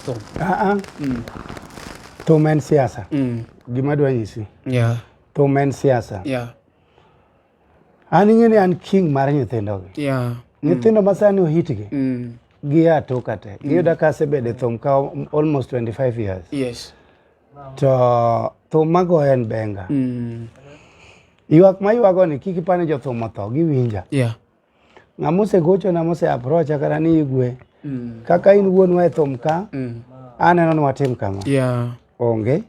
thum. Ah, ah. Thum en siasa. Gima adwa nyisi. Thum en siasa. An ing'e ni an king mar nyithindogi. Nyithindo ma sani ohitgi gia toka te. Giyuda ka asebedo e thum ka almost 25 years. To thum magoyo en benga. Ywak ma ywago ni kik ipar ni jothum otho, giwinja. Ng'ama osegochona mose approacha kata ni Igwe. Kaka in wuonwa e thum ka, aneno ni watim kama. Onge.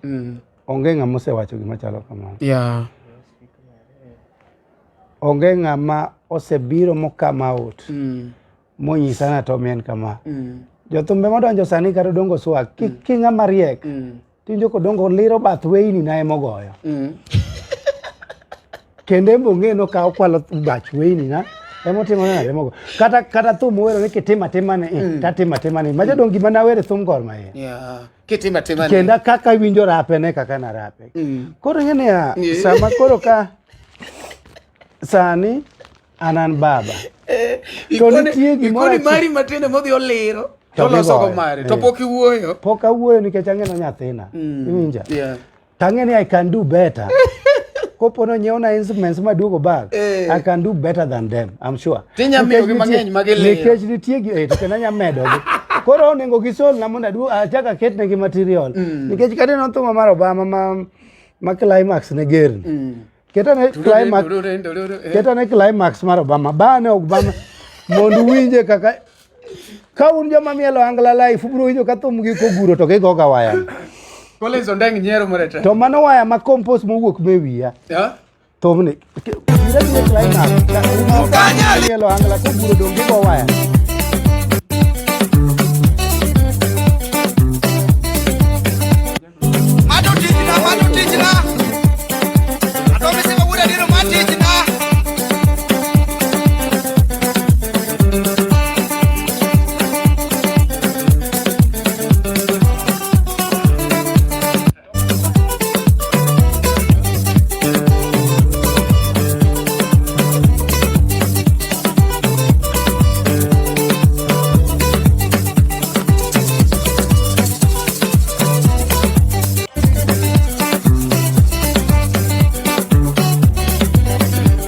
Onge ng'ama osewacho gima chalo kamano. Onge ng'ama osebiro mo come out monyisa ni Atommy en kama. Jothumbe modonjo sani kata Odongo Swag, ki ng'ama riek, tiwinjo kodongo liro bath weyni na emogoyo. Kendo en be ong'e ni okawo okwalo bach weyni na emotimo nade emogo. Kata thum owero ni kitimo atima ni, tatimo atima ni. Macha dong' gima nawero e thum Gor Mahia. Kitimo atima ni. Kenda kaka iwinjo rape ne kaka narape. Koro ing'e niya, sama koro ka sani an baba. To nitie gimoro Ikoni mari matindo modhi oliro. To loso go mari. To pok iwuoyo. Pok awuoyo nikech ang'e no nyathina. Iwinja? Tang'e ni I can do better. Kopo no nyiewna instruments maduogo back, I can do better than them, I'm sure. Tinya Nikech miyogi mang'eny ma giliro. Nikech nitie gi, to kendo anya medogi. Koro onego gisol na mondo aduog achak aketnegi material. Nikech kata ineno thuma mar Obama ma climax ne gerni. Ketane climax, ketane climax mar Obama. Bane Obama mondo uwinje kaka ka un joma mielo Angla life ubiro winjo ka thum gi koguro to gigoga waya. Collins Ondeng nyiero morete. To mano waya ma compose mowuok me wiya. Thumni. Ire biro climax. Mielo Angla koguro dong gigo waya. Mano tijna, mano tijna. Atommy Simba wuod Adiero, ma tijna.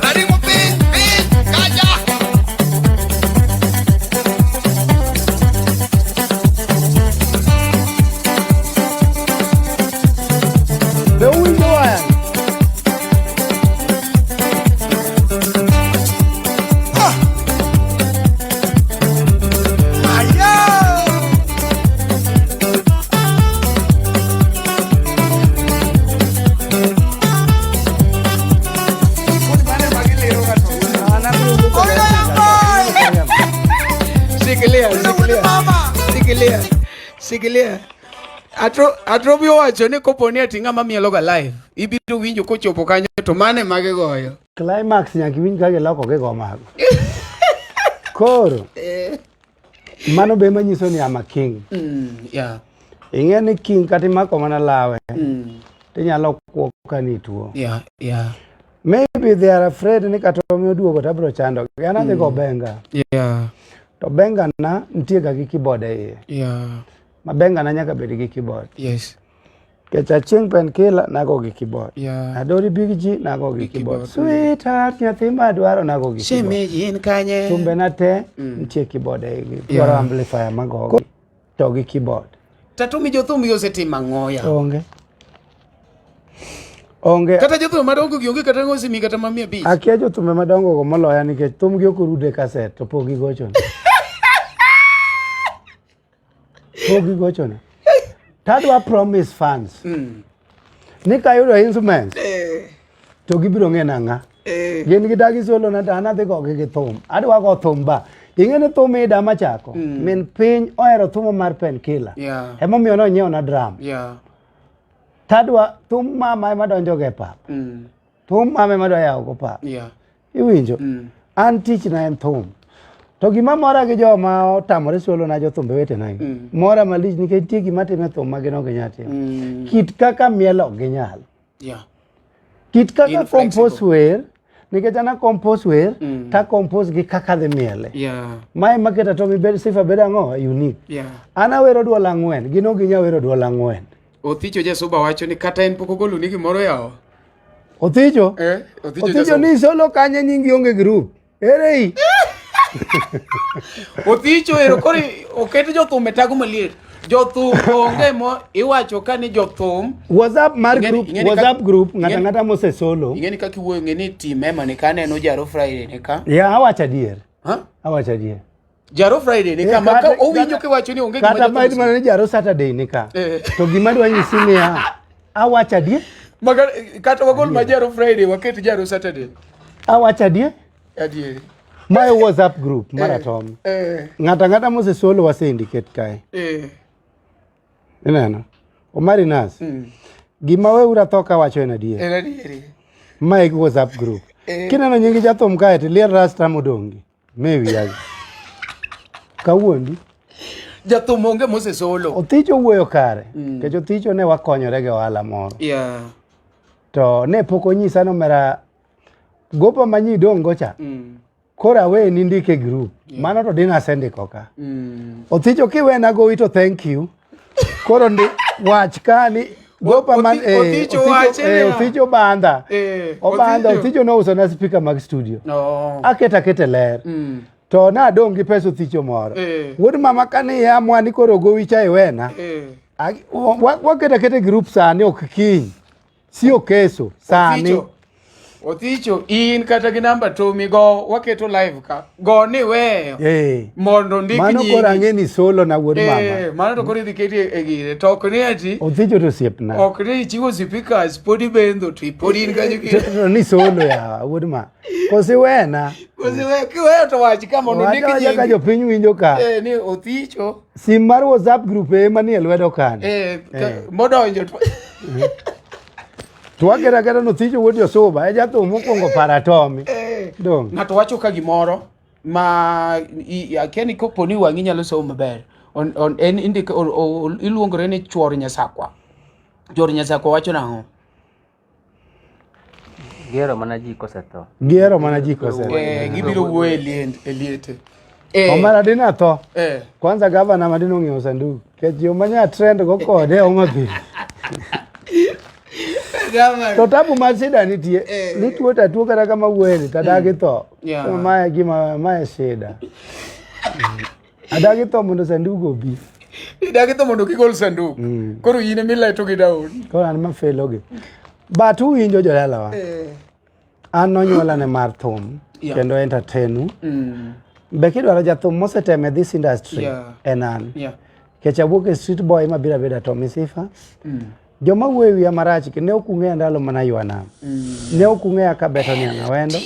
Aringo piny, piny, kaja. Be uwinjo waya? Ayo! Shikilia, shikilia. Shikilia. Shikilia. Atrobi owacho ni kopo ni ati ng'ama mielo ga live, ibiro winjo kochopo kanyo to mane mage goyo. Climax nyaka iwinj ka giloko gigo mago. Koro mano be manyiso ni I'm a king. Ing'e ni king kata imako mana lawe tinyalo kuo ka nituo. Maybe they are afraid ni kata omi oduogo to abiro chando gi. An adhi go benga. To benga na nitie ga gi keyboard e iye. Ma benga na nyaka bed gi keyboard. Nikech achieng' Painkiller nago gi keyboard. Adori Big G nago gi keyboard. Sweetheart nyathi madwaro nago gi keyboard. Shemeji in kanye? Thumbe na te nitie keyboard e igi. Dwaro amplifier magogi to gi keyboard. Tatumi jothum gi osetimo ang'o ya? Onge. Onge. Kata jothum madongo gi onge kata ng'osimi kata ma 500. Akia jothumbe madongo go moloya nikech thumgi ok orude kaset to pok gigochona. Pok gigochona. Tadwa promise fans ni kayudo instruments to gibiro ng'e nang'a. Gin gidagi solo na to an adhi gogi gi thum. Adwa go thum ba. Ing'e ni thum ida machako. Min piny ohero thum mar Painkiller. Emomiyo nonyiewo na drum. Tadwa thum mama ema donjo go e pap. Thum mama ema dwa yawo go pap. Iwinjo? An tichna en thum. To gima mora gi joma otamore solo na jothumbe wetena gi. Mora malich nikech nitie gima timo e thum ma gin ok ginyal timo. Kit kaka miel ok ginyal. Kit kaka In flexible. compose wer. Nikech an a compose wer, ta compose gi kaka dhi miele. Yeah. Mae maketa to mi bed sifa bedo ang'o? Unique. Yeah. An awero duol ang'wen, gin ok ginyal wero duol ang'wen. Othicho Jasuba wacho ni kata en pok ogolo ni gimoro yawa. Othicho? Eh, Othicho Othicho Jasuba. ni solo kanye nyingi onge group. Ere i? Othicho ero koro oket jothum e tago maliet. Jothum onge mo iwacho ka ni jothum WhatsApp mar group, ing'eni WhatsApp group ng'ata ng'ata mose solo. Ing'eni kaka iwuoyo ng'e ni team ema ni ka aneno Jaro Friday ni ka. Ya awacho adier. Ha? Awacho adier. Jaro Friday ni ka Eh, ma ka owinjo kiwacho ni onge gima Kata jothum bed mana ni Jaro Saturday ni ka. Eh. To gima dwa nyisi niya, awacho adier, Maka, kata wagol ma Jaro Friday waket Jaro Saturday. awacho adier. Adier. Mae WhatsApp group mar Atom. Eh, Ng'ato ang'ata mose solo wase indicate kae. eh. Ineno? Omari Nas. Gima weuru atho kawacho en adier. En adieri. Mae e WhatsApp group. Eh. Kineno nying jathum kae to ilier rasta modong'gi. Me wiya. Kawuondi. Jathum onge mose solo. Othicho wuoyo kare. Nikech Othicho ne wakonyore gi ohala moro. Yeah. To ne pok onyisa ni omera gopa ma nyi dong' go cha. Koro awe ni ndike group. Mano to dina asendiko ka. Othicho kiwena gowi to thank you. Koro ndi wach ka ni gopa man Othicho wache niya. Othicho bandha. Obandha Othicho. Othicho nouso na speaker mag studio. No. Aketa akete ler. To nadong' gi pesa Othicho moro. Wuod mama kane iya mwani koro gowi cha iwena. Waketa aketa group sani ok kiny. Sio keso sani. Othicho. Othicho in kata gi namba Tomi go waketo live ka. Go ni weyo. Mondo ndik Mano nyingi. koro ang'e ni solo na wuod mama. Mano to koro idhi keti e gire. To ok ni ati Othicho to osiepna. ok ni ichiwo speakers pod ibendho to pod in kanyo ki. To ni solo ya wuod ma. Kosi wena. Kosi we kiweyo to wach ka mondo ndik Wacha wacha ka nyingi. jopiny winjo ka. Ni Othicho. Sim mar WhatsApp group e manie lwedo kani. Modonjo to. To waketa aketa no Othicho wuod Josuba e jathum mokwongo para Tomi. Dong. Ng'ato wacho ka gimoro ma akia ni kopo ni wang'i nyalo somo maber. On, on, en indiko iluongore ni chuor Nyasakwa. Chuor Nyasakwa wacho nang'o? Gihero mana ji kosetho. Gihero mana ji kosetho. Gibiro wuoyo e liete. Omara dina tho. Kwanza gavana ma dino ng'iewo sanduk. Nikech yo manya trend go kode Homa Bay. To tabu mar shida nitie. Ni tuo ta tuo kata kama wuoye ni tadagi tho. Yeah. Mae gima mae shida. Adagi tho mondo sanduk obi. Idagi tho mondo kigol sanduk. Koro in emileto gi down. Koro an mafelo gi. But uwinjo jodalawa. An nonyuola ne mar thum kendo entertainu. Be kidwaro jathum mosetemo e this industry en an. Nikech awuok e street boy mabiro abedo Atommy Sifa. Joma wuoyo e wiya marach ne ok ung'eya ndalo mana ywa nam. Ne ok ung'eya ka beto niang' awendo.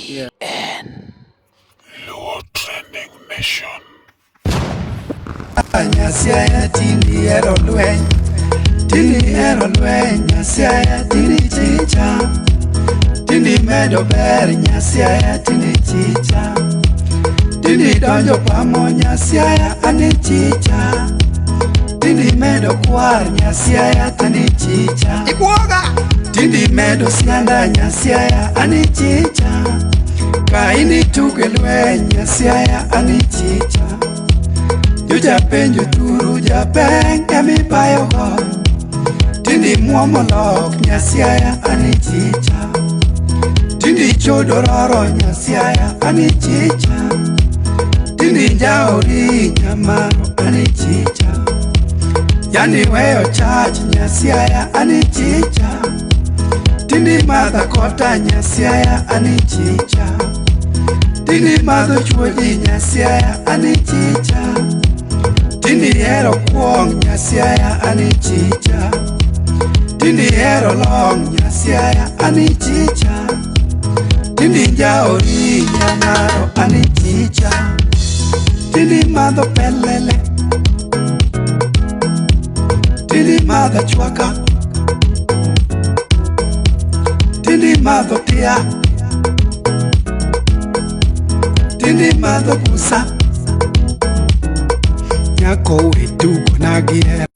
Luo Trending Nation. Nyasaye tindi hero lweny, tindi hero lweny, Nyasaye tindi chicha, tindi medo ber, Nyasaye tindi chicha, tindi donjo pamo, Nyasaye ani chicha, tindi medo kwar, Nyasaye tindi chicha, ibwoga, tindi medo sianda, Nyasaye ani chicha, ka ini tuge lweny, Nyasaye ani chicha. Jojapenjo turu japeng emipayogo Tindi muomo lok nyasiaya ani chicha Tindi chodo roro nyasiaya ani chicha Tindi njaori nyamaro ani chicha Yani weyo chach nyasiaya ani chicha Tindi madha kota nyasiaya ani chicha Tindi madho chuoji nyasiaya ani chicha Tindi hero kuong nyasiaya ani chicha Tindi hero long nyasiaya ani chicha Tindi njaori nyamaro ani chicha Tindi madho pelele Tindi madho chwaka Tindi madho tia Tindi madho busa Nyako we tugo na gihera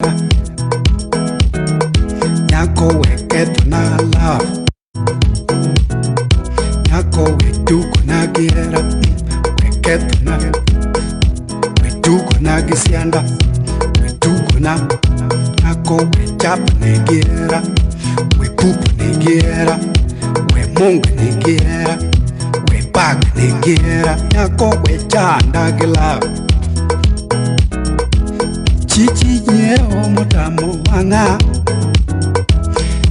Nyako we ketho na love Nyako we gi hera, we kethona, we tugona gi sianda, we tugona, nyako we chapne gi hera, we pupne gi hera, we mungni gi hera, we bagni gi hera, nyako we chanda gi love. Chichi nyiewo motamo wang'a,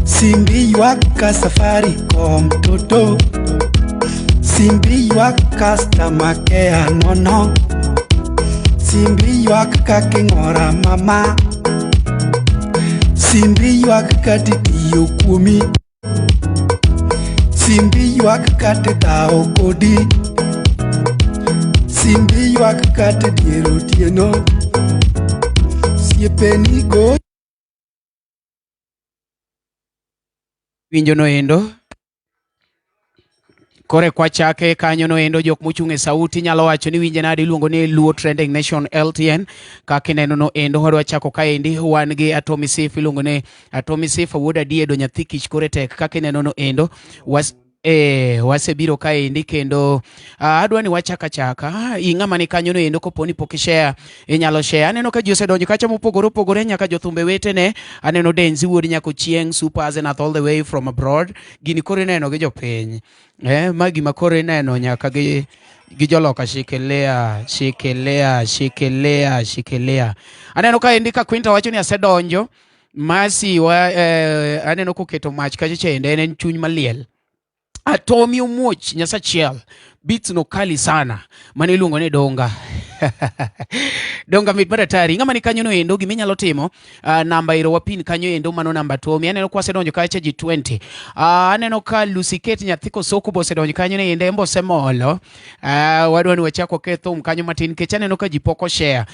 simbi ywak ka Safaricom toto, simbi ywak customer care nono, simbi ywak ka king'ora mama, simbi ywak kata itiyo kuomi, simbi ywak kata idhawo kodi, simbi ywak kata dier otieno, osiepeni go Winjo noendo. Kore kwachake kanyo noendo jok mochung' e sauti nyalo wacho ni winje nade iluongo ni Luo Trending Nation LTN kaka ineno noendo wadwa chako kaendi wan gi Atomy Sif iluongo ni Atomy Sif wuod Adiedo nyathi kich kore tek kaka ineno noendo was wasebiro kaendi kendo adwa ni wachak achaka ing'ama ni kanyo noendo kopo ni pok ishare inyalo share aneno ka ji osedonjo kacha mopogore opogore nyaka jothumbe wetene aneno Denzi wuod Nyakochieng Super Asenath all the way from abroad gini koro ineno gi jopiny ma gima koro ineno nyaka gi joloka shikelea shikelea shikelea shikelea aneno ka endi ka Quinta wacho ni asedonjo Masi wa aneno koketo mach kacha chende en chuny maliel Atomi Omuoch Nyasachiel beats no kali sana mano iluongo ni donga donga mit mar atari ng'ama ni kanyo no endo gima inyalo timo namba iro wapin kanyo endo mano namba Tomi aneno kwa osedonjo kacha ji 20 aneno ka Lucy Kate nyathi Kosoko bo osedonjo kanyo no endo embo osemolo wadwa ni wachak waket thum kanyo matin nikech aneno ka ji pok oshare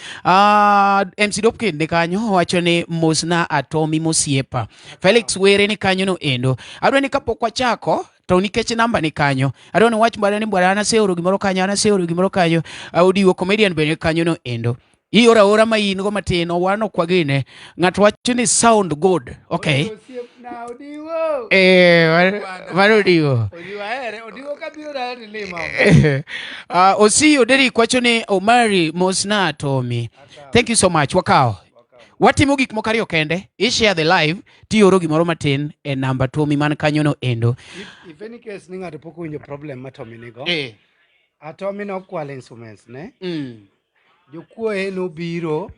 MC Dopkin ni kanyo wacho ni mosna Atomi mosiepa Felix Were ni kanyo no endo adwa ni kapok wachako to nikech namba ni kanyo adwa ni wach bwana ni bwana an aseoro gimoro kanyo an aseoro gimoro kanyo Odiwo comedian bende kanyo no endo ioro aora ma in go matin wan ok wagine ng'ato wacho ni sound good okay mano Odiwo Osiyo Derrick wacho ni Omari mosna Atomi thank you so much wakawo watimo gik moko ariyo kende i share the live tioro gimoro matin e namba Tomi man kanyo no endo If any case ni ng'ato pok owinjo problem ma Tommy nigo, Atomi nokwalo instruments ne. Jokuoye nobiro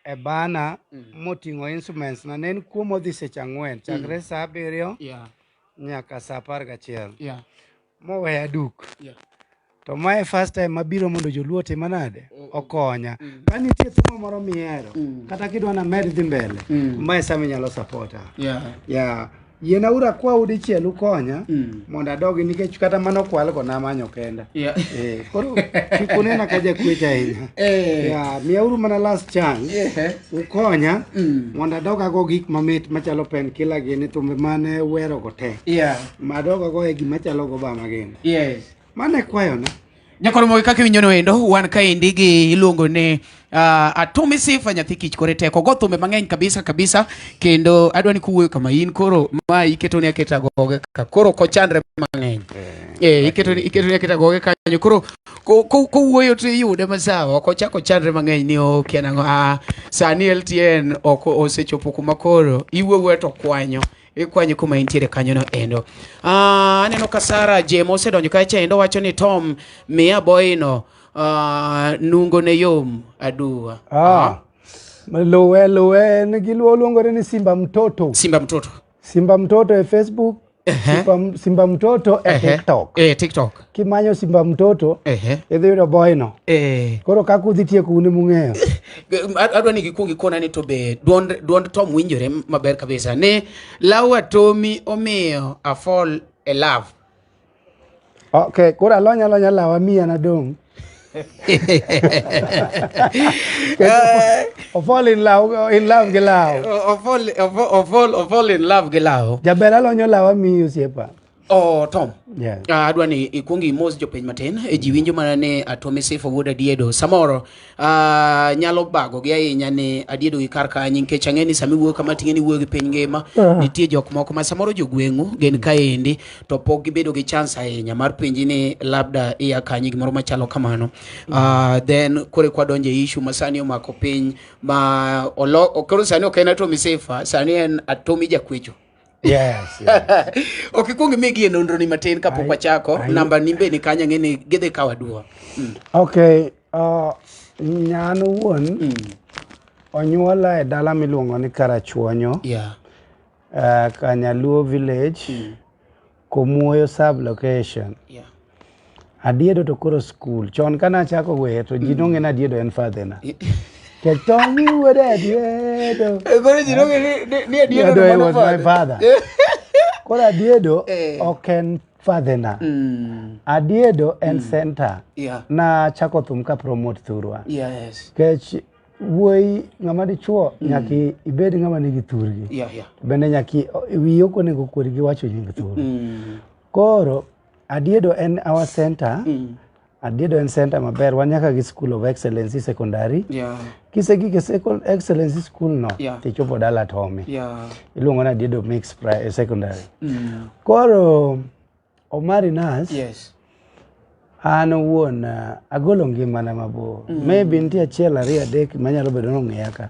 e bana moting'o instruments na ne en kuo modhi seche 4 chakre saa 7 nyaka saa 11 moweya duk. To mae first time mabiro mondo joluo otima nade okonya. Ka nitie thuma moro mihero kata kidwa named dhi mbele mae sama inyalo supporta. Yiena uru akwau dichiel ukonya mondo adogi nikech kata mano kwalgo namanyo kenda. Koro kik unena ka jakwecho ahinya. Miyauru mana last chance ukonya mondo adog ago gik mamit machalo pen killer gini thumbe mane wero go te. Madog ago e gima chalo go Obama gini. Mano e kwayona. Nyakoro mogi kaka iwinjo no endo wan kaendi gi iluongo ni Atomi Sifa nyathi kich kore teko go thumbe mang'eny kabisa kabisa kendo adwa ni kuwuoyo kama in koro ma iketo ni aketa goge ka koro ok ochandre mang'eny iketo ni aketa goge kanyo koro kowuoyo to iyude masawa ok ochak ochandre mang'eny ni okia nang'o sani LTN ok osechopo kuma koro iwuoyo to kwanyo ikwanyo kuma intiere kanyo no endo. Aneno ka Sara Jemo osedonjo kacha endo wacho ni Tom miya boyno nungo ne yom aduwa. Luwe en giluo luongore ni Simba Mtoto. Simba Mtoto. Simba Mtoto e Facebook. Simba Mtoto e TikTok. TikTok. Kimanyo Simba Mtoto idhi yudo boyno. Koro kaka udhi tieko un emung'eyo. Adwa ni gikuong ikona ni to be duond Tom winjore maber kabisa. Ne law Atomi omiyo a fall e love. Okay, koro alonya alonya lawa miya nadong'. O fall in love gi law. O fall in love gi law. Jaber alonyo lawa miyi osiepa. Oh, Tom. Yeah. Adwa ni ikuong imos jopiny matin. E ji winjo mana ni Atomi Sifa wuod Adiedo. Samoro nyalo bago gi ahinya ni Adiedo gi kar kanyi nikech ang'e ni sama iwuoyo kama ting'e ni iwuoyo gi piny ngima. Nitie jok moko ma samoro jogweng'u gin kaendi to pok gibedo gi chance ahinya mar penji ni labda iya kanyi gimoro machalo kamano. Then kore kwa donjo e issue ma sani omako piny ma olo koro sani ok en Atomi Sifa, sani en Atomi Jakwecho. Yes, yes. Ok ikwong imigi e nonro ni matin kapok wachako. Namba ni be ni kanyo ang'e ni gidhi kawo aduwa. Okay, nyan owuon onyuola e dala miluongo ni Karachuonyo. Yeah. Kanyaluo village, Komuoyo sub location. Yeah. Adiedo to koro school. Chon kane achako wer to ji nong'e ni Adiedo en father na. Nikech Tommy wuod Adiedo. Koro ji nong'e ni Adiedo Adiedo mano was my father. father. Koro Adiedo Eh. ok en father na. Adiedo en center. Yeah. Na chako thum ka promote thurwa. Yes. Nikech wuoyi ng'ama dichuo nyaka ibed ng'ama nigi thurgi. Yeah, yeah. Bende nyaka wiyi ok onego kuod gi wacho nying thur. Koro Adiedo en our center. Adiedo en center maber. Wan nyaka gi School of Excellency Secondary. Kisegik e Excellency School no, tichopo dala Tommy. Iluongo ni Adiedo Mixed Secondary. Koro Omari Nas, Yes. an owuon agolo ngimana mabor. Maybe nitie achiel ariyo adek manyalo bedo ni ong'eya ka.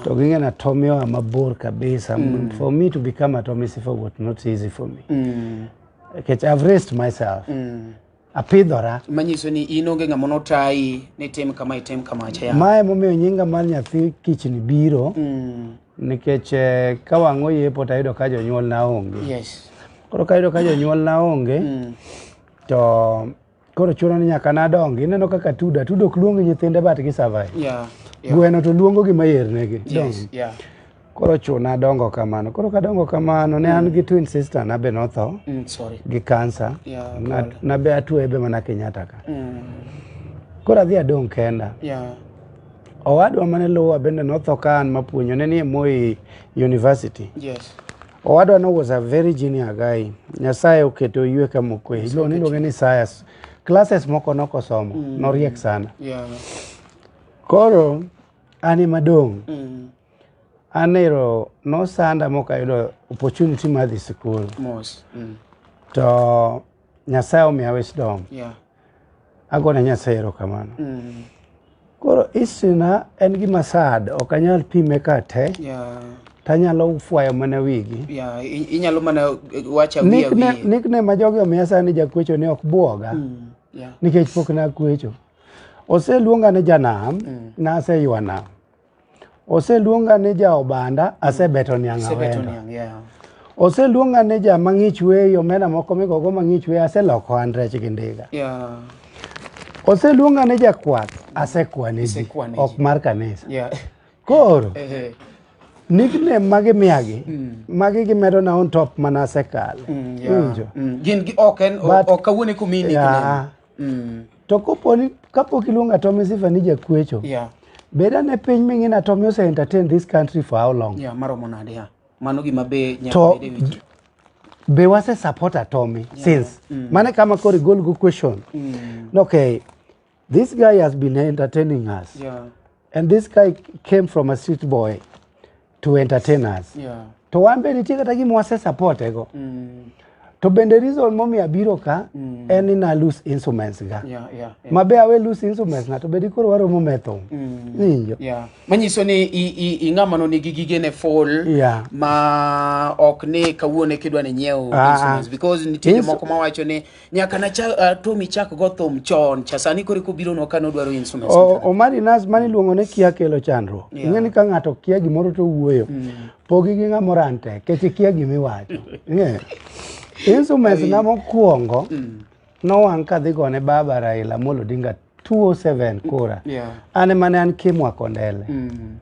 To ging'e na Tommy oa mabor kabisa. For me to become a Tommy Sifa was not easy for me. Nikech I've raised myself. Apidhora. Manyiso ni in onge ng'ama notayi ni tim kama itim kamacha ya. Mae momiyo nyinga mar nyathi kichni biro. Nikech ka wang' oyepo to ayudo ka jonyuol na onge. Yes. Koro ka ayudo ka jonyuol na onge, to koro chuno ni nyaka nadongi. Ineno kaka Tudo, Atudo ok luong nyithinde but gi survive. Yeah. Yeah. Gweno to luongo gi mayernegi. Yes. Dong. Yeah. Koro chuna dongo kamano. Koro kadongo kamano, ne an gi twin sister na be notho Sorry. gi cancer. Yeah, Na, pole. na be atuoye be mana Kenyatta ka. Koro adhi adong' kenda. Yeah. Owadwa mane luwa bende notho ka an mapuonjo, ne nie Moi University. Yes. Owadwa no was a very genius guy. Nyasaye oketo oywe kama okwe. Iluonge ni Isaiah. Classes moko nokosomo, noriek sana. Yeah. Koro an ema dong'. An ero nosanda mokayudo opportunity mar dhi sikul. Mos. To Nyasaye omiya wisdom. Yeah. Agone Nyasaye erokamano. Koro history na en gima sad, ok anyal pime ka te. Yeah. Tanyalo fwayo mana wigi. Yeah, inyalo mana wacho awiye awiye. Nickname ma jogi omiya sani jakwecho ni ok buoga. Yeah. Nikech pok nakwecho. Oseluonga ni janam, naseywa nam. Oseluonga ni ja obanda, asebeto niang' Asebeto awendo. niang', yeah. Oseluonga ni ja mang'ich weyo, omena moko migogo mang'ich weyo, aseloko an rech gi ndiga. Yeah. Oseluonga ni jakwath, asekwane ji, Isekwane ok ji. mar kanisa. Yeah. Koro, Ehe. nickname magi miyagi, magi gimedo na on top mana asekale. Yeah. Iwinjo? Gin gi ok en But- ok kawuono eka omiyi nickname. Yeah. To koponi kapok iluongo Tommy Sifa ni jakwecho, Yeah. bed ane piny ming'i na Tommy ose entertain this country for how long? Yeah, maromo nade ya. Mano gima be nyaka To bed e wi ji. be wase support Tommy since. Mane kama koro igol go question. Okay, this guy has been entertaining us. Yeah. And this guy came from a street boy to entertain us. Yeah. To wan be nitie kata gima wase support ego. To bende reason momiyo abiro ka en ni na lose instruments ga. Yeah. Ma be awe lose instruments na to bedi koro waromo metho. Winjo? Yeah. Manyiso ni ing'ama no nigi gigene full Yeah. ma ok ni kawuono kidwa ni nyiew Ah, instruments ah. because nitie jomoko mawacho ni nyaka na cha, Tommy chak go thum chon cha sani koro kobiro no ka nodwaro instruments. Omari Nas mani iluongo ni kia kelo chandruok. Yeah. Ing'e ni ka ng'ato kia gimoro to wuoyo. Pogi gi ng'ama oran tek, nikech ikia gimiwacho. Ing'eyo? Instruments na mokwongo nowang' kadhi gone baba Raila Amolo Odinga 207 kura. Yeah. An ema ne an Kimwa Kondele.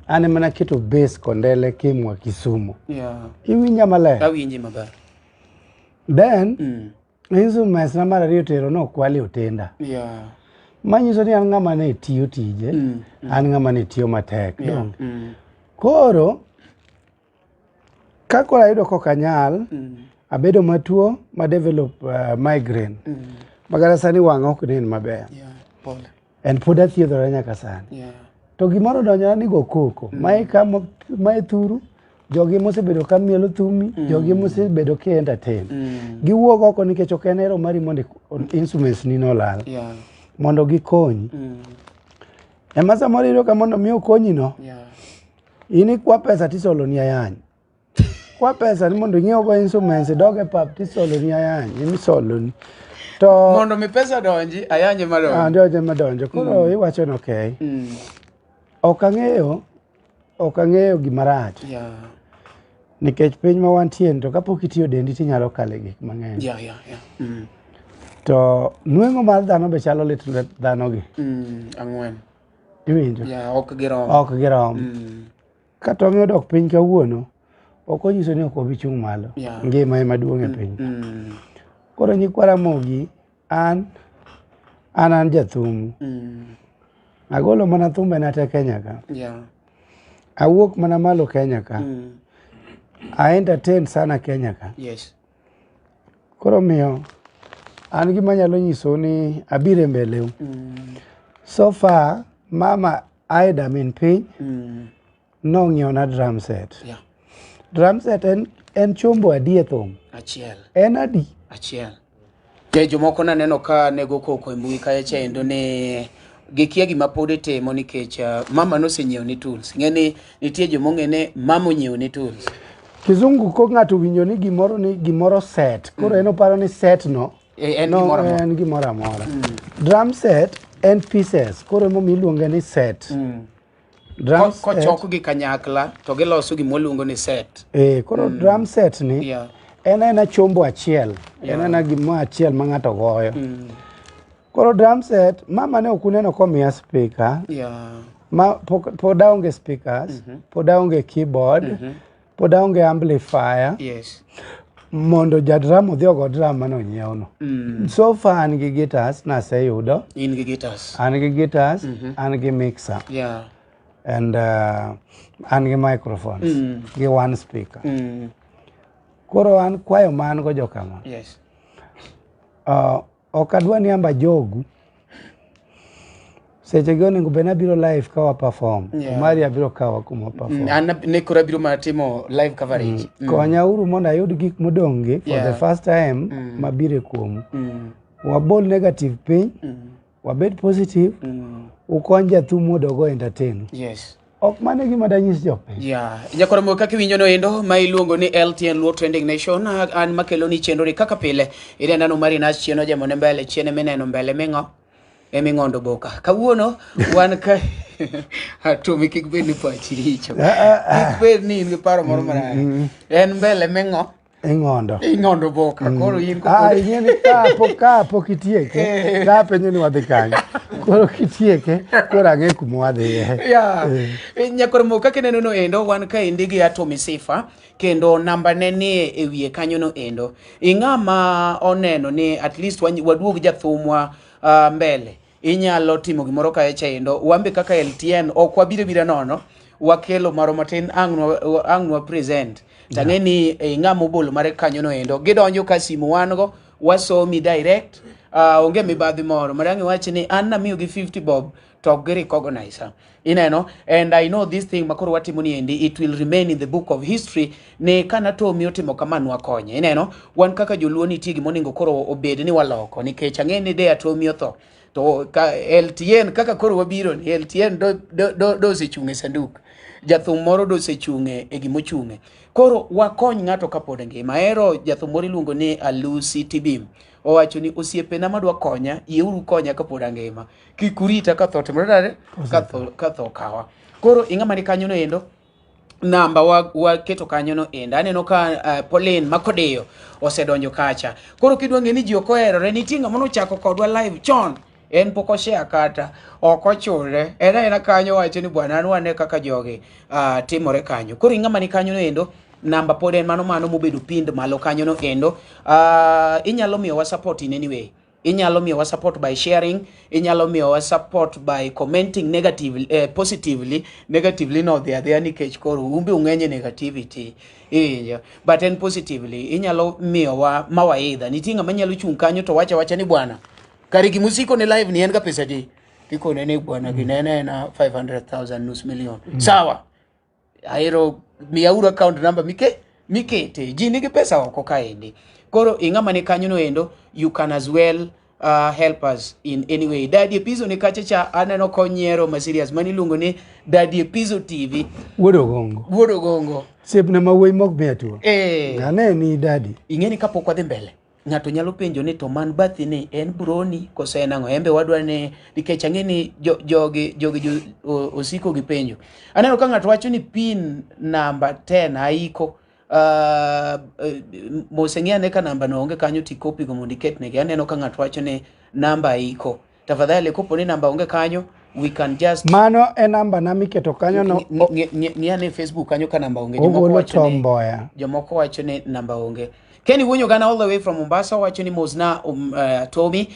An ema naketo base Kondele Kimwa Kisumu. Yeah. Iwinja maler? Awinji maber. Then instruments na mar ariyo tero nokwal e otenda. Yeah. Manyiso ni an ng'ama ne tiyo tije, an ng'ama ne tiyo matek. Yeah. Donge? Koro, ka koro ayudo kok anyal, Abedo matuo ma develop migraine. Makata sani wang'a ok nen maber. Yeah. Pole. En pod athiedhora nyaka sani. To gimoro odonjona ni go koko. Mae ka mae thuru, jogi mosebedo ka mielo thumi, jogi mosebedo ka entertain. Giwuok oko nikech ok en hero mari mondo instruments ni nolal. Mondo gikonyi. Ema samoro iyudo ka mondo mi okonyi no, in ikwa pesa tisoloni ayany. Kwa pesa ni mondo ing'iew go instruments idog e pap tisoloni ayany, imisoloni. To Mondo mi pesa donji, ayanye madonjo. Ah, ndio ema donjo. Koro iwacho ni okay. Ok ang'eyo, ok ang'eyo gima rach. Nikech piny ma wantie ni to kapok itiyo dendi tinyalo kale gik mang'eny. To nweng'o mar dhano be chalo lit lwet dhano gi. Ang'wen. Iwinjo? Yeah, ok girom. Ok girom. Ka tong' odok piny kawuono, ok onyiso ni ok wabi chung' malo. Ngima ema duong' e piny. Koro nyikwa Ramogi, an an jathum. Agolo mana thumbena te Kenya ka. Awuok mana malo Kenya ka. A entertain sana Kenya ka. Koro miyo an gima anyalo nyisou ni abiro e mbeleu. So far mama Aida min piny nong'iewona drum set. Drum set en chombo adi e thum? Achiel. En adi? Achiel. Je, jomoko naneno ka nego koko e mbui kacha chendo ni gikia gima pod itimo nikech mama nosenyiewo ni tools. Ing'e ni nitie joma ong'e ni mama onyiewo ni tools. Kizungu ko ng'ato winjo ni gimoro ni gimoro set, koro en oparo ni set no En no, gimoro amora. En gimoro amora. Drum set en pieces, koro emomiyo iluonge ni set. Drum set, Kochokgi kanyakla to giloso gima waluongo ni set. Koro drum set ni en aena chombo achiel, en aena gima achiel ma ng'ato goyo. Koro drum set, mama ne ok uneno komiya speaker. Ma pod aonge speakers, pod aonge keyboard, pod aonge amplifier. Mondo ja drum odhi ogo drum mane onyiew no. So far an gi guitars naseyudo. In gi guitars. An gi guitars, an gi mixer. And an gi microphones, gi one speaker. Koro an kwayo ma an go jokama. Ok adwa ni amba jogu. Seche gi onego bed ni abiro live ka wa perform. Omari abiro kawa kuma perform. An ne koro abiro mana timo live coverage. Konya uru mondo ayud gik modong' gi for the first time mabiro e kuomu. Wabol negative piny, wabed positive, ukony jathum mondo ogo entertain. Ok mano e gima danyis jopiny. Nyakoro mo kaka iwinjo no endo ma iluongo ni LTN Luo Trending Nation, an makelo ni chenro ni kaka pile. Ineno no mari nas chien ojemo ne mbele, chien mineno mbele ming'o. Eming'ondo boka. Kawuono wan ka Atomi kik bed ni pachi richo. Kik bed ni in gi paro moro marach. En mbele ming'o. Ing'ondo. Ing'ondo boka. Koro in Ing'e ni ka pok itieke, ka penjo ni wadhi kanye. Koro kitieke, koro ang'e kuma wadhiye. Nyakoro mo kaka ineno no endo, wan ka endi gi Atomy Sifa, kendo namba ne ni e wiye kanyo no endo. Ing'ama oneno ni at least waduog jathumwa mbele. Inyalo timo gimoro kae cha endo. Wambe kaka LTN ok wabiro biro nono, wakelo maro matin ang' nwa present. Tang'e ni ing'ama obolo mare kanyo no endo. Gidonjo ka simu wan go, wasomi direct, onge mibadhi moro. Marang' iwach ni an namiyo gi 50 bob to ok gi recognize. Ineno, and I know this thing makoro watimo ni endi, it will remain in the book of history ni kana Tomi otimo kama nwakonye. Ineno, wan kaka joluo nitie gima onego koro obed ni waloko, nikech ang'e ni de Atomi otho to ka LTN kaka koro wabiro ni LTN do osechung' e sanduk, jathum moro do osechung' e gima ochung'e. Koro wakony ng'ato kapod ngima. Ahero jathum moro iluongo ni Alusi Tibim, owacho ni osiepena madwa konya, yieuru konya kapod angima, kik urita ka tho otimore nade, ka tho okawa. Koro ing'ama ni kanyo no endo, namba waketo kanyo no endo. Aneno ka Pauline Makodiyo osedonjo kacha. Koro kidwa ng'e ni ji ok oherore, nitie ng'ama nochako kodwa live chon, en pok oshare kata ok ochule, en aena kanyo wacho ni bwana an wane kaka jogi timore kanyo. Koro ing'ama ni kanyo no endo, namba pod en mano mano mobedo pinned malo kanyo no endo. Inyalo miyowa support in any way. Inyalo miyowa support by sharing, inyalo miyowa support by commenting negatively, positively, negatively no dhi adhiya nikech koro umbe ung'eny e negativity. Iwinjo? But en positively, inyalo miyowa mawaidha. Nitie ng'ama nyalo chung' kanyo to wacho awacha ni bwana, kare gima osiko ne live ni en ga pesa adi? Tikone ni bwana gine en ena 500,000 nus million. Sawa. Ahero miyauru account number mikete. Ji nigi pesa oko kaendi. Koro ing'ama ni kanyo no endo, you can as well help us in any way. Daddy Epizo ni kacha cha aneno konyiero ma serious. Mani iluongo ni Daddy Epizo TV. Wuod Ogongo. Wuod Ogongo. Osiepna ma wuoyi mok miya tuo. Ng'ane ni daddy. Ing'eni kapok wadhi mbele, ng'ato nyalo penjo ni to man bathi ni en broni koso en ang'o? En be wadwa ni nikech ang'e ni jogi osiko gi penjo. Aneno ka ng'ato wacho ni pin namba 10 aiko. Mose ng'i ane ka namba no onge kanyo ti copy go mondo iketnegi. Aneno ka ng'ato wacho ni namba aiko. Tafadhali kopo ni namba onge kanyo, we can just Mano e namba na miketo kanyo no. Ng'i ane Facebook kanyo ka namba onge. Jomoko Ogolo wacho ni Tom Mboya. Jomoko wacho ni namba onge. Kenny Wuonyo Gana all the way from Mombasa wacho ni mosna Tommy.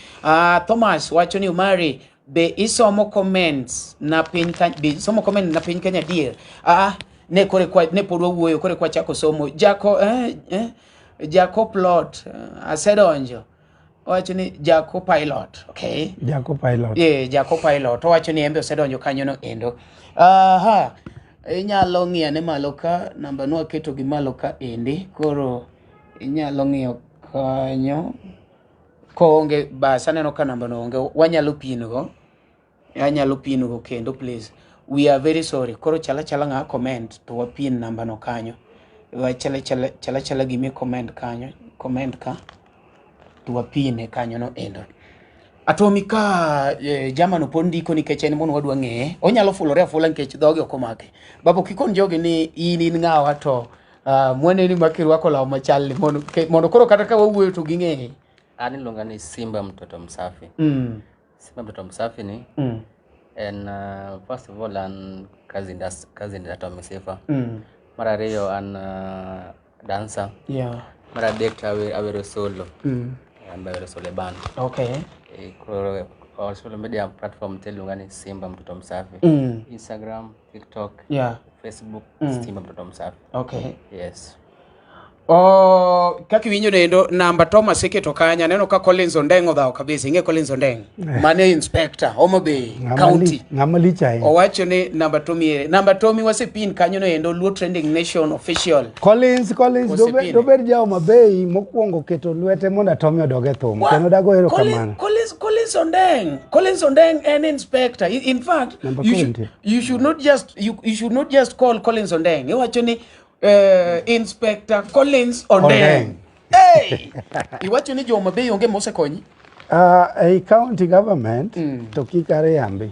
Thomas wacho ni Umari be isomo comments na piny ka, be isomo comment na piny Kenya dier. Ne kore kwa, ne pod wawuoyo kore kwa chako somo. Jako Jako plot asedonjo. Wacho ni Jako pilot, okay? Jako pilot. Yeah, Jako pilot. Owacho ni embe osedonjo kanyo no endo. Aha. Inyalo ng'iyo ane malo ka namba nwa keto gi malo ka endi. Koro inyalo ng'iyo kanyo. Koonge bas aneno ka namba no onge. Wanyalo pin go. Anyalo pin go kendo please. We are very sorry. Koro chala chala ng'a comment to wapin namba no kanyo. Wa chala chala chala chala gimi comment kanyo. Comment ka. To wapine kanyo no endo. Atomi ka jamano pod ndiko nikech en mono wadwa ng'eye. Onyalo fulore afula nikech dhoge ok omake. Babo kikon jogi ni in in ng'awa to mwaneni ma kirwako law machalni mondo koro kata ka wawuoyo to ging'eye. An iluonga ni Simba Mtoto Msafi. Simba Mtoto Msafi ni en first of all an cousin Atomy Sifa. Mar ariyo an dancer. Mar adek to awero solo. An be awero solo e band. Koro on social media platform te iluonga ni Simba Mtoto Msafi. Instagram, TikTok, Facebook, Simba Mtoto Msafi. Yes. Oh, kaka iwinjo nendo namba Thomas iketo kanyo aneno ka Collins Ondeng odhawo kabisa. Ing'e Collins Ondeng? Mane inspector Homa Bay County. Ng'ama lich ahinya. Owacho ni namba Tommy ere. Namba Tommy wasepin kanyo no endo Luo Trending Nation official. Collins Osepine. dobed ja Homa Bay mokwongo keto lwete mondo Tommy odog e thum. Kendo dago erokamano. Collins Ondeng. Collins Ondeng en inspector. In fact, Namba twenty. you should not just, you should not just call Collins Ondeng. Iwacho ni Inspector Collins Ondeng. Ondeng. Hey! Iwacho ni jo Homa Bay onge mosekonyi? Ei county government to kik ariambi.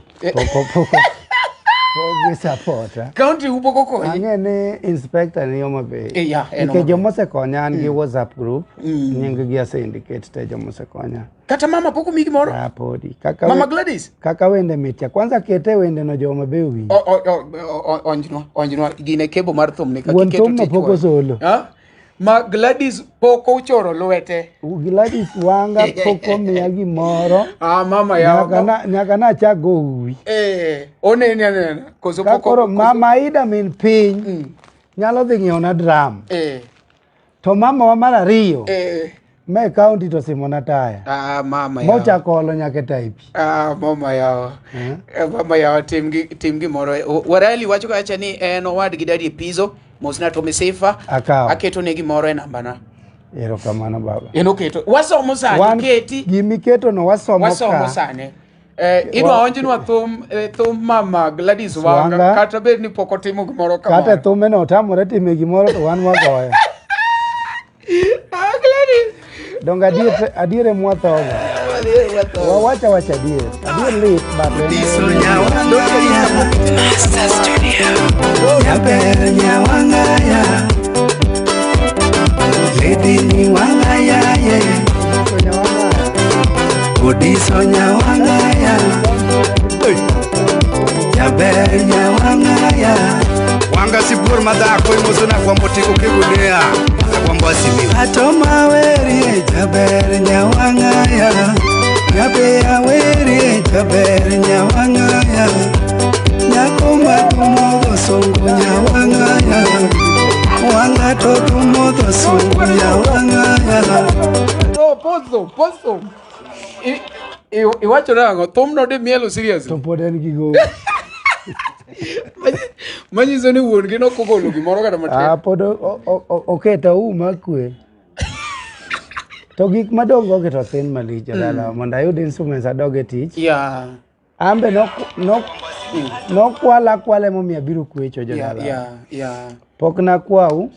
Pok gi support, eh. County upok okonyi? Ang'e ni inspector ni Homa Bay. Yeah, en Nikech Homa Bay. jomosekonya an gi WhatsApp group, nying gi ase indicate te jomosekonya. Kata mama pok omiyi gimoro? Ah, podi. Mama Gladys? Kaka wende mitia. Kwanza kete wende no jo Homa Bay owinjo. Onjnwa gine kebo mar thum ni kaka Wuon iketo thum no tich pok wa. osolo. Ha? Ma Gladys pok ochoro lwete. Gladys Wanga pok omiya gimoro. Mama yawa. Nyaka na achak go uwi. Oneni anena. Koso Ka pok koro koso mama Aida min piny nyalo dhi ng'iewo na drum. To mama wa mar ariyo me county to simona taya. Mama yawa. Mochako olo nyaka e type. Mama yawa. Mama yawa, tim gimoro. Warali wacho kacha ni en owadgi Daddy Epizo, mosna Tommy Sifa. Akawo. Aketo ne gimoro e nambana. Erokamano baba. En oketo. Wasomo sani, Wan keti. Gimiketo no wasomo Wasomo ka. sani. Idwa onjnwa thum mama Gladys Wanga, Wanga. kata bed ni pok otimo gimoro kamano. Kata thume no otamore time gimoro to wan wagoye. Gladys. Donge adier mwathogo. Wawacha wacha adier. Adier lit but en Diso nyawangaya. Master Studio. Nyaber nyawangaya. Lady ni wangaya ye. Odiso nyawangaya. Nyaber nyawangaya. Wanga sibuor madhako imoso na kwambo tiko kigunia. Agwambo asimiu. Ato mawerie jaber nyawangaya. Ambe awerie jaber nyawang'aya Nyako madhumo sungu nyawang'aya Wang'a to dhumo dho sungu nyawang'aya No, pozo, pozo. Iwacho nang'o? Thumno de mielo seriously. To pod en gi gowi. Manyiso ni wuon gi nokogolo gimoro kata matin. Ah, pod oketa uma kwe. To gik madongo gi to thin malich jodala mondo ayud instruments adog e tich. Yeah. Ambe nokwala akwala emomiyo abiro kwecho jodala. Yeah. Pok nakwau.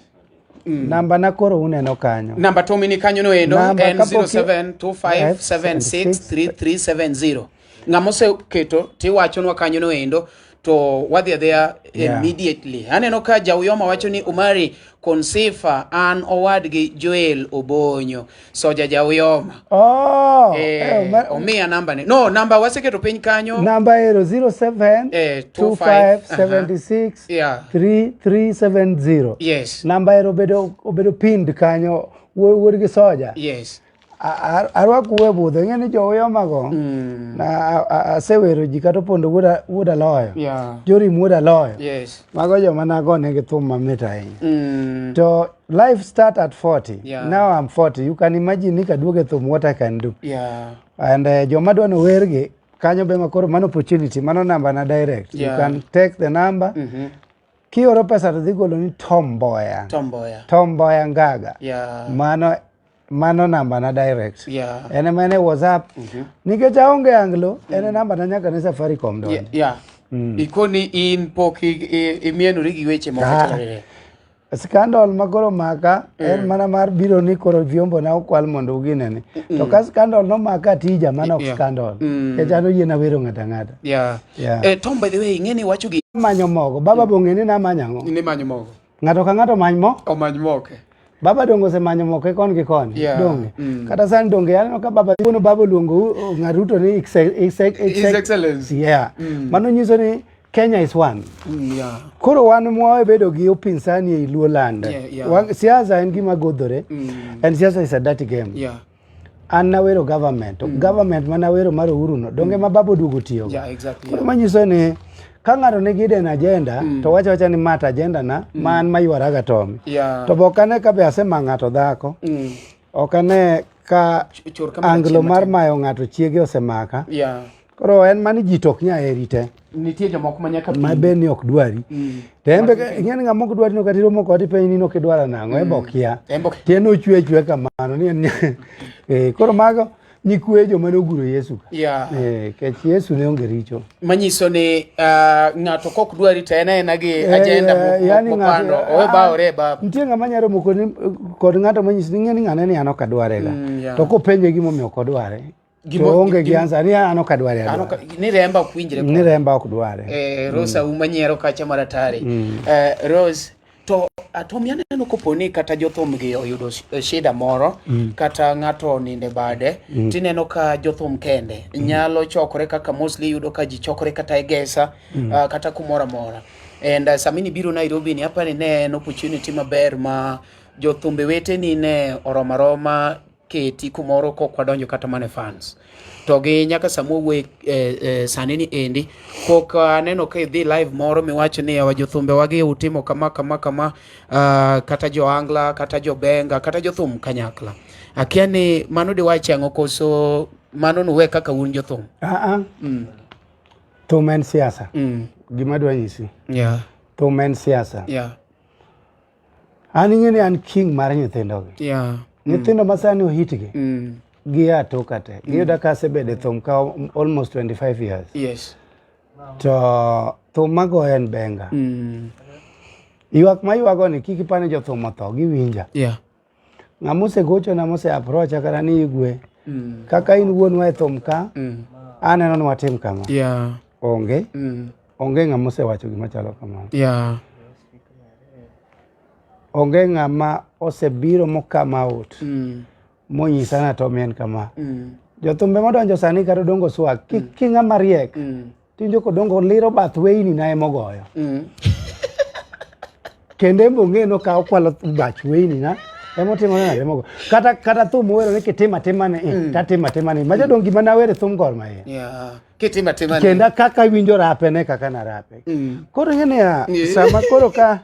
Namba na koro uneno kanyo. Namba Tommy ni kanyo no endo Namba en kapok 0725763370. Ng'ama oseketo tiwachonwa kanyo no endo to wadhi adhiya immediately. Aneno ka Jauyoma wacho ni Umari Konsifa an owadgi Joel Obonyo. Soja Jauyoma. Oh, omiya namba ne. No, namba waseketo piny kanyo. Namba ero 07 25 76 Yeah. 3370. Yes. Namba ero obedo pinned kanyo wuod gi soja. Yes. Arwako we budho ing'e ni jo Uyoma go na asewero ji kata opondo wuod aloyo. Yeah. Jorim wuod aloyo. Yes. Mago joma nagonegi thum mamit ahinya. To life start at 40. Yeah. Now I'm 40. You can imagine ni kaduogo e thum what I can do. Yeah. And joma dwa nowergi kanyo be makoro mano opportunity mano namba na direct. Yeah. You can take the number. Kioro pesa to dhi golo ni Tom Mboya. Tom Mboya. Tom Mboya Ngaga. Yeah. Mano namba na direct. Yeah. En ema en e WhatsApp. Nikech aonge Anglo, en e namba na nyaka ne Safaricom donjo. Yeah. Ikoni in pok imienori gi weche moko Ah. chalore. Scandal ma koro maka en mana mar biro ni koro vyombo na okwal mondo uginene. To ka scandal nomaka tija mano ok scandal. Nikech an oyiena wero ng'ato ang'ata. Yeah. Yeah. Tom, by the way, ing'e ni wacho gi Manyo mogo. Baba bong'e ni namanyo ang'o? ni manyo mogo. Ng'ato ka ng'ato many mo. Omany moke. Baba dongo osemanyo moke koni gi koni. Yeah. Donge. Kata sani donge aneno ka baba wuono baba oluongo ng'aruto ni His Excellency. Yeah. Mano nyiso ni Kenya is one. Yeah. Koro wan mwabedo gi upinzani ei Luo land. Yeah. Siasa en gima godhore. And siasa is a dirty game. Yeah. An nawero government. To government manawero mar Uhuru no, donge ma baba oduogo tiyogo. Yeah, exactly. Koro manyiso ni ka ng'ato nigi hidden agenda to wacho awacha ni ma to agenda na ma an maywaraga Tommy. Yeah. To be ok ane ka be asema ng'ato dhako. Ok ane ka Chor kamera anglo chien mar matin. mayo ng'ato chiege osemaka. Yeah. Koro en mani ji to ok nyal heri te. Nitie jomoko ma nyaka Ma be ni ok dwari. To en be ing'e ni ng'ama ok dwari no kata iromo kode ipenje ni ok idwara nang'o, en be okia. En be okia. Tiende ochwe achweya kamano ni en koro mago nyikwe joma noguro Yesu ka. Yeah. Kech Yesu ne onge richo. Manyiso ni ng'ato kok dwari to en aena gi agenda Yani mopando, owe bawore e baba. Nitie ng'ama nyalo romo kod ng'ato manyisi ni ing'e ni ng'ane ni an ok adware ga. To kopenje gimomiyo ok odware, to oonge gi answer ni an ok adware adwara. Ni remba ok winjre Ni remba ok dware. Rose Auma nyiero kacha maratari. Rose, to Tommy aneno kopo ni kata jothum gi oyudo shida moro, kata ng'ato oninde bade, tineno ka jothum kende nyalo chokore kaka mostly iyudo ka ji chokore kata e Gesa, kata kumoro amora. And sami ni biro Nairobi ni apani ne en opportunity maber ma jothumbe weteni ne oromo aroma keti kumoro kok wadonjo kata mana e fans. To gi nyaka sama wawuoye sani ni endi, pok aneno ka idhi live moro miwacho ni yawa jothumbe wagi utimo kama kama kama, kata jo Angla, kata jo Benga, kata jothum kanyakla. Akia ni mano diwach ang'o koso mano nuwe kaka un jothum? Thum en siasa. Gima adwa nyisi. Yeah. Thum en siasa. Yeah. An ing'e ni an king mar nyithindogi. Yeah. Nyithindo ma sani ohitgi. Gia toka te. Giyuda ka asebedo e thum ka almost 25 years. Yes. To thum magoyo en benga. Ywak maywago ni kik ipar ni jothum otho, giwinja. Yeah. Ng'ama osegochona mose approacha kata ni Igwe. Kaka in wuonwa e thum ka, aneno ni watim kama. Yeah. Onge. Onge ng'ama osewacho gima chalo kamano. Yeah. Onge ng'ama osebiro mo come out. Monyisa na Tommy en kama. Jothumbe modonjo sani kata Odongo Swag, ki ng'ama riek, tinjo kodongo liro bath weyni na emogoyo. Kendo en be ong'e ni okawo kwalo bach weyni na. Emotimo nade mogo. Kata kata thum wero ni kitimo atima ni mm. tatimo atima ni. Majo dong gima nawere thum Gor Mahia. Yeah. Kitimo atima ni. Kenda kaka winjo rape ne kaka na rape. Mm. Koro ing'e niya, sama koro ka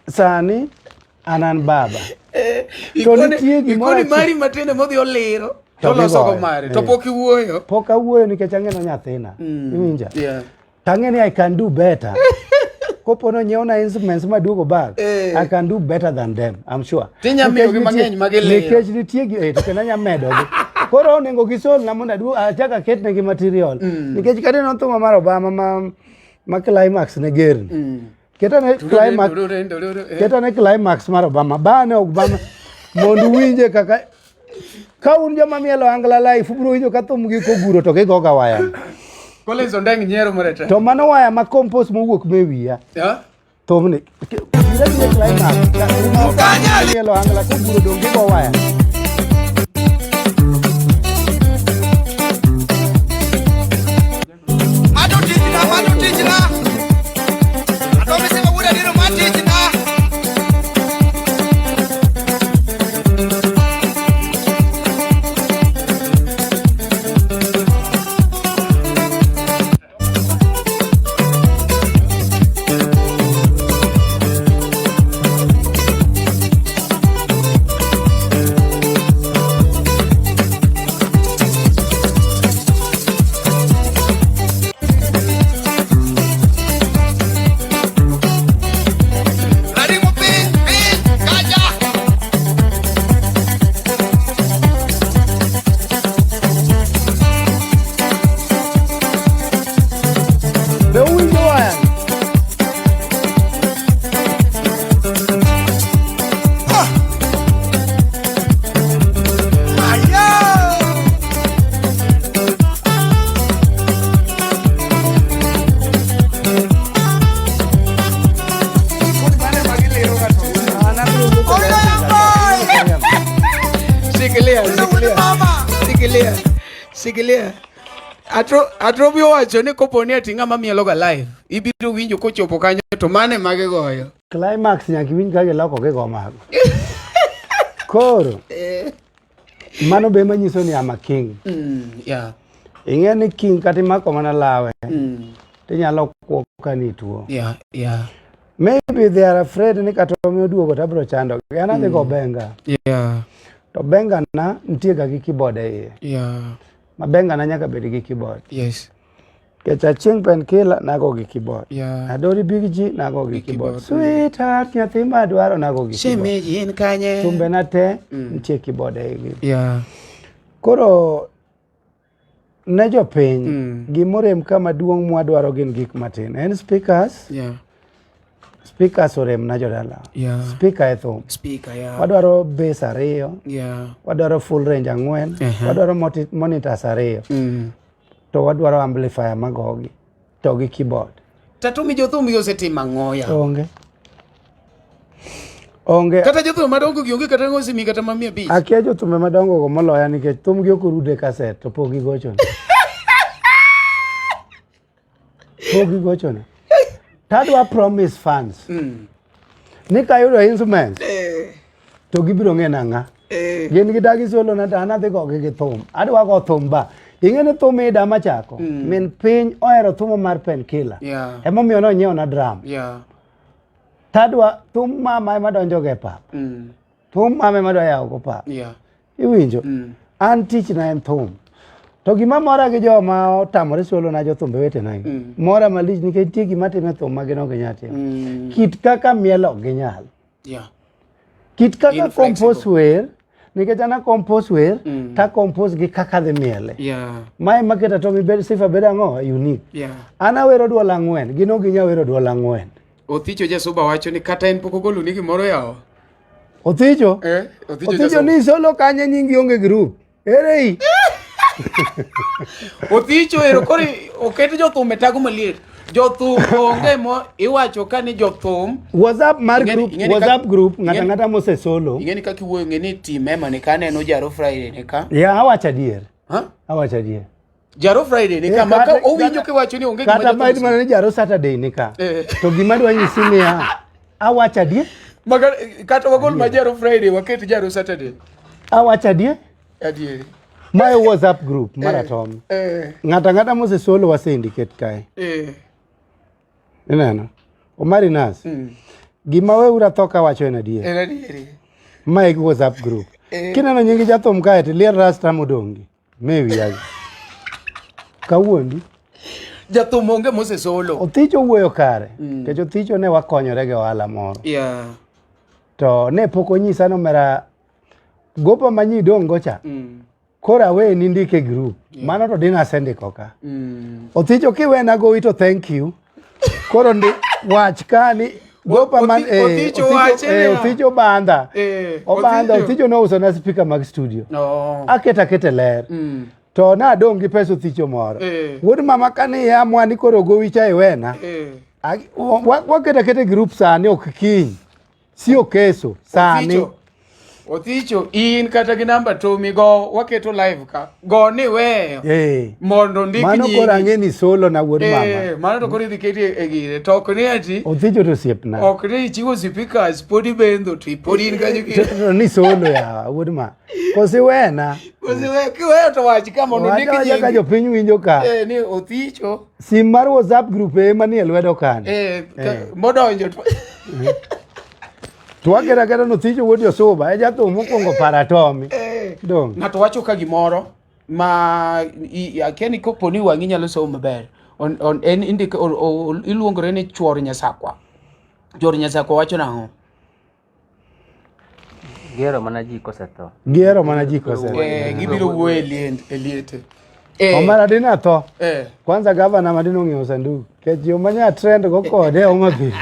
sani an an baba. Eh, To nitie gimoro ikone mari matindo modhi oliro To to loso go gigoyo. mare to Eh. pok iwuoyo. Pok awuoyo nikech ang'eno nyathina. Iwinja? Yeah. Tang'e ni I can do better. Kopo nonyiewna instruments maduogo back, Eh. I can do better than them, I'm sure. Tinya Nikech miyogi nitie- mang'eny ma giliro. Nikech nitie gi, eh, to kendo anya medogi. Koro onego gisol na mondo aduog achak aketnegi material. Nikech kata ineno thuma mar Obama ma, ma climax ne gerni. Ketane climax, ketane climax mar Obama. Bane Obama mondo uwinje kaka ka un joma mielo Angla life ubiro winjo ka thum gi koguro to gigoga waya. Collins Ondeng nyiero morete. To mano waya ma compose mowuok me wiya. Yeah? Thumni. Biro biro climax. Mielo Angla koguro dong gigo waya. Mano tijna, mano tijna. Atomi sema wuda diro ma tijna. Radimo piny, piny, kacha. Be uwinjo waya? Ayo! Shikilia, shikilia. Shikilia. Shikilia. Atro Atrobi owacho ni kopo ni ati ng'ama mieloga live, ibiro winjo kochopo kanyo to mane magigoyo. Climax nyaka iwinj ka giloko gigo mago. Koro mano be manyiso ni I'm a king. Yeah. Ing'e ni king kata imako mana lawe tinyalo kuo ka nituo. Yeah, yeah. Maybe they are afraid ni kata omi oduogo to abiro chandogi. An adhi go benga. Yeah. To benga na nitie ga gi keyboard e iye. Yeah. Ma benga na nyaka bed gi keyboard. Yes. Nikech achieng' Painkiller nago gi keyboard. Yeah. Adori Big G nago gi keyboard. keyboard, Sweetheart nyathi madwaro nago gi keyboard. Shemeji en kanye? Thumbe na te nitie keyboard e igi. Yeah. Koro ne jopiny gimorem ka maduong' mwadwaro gin gik matin. En speakers, Yeah. speakers orem na jodala. Yeah. Speaker e thum. Speaker, yeah. Wadwaro bass ariyo, Yeah. wadwaro full range ang'wen, wadwaro monitors ariyo, to wadwaro amplifier magogi to gi keyboard. Tatumi jothum gi osetimo ang'o ya? Onge. Onge. Kata jothum madongo gi onge kata ng'osimi kata ma 500. Akia jothumbe madongo go moloya nikech thumgi ok orude kaset to pok gigochona. Pok gigochona. Tadwa promise fans ni kayudo instruments to gibiro ng'e nang'a. Gin gidagi solo na to an adhi gogi gi thum. Adwa go thum ba. Ing'e ni thum ida machako. Min piny ohero thum mar Painkiller. Yeah. Emomiyo nonyiewna drum. Yeah. Tadwa thum mama ema donjo go e pap. Thum mama ema dwa yawo go pap. Yeah. Iwinjo? An tichna en thum. To gima mora gi joma otamore solo na jothumbe wetena gi. Mora malich nikech nitie gima timo e thum ma gin ok ginyal timo. Kit kaka miel ok ginyal. Yeah. Kit kaka Inflexible. compose wer, nikech an a compose wer, ta compose gi kaka dhi miele. Yeah. Mae maketa to mi bed sifa bedo ang'o? Unique. Yeah. An awero duol ang'wen, gin ok ginyal wero duol ang'wen. Othicho Jasuba wacho ni kata en pok ogolo ni gimoro yawo. Othicho? Eh, Othicho Othicho Jasuba. ni solo kanye nyingi onge group. Ere i? Othicho ero koro oket jothum e tago maliet. Jothum onge mo iwacho ka ni jothum WhatsApp mar group, ing'eni WhatsApp group ng'ata ing'eni- ng'ata mose solo. Ing'eni kaka iwuoyo ng'e ni team ema ni ka aneno Jaro Friday ni ka. Ya awacho adier. Ha? Awacho adier. Jaro Friday ni ka ma ka owinjo kiwacho ni onge gima Kata jothum bed mana ni Jaro Saturday ni ka. Eh. To gima dwa nyisi niya, awacho adier. Maga, kata wagol ma Jaro Friday waket Jaro Saturday. Awacho adier. Adier. Mae WhatsApp group mar Atom. Ng'ato ang'ata mosesolo wase indicate kae. Ineno? Omari Nas. Gima weuru atho kawacho en adier. En adier. Mae WhatsApp group. Kineno nying jathum kae to lier rasta modong'gi. Me wiya. Kawuondi. Jathum onge mosesolo. Othicho wuoyo kare. Nikech Othicho ne wakonyore gi ohala moro. Yeah. To ne pok onyisa ni omera gopa ma nyi dong' go cha. Koro aweni ndike e group. Mano to dina asendiko ka. Othicho kiwena gowi to thank you. Koro ndi wach ka ni gopa man Othicho wache niya. Othicho bandha. Obandha Othicho. Othicho nouso na speaker mag studio. No. Aketa akete ler. To nadong' gi pesa Othicho moro. Wuod mama kane iya mwani koro gowi cha iwena. Waketa aketa e group sani ok kiny. Sio keso sani. Othicho. Othicho in kata gi namba Tomi go waketo live ka. Go ni weyo. Mondo ndik Mano nyingi. koro ang'e ni solo na wuod mama. Mano to koro idhi keti e gire. To ok ni ati Othicho to osiepna. ok ni ichiwo speakers pod ibendho to pod in kanyo To ni solo ya wuod ma. Kosi wena. Kosi we kiweyo to wach ka mondo ndik Wacha wacha ka nyingi. jopiny winjo ka. Ni Othicho. Sim mar WhatsApp group ema nie lwedo kani. Modonjo to To waketa aketa ni Othicho wuod Josuba e jathum mokwongo para Tomi. Dong. Ng'ato wacho ka gimoro ma akia ni kopo ni wang'i nyalo somo maber. On, en indiko iluongore ni chuor Nyasakwa. Chuor Nyasakwa wacho nang'o? Gihero mana ji kosetho. Gihero mana ji kosetho. Gibiro wuoyo e e liete. Omara dina tho. Kwanza gavana ma dino ng'iewo sanduk. Kech yo manya trend go kode Homa Bay.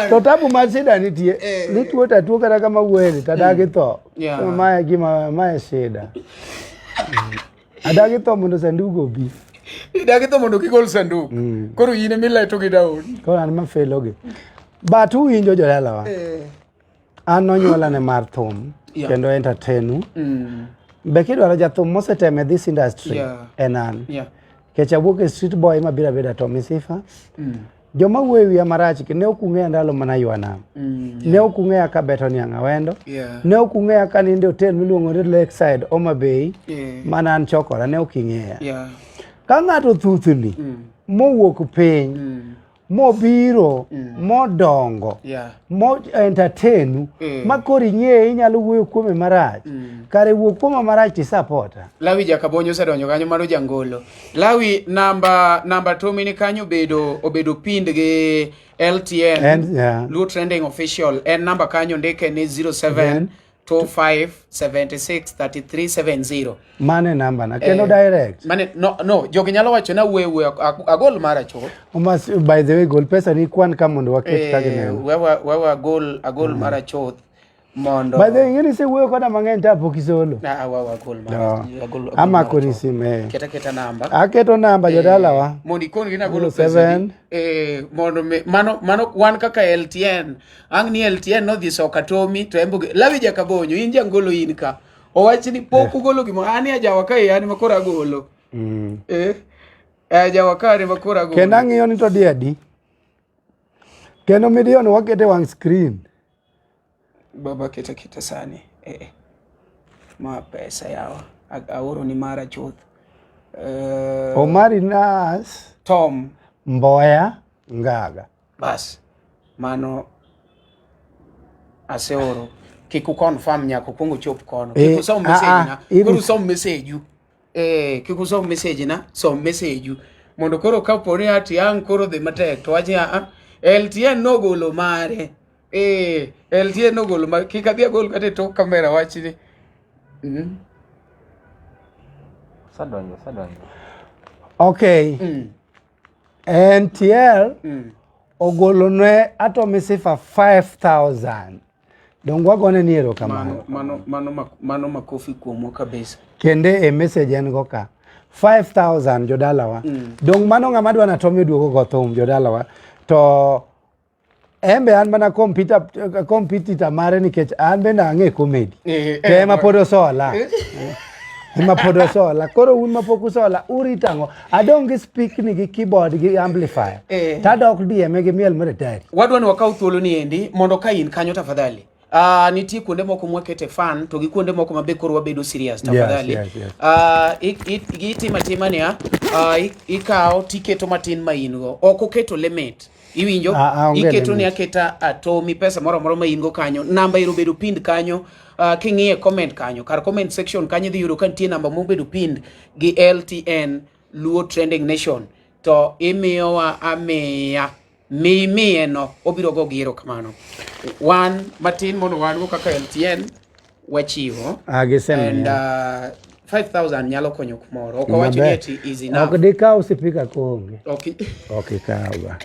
To tabu mar shida nitie. Ni tuo ta tuo kata kama wuoye ni tadagi tho. Yeah. Mae gima mae shida. Adagi tho mondo sanduk obi. Idagi tho mondo kigol sanduk. Koro in ema ileto gi down. Koro an mafelo gi. But uwinjo jodalawa. An nonyuola ne mar thum kendo entertainu. Be kidwaro jathum mosetemo e this industry en an. Nikech awuok e street boy mabiro abedo Tommy Sifa. Joma wuoyo e wiya marach ne ok ung'eya ndalo mana ywa nam. Ne ok ung'eya ka beto niang' awendo. Ne ok ung'eya ka nindo e hotel miluongo ni Lakeside Homa Bay. Mana an chokora ne ok ing'eya. Ka ng'ato thuthni mowuok piny mobiro modongo mo entertainu ma koro ing'eye inyalo wuoyo kuome marach. Kare wuo kuoma marach tisapota. Lawi Jakabonyo osedonjo kanyo mano jangolo. Lawi namba Tomi ni kanyo obedo pinned gi LTN Luo Trending Official. En namba kanyo ndike ni 07 25 76 33 70. Mane namba na kendo direct. Mane no jogi nyalo wacho na wuoyo wuoyo agol mara chuth. Omas, by the way gol pesa ni kwan ka mondo waket ka gineno. Wewa agol mara chuth mondo. By the way ing'eni isewuoyo koda mang'eny to pok isolo. Wewa agol mara. Agol Amako mara ni chuth. sim Keta namba. Aketo namba jodalawa. Mondo ikon gi nagolo pesa 07. Mondo mano wan kaka LTN. Ang' ni LTN nodhi soka Tomi to embo Lawi Jakabonyo in jangolo in ka. Owach ni pok ugolo gimoro. An ajawa ka an ma koro agolo. Ajawa ka an ma koro agolo. Kendo ang'iyo ni to di adi. Kendo midiyo ni wakete wang' screen. Baba keta sani. Ma pesa yawa. Aoro ni mara chuth. Omari Nas Tom Mboya Ngaga. Bas mano aseoro. Kik uconfirm nyaka ukuong uchop kono. Kik usom message na. Koro usom message u. Kik usom message na, som message u. Mondo koro kapo ni ati ang' koro dhi matek to wach ni LTN nogolo mare. LTN nogolo mare. Kik adhi agol kata e tok kamera wach ni. Osedonjo. Okay. NTL ogolo ne Atomy Sifa 5000. Donge wagone ni erokamano. Mano makofi kuomwa kabisa. Kende e message en go ka. 5000 jodalawa. Dong mano ng'ama dwa na Tommy oduogo go thum jodalawa. To embe an mana competitor mare nikech an bende ang'e comedy. To ema pod osola. Ema pod osola. Koro un mapok usola, urito ang'o? Adong' gi spikni gi keyboard gi amplifier. Eh. Tadok DM gi miel maritari. Wadwa ni wakaw thuolo ni endi mondo ka in kanyo tafadhali. Nitie kuonde moko mwakete fun to gi kuonde moko mabe koro wabedo serious tafadhali. Yes. Gitimo atima niya, ikawo tiketo matin ma in go. Ok oketo limit. Iwinjo? Onge Iketo ni limit. aketa atomi pesa moro amora ma in go kanyo. Namba ero obedo pinned kanyo. King'iye comment kanyo, kar comment section kanyo idhi yudo ka nitie namba mobedo pinned gi LTN Luo Trending Nation. To imiyowa amiya. Miye no, obiro go gi erokamano. Wan matin mondo wan go kaka LTN wachiwo. Gisemiya. And 5,000 nyalo konyo kumoro. Ok wawacho ni Maber. ati is enough. Ok dikaw sipika koonge. Ok. Ok ikaw ga.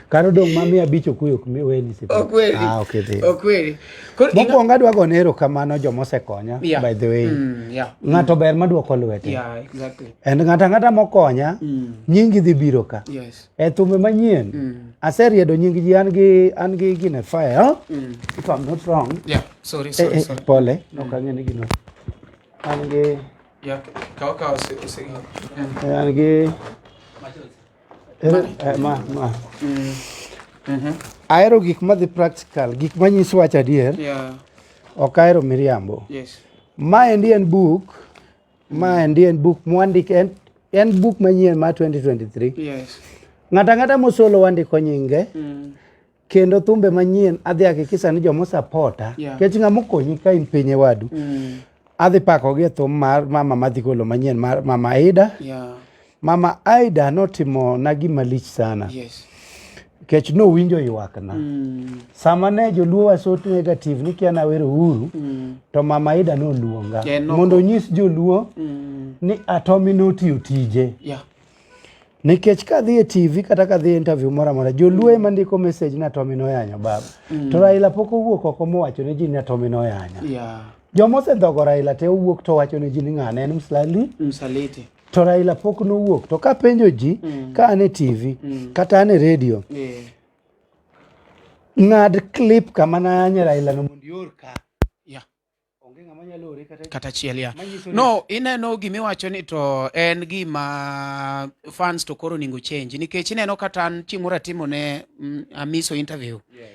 Kar odong' ma 500 okuyo ok mi weni sipika. Ok weni. Ok idhi. Ok weni. Koro Mokwongo adwa gone erokamano joma osekonya, Yeah. by the way. Yeah. Ng'ato ber maduoko lwete. Yeah, exactly. And ng'ato ang'ata mokonya, nyingi dhi biro ka. Yes. E thumbe manyien, aseriedo nying ji, an gi gine fire, huh? If I'm not wrong. Yeah, sorry, sorry, sorry. Pole, ok ang'e ni gino. An gi Yeah, kaw ose. An gi ma. Ahero gik madhi practical, gik manyiso wach adier. Yeah. Ok ahero miriambo. Yes. Maendi en book, maendi en book mwandik, en book manyien mar 2023. Yes. Ng'ato ang'ata mosolo wandiko nyinge. Kendo thumbe manyien adhi hakikisha ni joma osapota. Yeah. Nikech ng'ama okonyi ka in piny e wadu. Adhi pakogi e thum mar mama madhi golo manyien mar Mama Aida. Yeah. Mama Aida notimo na gima lich sana. Yes. Nikech nowinjo ywakna. Sama ne joluo wa so negative ni kia nawero Uhuru, to Mama Aida noluonga Yeah, no. mondo onyis joluo ni Atomi notiyo tije. Yeah. Nikech kadhi e TV kata kadhi e interview moro amora, joluo ema ndiko message ni Atomi noyanyo baba. To Raila pok owuok oko mowacho ne ji ni Atomi noyanyo. Yeah. Joma osendhogo Raila te owuok to wacho ne ji ni ng'ane en msaliti. Msaliti. To Raila pok nowuok. To kapenjo ji, ka an e TV, kata an e radio, Yeah. ng'ad clip kama nayanye Raila no mondo ior ka. Yeah. Onge ng'ama nyalo ore kata Kata achiel, ya. Manyiso ni- No, ineno gimiwacho ni to en gima fans to koro onego change nikech ineno kata an chieng' moro atimo ne Amiso interview. Yes.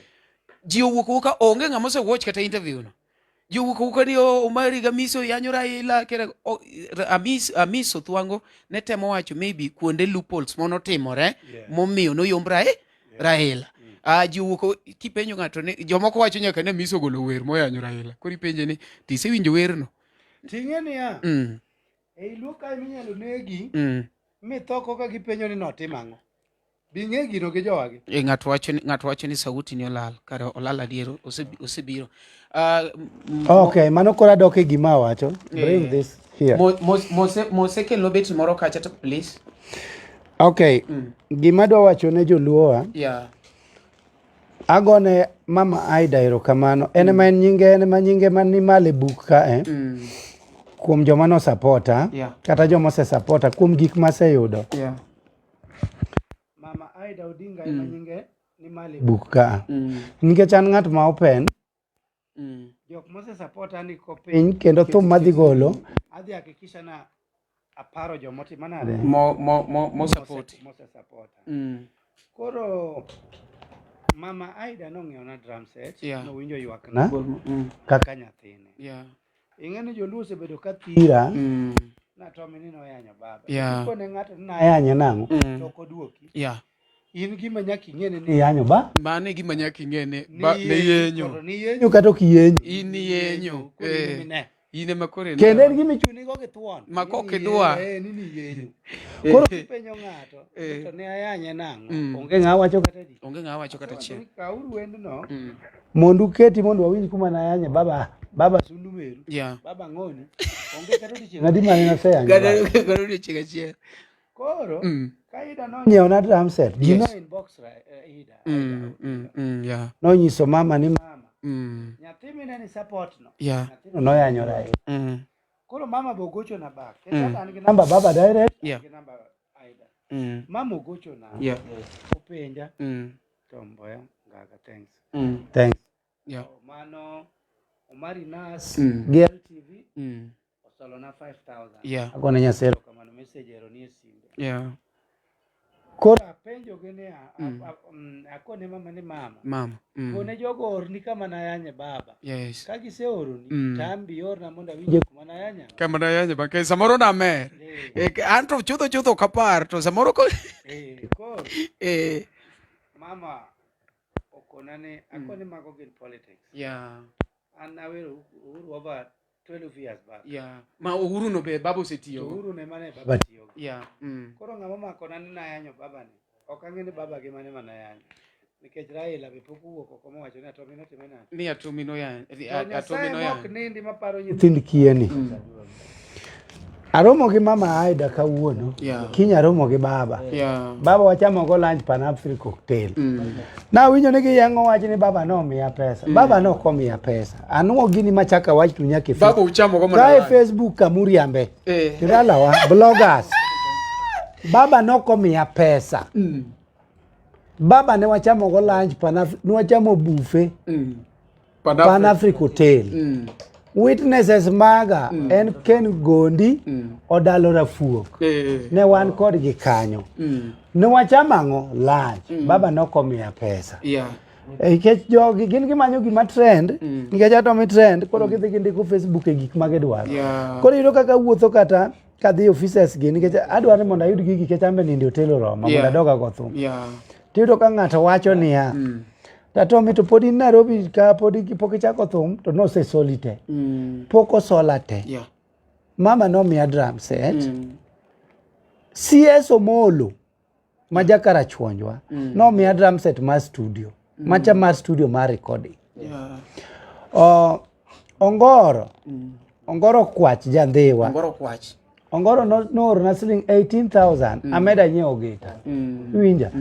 Ji owuok awuoka, onge ng'ama osewatch kata interview no. Ji owuok awuoka ni Omari gi Amiso yanyo Raila kere Amiso Thwango ne temo wacho maybe kuonde loopholes monotimore momiyo noyomb Raila. Ji owuok kipenjo ng'ato ni jomoko wacho nyaka ni Amiso ogolo wer moyanyo Raila. Koro ipenje ni tisewinjo werno? Ting'e niya, ei Luo kae minyalo negi mitho koka gipenjo ni notimo ang'o. Bi ng'e gino gi jowagi. Ng'ato wacho ni sauti ni olal, kare olal adier, osebiro. Okay, mano koro adok e gima awacho. Bring this here. Mose kelno bet moro kacha to please. Okay. Gima adwa wacho ne joluowa. Yeah. Agone Mama Aida erokamano. En ema en nyinge, en ema nyinge man ni malo e buk ka. Kuom joma nosapota, Yeah. kata joma osesapota kuom gik maseyudo. Yeah. Mama Aida Odinga ema nyinge ni malo e buk ka. Nikech an ng'at ma open. Jok mosesapota ndiko piny kendo thum madhi golo adhi hakikisha na aparo jomotimo nade Mo support. Mosesapota. Koro Mama Aida nong'iewona drum set, Yeah. nowinjo ywakna kaka nyathine. Yeah. Ing'e ni joluo osebedo ka thira natomi ni noyanyo baba. Yeah. Kone ng'ato ni nayanye nang'o to ok oduoki. Yeah. In gima nyaka ing'e ni iyanyo ba Mano e gima nyaka ing'e ni Ni ba ne yenyo. Koro ni yenyo kata ok iyenyo. In iyenyo. Koro in ema ine. In ema koro ine. Kendo en gima ichuni go gi thuon. Ma kok Ni idwa. ni iyenyo. Koro kipenjo ng'ato to ne ayanye nang'o? Onge ng'a wacho kata di. Onge ng'a wacho kata achiel. Kauru wendno mondo uketi mondo wawinj kuma nayanye baba. Baba sundu meru. Yeah. Baba ng'oni. Onge kata odiechieng' adi mane naseyanyo baba. Kata odiechieng' achiel. Koro, ka Ida nonyiewo drum set, ji no inbox Ida. Yeah. Nonyiso mama ni mama, nyathi mine ni support no. Yeah. Nyathino noyanyo Raila. Koro mama be ogochona back. Kech an gi namba baba direct, Yeah. an gi namba Aida. Mama ogochona. Yeah. Openja. To Mboya, Ngaga, thanks. Thanks. Yeah. Mano Omari Nas, gi LTV. osolona 5000. Yeah. Agone Nyasaye erokamano message ero nie simbe. Yeah. Koro apenjogi niya, akone mama ni mama, Mama. Kone jogo orni kama nayanye baba. Yes. Ka giseoroni, to an be iorna mondo awinje kuma nayanya. Kama nayanye ba, ke samoro namer. Eh, an to chutho chutho ok apar to samoro ko Eh, koro mama okona ni akone mago gin politics. Yeah. An nawero Uhuru over 12 years back. Yeah. Ma Uhuru no be baba osetiyo. To Uhuru ne mane baba tiyogo. Yeah. Koro ng'ama omakona ni nayanyo baba ni, ok ang'e ni baba gi mane manayanyo. Nikech Raila be pok owuok oko mowacho ni Atomi notime nade. Ni Atomi noyanyo. To Nyasaye noyanyo. mok nindi maparo nyithind kiye ni. Aromo gi mama Aida kawuono. Yeah. Kiny aromo gi baba. Yeah. Baba wachamo go lunch Pan Africa Hotel. Nawinjo ni giyang'o wach ni baba nomiya pesa. Baba ne ok omiya pesa. Anwo gini machaka wach to nyaka e Baba uchamo go mana Kae lunch. Facebook kamuriambe. Eh. Tidalawa bloggers. Baba ne ok omiya pesa. Baba ne wachamo go lunch Pan Africa, ne wachamo buffet. Pan Africa Hotel. Witnesses maga en Ken Gondi, Odalo Rafuok. Ne wan kodgi kanyo. Ne wachamo ang'o? Lunch. Baba ne ok omiya pesa. Yeah. Nikech jogi gin gimanyo gima trend, nikech Atomi trend, koro gidhi gindiko Facebook e gik ma gidwaro. Yeah. Koro iyudo kaka awuotho kata kadhi e offices gi nikech adwaro ni mondo ayud gigi nikech an be nindo e hotel oroma mondo Yeah. adog ago thum. Yeah. Tiyudo ka ng'ato wacho niya, Atomi to pod in Nairobi ka pod pok ichako thum to nosesoli te. Pok osola te. Yeah. Mama nomiya drum set. CS Omolo ma jakarachuonjwa nomiya drum set mar studio. Macha mar studio mar recording. Yeah. Ongoro. Ongoro Kwach jandhiwa. Ongoro Kwach. Ongoro noorona siling 18,000 ameda nyiewo gita. Iwinja?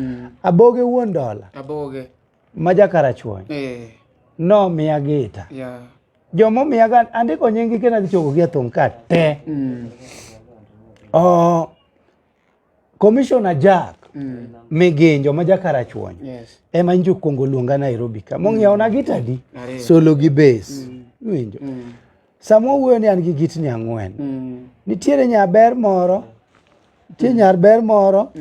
Aboge wuon dola. Aboge. Ma jakarachuony. Nomiya gita. Yeah. Jomomiya ga andiko nying gi kendo adhi chopo gi e thum ka te. Commissioner Jack Miginjo ma jakarachuony. Yes. Ema njo kuongo luonga Nairobi ka. Mong'iewona gita adi? Ariyo. Solo gi bass. Iwinjo? Sama wawuoyo ni an gi gitni ang'wen. Nitiere nyaber moro, nitie nyar ber moro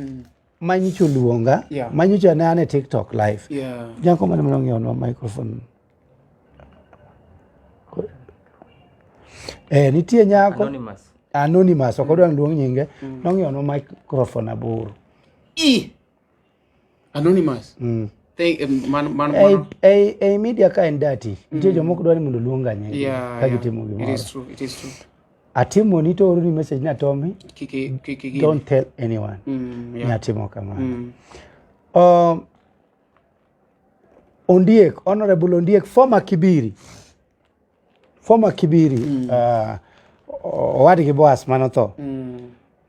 ma nyocha oluonga, Yeah. ma nyocha ne an e TikTok live. Yeah. Nyako mane mane microphone? Nitie nyako Anonymous. Anonymous, ok odwa ni luong nyinge. Nong'iewonwa microphone aboro. I. Anonymous. Thank, man, man, man. Ei media ka en dirty. Nitie jomoko dwa ni mondo oluonga nyinge Yeah, ka yeah. gitimo It gimoro. is true, it is true. Atimo ni to oroni message ni Atomi, Kiki, kiki gini. don't tell anyone. Yeah. Ni atimo kamano. Ondiek, Honorable Ondiek, former Kibiri. Former Kibiri, owadgi Boaz manotho.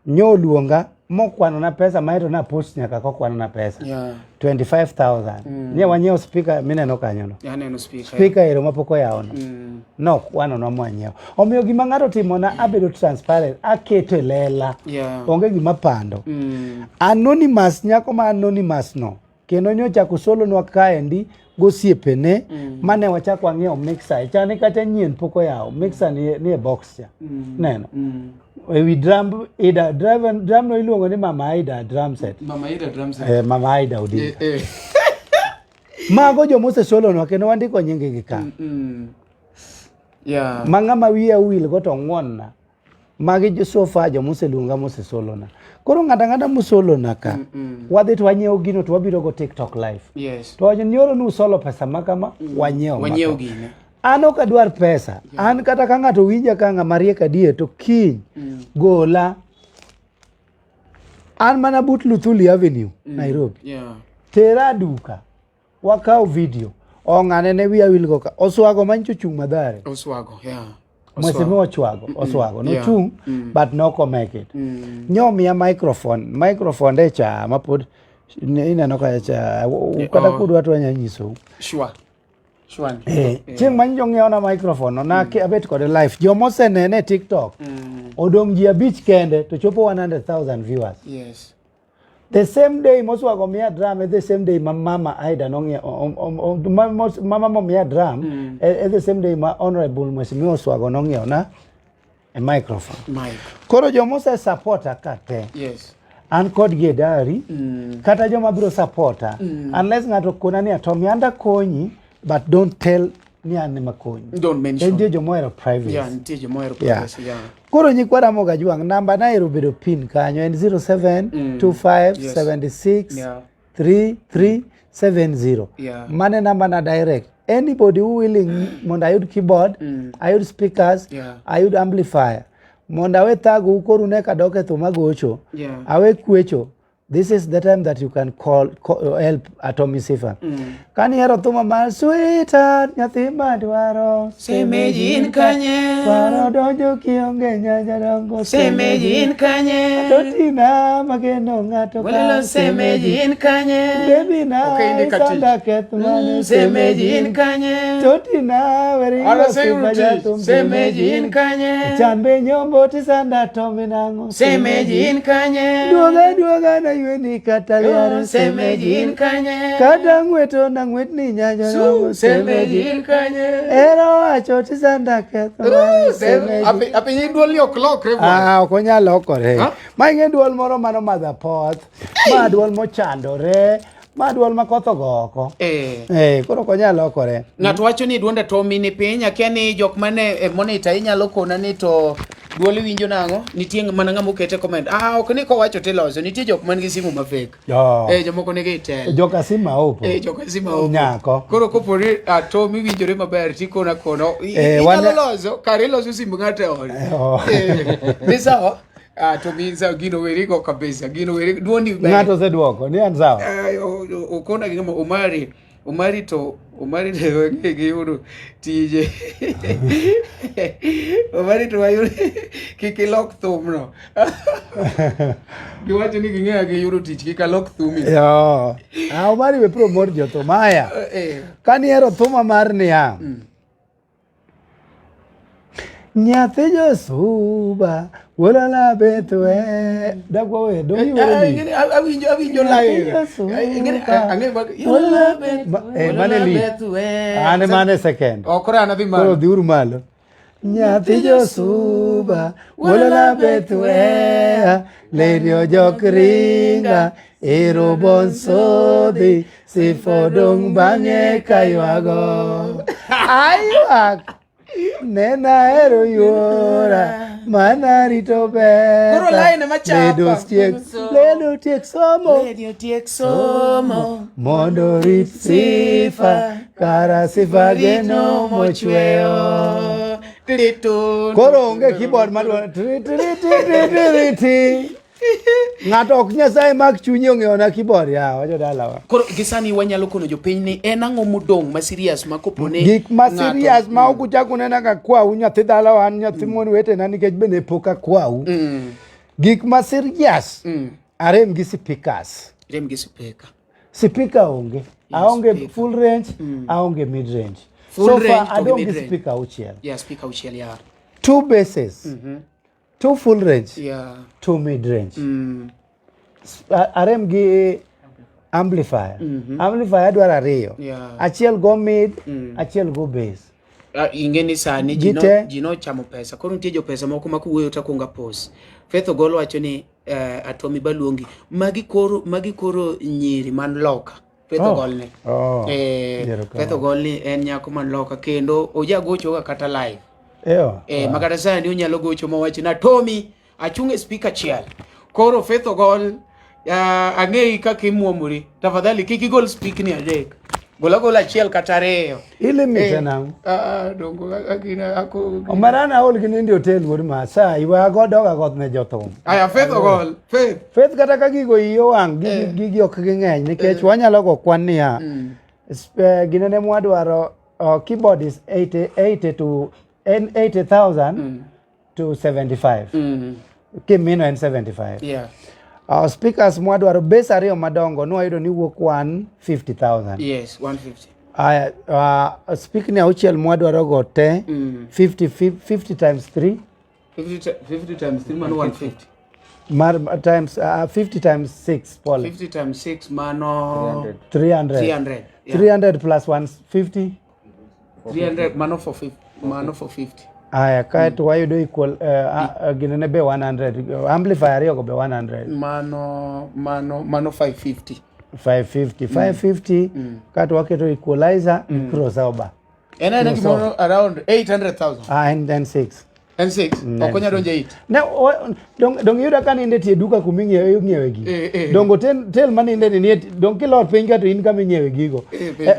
Nyo oluonga mokwanona pesa maito na post nyaka kokwanona pesa. Yeah. 25,000. Nye wanyiewo speaker mineno kanyo no. Aneno speaker. Speaker ero mapok oyawono. Nokwanonwa mwanyiewo. Omiyo gima ng'ato timona abedo transparent, aketo e lela. Yeah. Onge gima pando. Anonymous, nyako ma anonymous no. Kendo nyocha kosolonwa kaendi gosiepene mane wachako wang'iewo mixer. Chane kata nyien pok oyawo. Mixer ni e box cha. Neno. Ewi drum, Ida, drum, drum no iluongo ni Mama Ida drum set. Mama Ida drum set. Mama Ida Odinga. Mago joma osesolonwa kendo wandiko nying gi ka. Yeah. Ma ng'ama wiya wil go to ng'won na. Magi so far joma oseluonga mosesolona. Koro ng'ato ang'ata mosolona ka, wadhi to wanyiewo gino to wabiro go TikTok live. Yes. To wacho ni nyoro nusolo pesa ma kama, wanyiewo ma Wanyiewo kama. gine. An ok adwar pesa. An kata ka ng'ato winja ka ng'ama riek adier to kiny gola. An mana but Luthuli Avenue, Nairobi. Yeah. Tera duka. Wakaw video. Ong'ane ne wiya wil go ka. Oswago manyicho chung' Mathare. Oswago, yeah. Mheshimiwa Oswago, Oswago. Yeah. Nochung', but nok o make it. Nyomiya microphone. Microphone de cha ma pod ineno ka cha kata kudwa to anyalo nyisou. Sure. Sure. Chieng' ma nyocha ong'iewna microphone no, na abet kode live. Joma osenene e TikTok, odong' ji abich kende to chopo 100,000 viewers. Yes. The same day Moswago miya drum, e the same day ma mama Aida nong'iewo, mama momiya drum, e the same day ma Honorable Mheshimiwa Oswago nong'iewo na e microphone. Mic. Koro joma ose supporta ka te, Yes. an kodgi e diary, kata joma biro supporta, unless ng'ato kona ni Atomi anda konyi, but don't tell ni an ema konyi. Don't mention. Nitie joma ohero privacy. Yeah, nitie joma ohero Yeah. privacy, yeah. Koro nyikwa Ramogi Ajwang', namba na ero obedo pin kanyo en 07 25 Yes. 76 Yeah. 3370. Yeah. Mane namba na direct. Anybody who willing mondo ayud keyboard, ayud speakers, Yeah. ayud amplifier. Mondo awe thago koro une kadok e thum agocho, Yeah. awe kwecho. This is the time that you can call help Atomi Sifa. Kani hero thuma mar sweetheart, nyathi madwaro. Semeji in kanye. Paro donjo kionge nyanya dongo. Semeji in kanye. Totina mageno ng'ato ka Walilo semeji in kanye. Baby na Ok, indika tich. isanda keth mane Semeji in kanye. Totina weri Ara seyudo tich. Semeji in kanye. Chan be nyombo tisanda tomi nang'o Semeji in kanye. Duoga duoga na yweni kata liare Semeji in kanye. Kata ng'weto na ng'wetni nyanya Su semeji in kanye. Ero wacho tisanda keth mane semeji Apinyi duol ni ok lokre bwana. Ah, ok onyal lokore. Ha? Ma ing'e duol moro mano madho apoth, ma duol mochandore, ma duol ma koth ogo oko. Eh. Eh, koro ok onyal lokore. Ng'ato wacho ni duond Atomi ni piny, akia ni jok mane e monitor inyalo kona ni to duol iwinjo nang'o? Nitie mana ng'ama okete comment. Ah, ok ni kowacho tiloso, nitie jok man gi simu ma fake. Oh. Eh, jomoko nigi Itel. Joka sima opo. Eh, joka sima opo. Nyako. Koro kopo ni Atomi winjore maber tikona kono. Eh, wan- Inyalo loso, kare iloso simb ng'ato e ot. Eh, oh. Eh, ni sawa? Atomi sawa, gino werigo kabisa. Gino werigo, duondi ber. Ng'ato oseduoko, ni an sawa. Eh, okona gi ng'ama Omari Omari to Omari to wang'e giyudo tije Omari to wayudo kik ilok thumno giwacho ni ging'eya giyudo tich kik alok thumi Yo. Ah, Omari we promote jothum. Aya. Eh, Kani hero thuma mar niya. Nyathi josuba wuola betwe dakwa we dongi eh, weri ing'eni, awinjo awinjo Nyathi line josuba Ing'eni, ang'e wuola mane lead ane mane second Oh, koro an adhi koro malo dhiuru malo nyathi josuba wuola betwe lerio jok ringa ero bonsodhi sifo dong' bang'e kaywago aywak nena hero yuora mana rito ber Koro line ema chapa. ledo tiek somo Lady otiek somo mondo rit sifa kara sifa geno mochweyo Tiritu. koro onge keyboard madwa tri tri tri tri tri tri ng'ato ok nyasaye mak chunyi ong'eyona keyboard yawa jodalawa Koro gisani wanyalo kono jopiny ni en ang'o modong' ma serious ma kopo ni gik ma ng'ato- serious ma ok uchak unena ka kwau nyathi dalawa an nyathi mon wetena nikech bende pok akwau gik ma serious arem gi speakers Rem gi speaker. speaker onge aonge speaker. full range aonge mid range Full so range far to gi adong' gi mid range. speaker auchiel Yeah, speaker auchiel ya. two basses two full range Yeah. two mid range Arem gi amplifier amplifier adwaro ariyo Yeah. achiel go mid achiel go bass Ah, ing'e ni sani ji no- Gite. ji nochamo pesa koro nitie jopesa moko ma kowuoyo to akwongo apos Faith Ogol wacho ni Atomi baluongi magi koro nyiri man loka Faith Oh. Ogol ni Oh. eh, Faith Ogol ni en nyako man loka kendo ojagochoga kata live Eyo. eh, makata sani onyalo gocho mawach na Tommy achung' e speaker achiel koro Faith Ogol ang'eyi kaka imuomori tafadhali kik igol speakni adek gol agola achiel kata ariyo Ilimite nang'o? Ah, dongo agina ako Omera na ol gi nindo e hotel wuod ma sa iwe go doga goth ne jothum. Aya Faith Ogol Faith Faith kata ka gigo iyi owang' gigi, gigi ok ging'eny nikech wanyalo go kwan niya ginene mwadwaro keyboard is 80, 80 to en 80,000 to 75 kimino en 75 yeah Speakers mwadwaro bass ariyo madongo nwayudo ni wuok 150,000 yes 150 Aya, speak ni auchiel mwadwaro go te 50, 50 times 3 50, 50 times 3 mano 150 mar times 50 times 6 pole 50 times 6 mano 300 300 yeah. 300 plus 150 300 mano 450 mano 450 Aya, kaeto wayudo equal ginene be 100, amplifier ariyo go be 100. Mano 550. 550, 550. Kaeto waketo equalizer gi crossover. En aena gimoro around 800,000. Ah, and then 6. En 6. Ok onya donjo 8. Ne, dong iyudo ka ninde tie duka kuma ing'iewe gi. Dongo tel maninde ni nie, dong kilor piny ka to in kama ing'iewe gigo.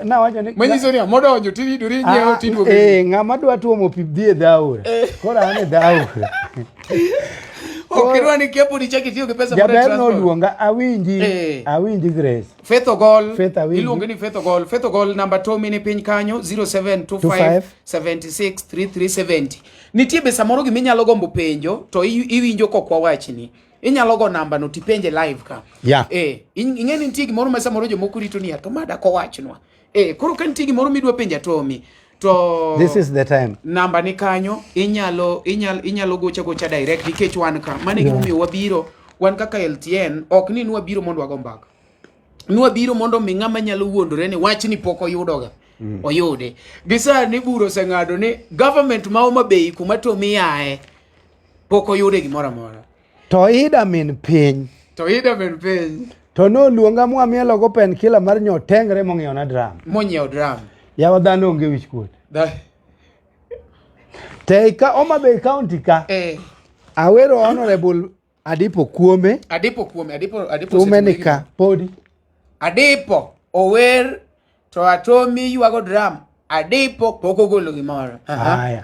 Nawacho ni Manyiso ni modonjo tiyudori inyiewo tiduogo. Ng'ama dwa tuomo pi dhi e dho aora. Koro an e dho aora. Ok idwa ni kia pod ichak itiyo gi pesa moro e Jaber transport. noluonga, awinji, awinji Grace. Faith Ogol. Faith awinji. Iluonge ni Faith Ogol. Faith Ogol namba Tommy ni piny kanyo 0725 76 3370. Nitie be samoro gima inyalo gombo penjo to iwinjo kok wawachni. Inyalo go namba no tipenje live ka. Ing'e ni nitie gimoro ma samoro jomoko rito ni to mada kowachnwa. Koro ka nitie gimoro midwa penjo Tommy to this is the time. Namba ni kanyo inyalo gocha gocha direct nikech wan ka. Mano e gimomiyo wabiro wan kaka LTN ok ni nwabiro mondo wago mbaka. Nwabiro mondo mi ng'ama nyalo wuondore ni wachni pok oyudoga. Oyude. Gi sani bura oseng'ado ni government ma Homa Bay kuma Tommy yae pok oyude gimoro amora. To Ida min piny. To Ida min piny. To noluonga mwamielo go pen kila mar nyotengre mong'iewo na drum. Monyiewo drum. Yawa dhano onge wich kuot. Te ka Homa Bay County ka. Awero Honorable Adipo Kuome. Adipo Kuome, Adipo Tume ni ka podi. Adipo ower to Atomi ywago drum. Adipo pok ogolo gimoro. Aya.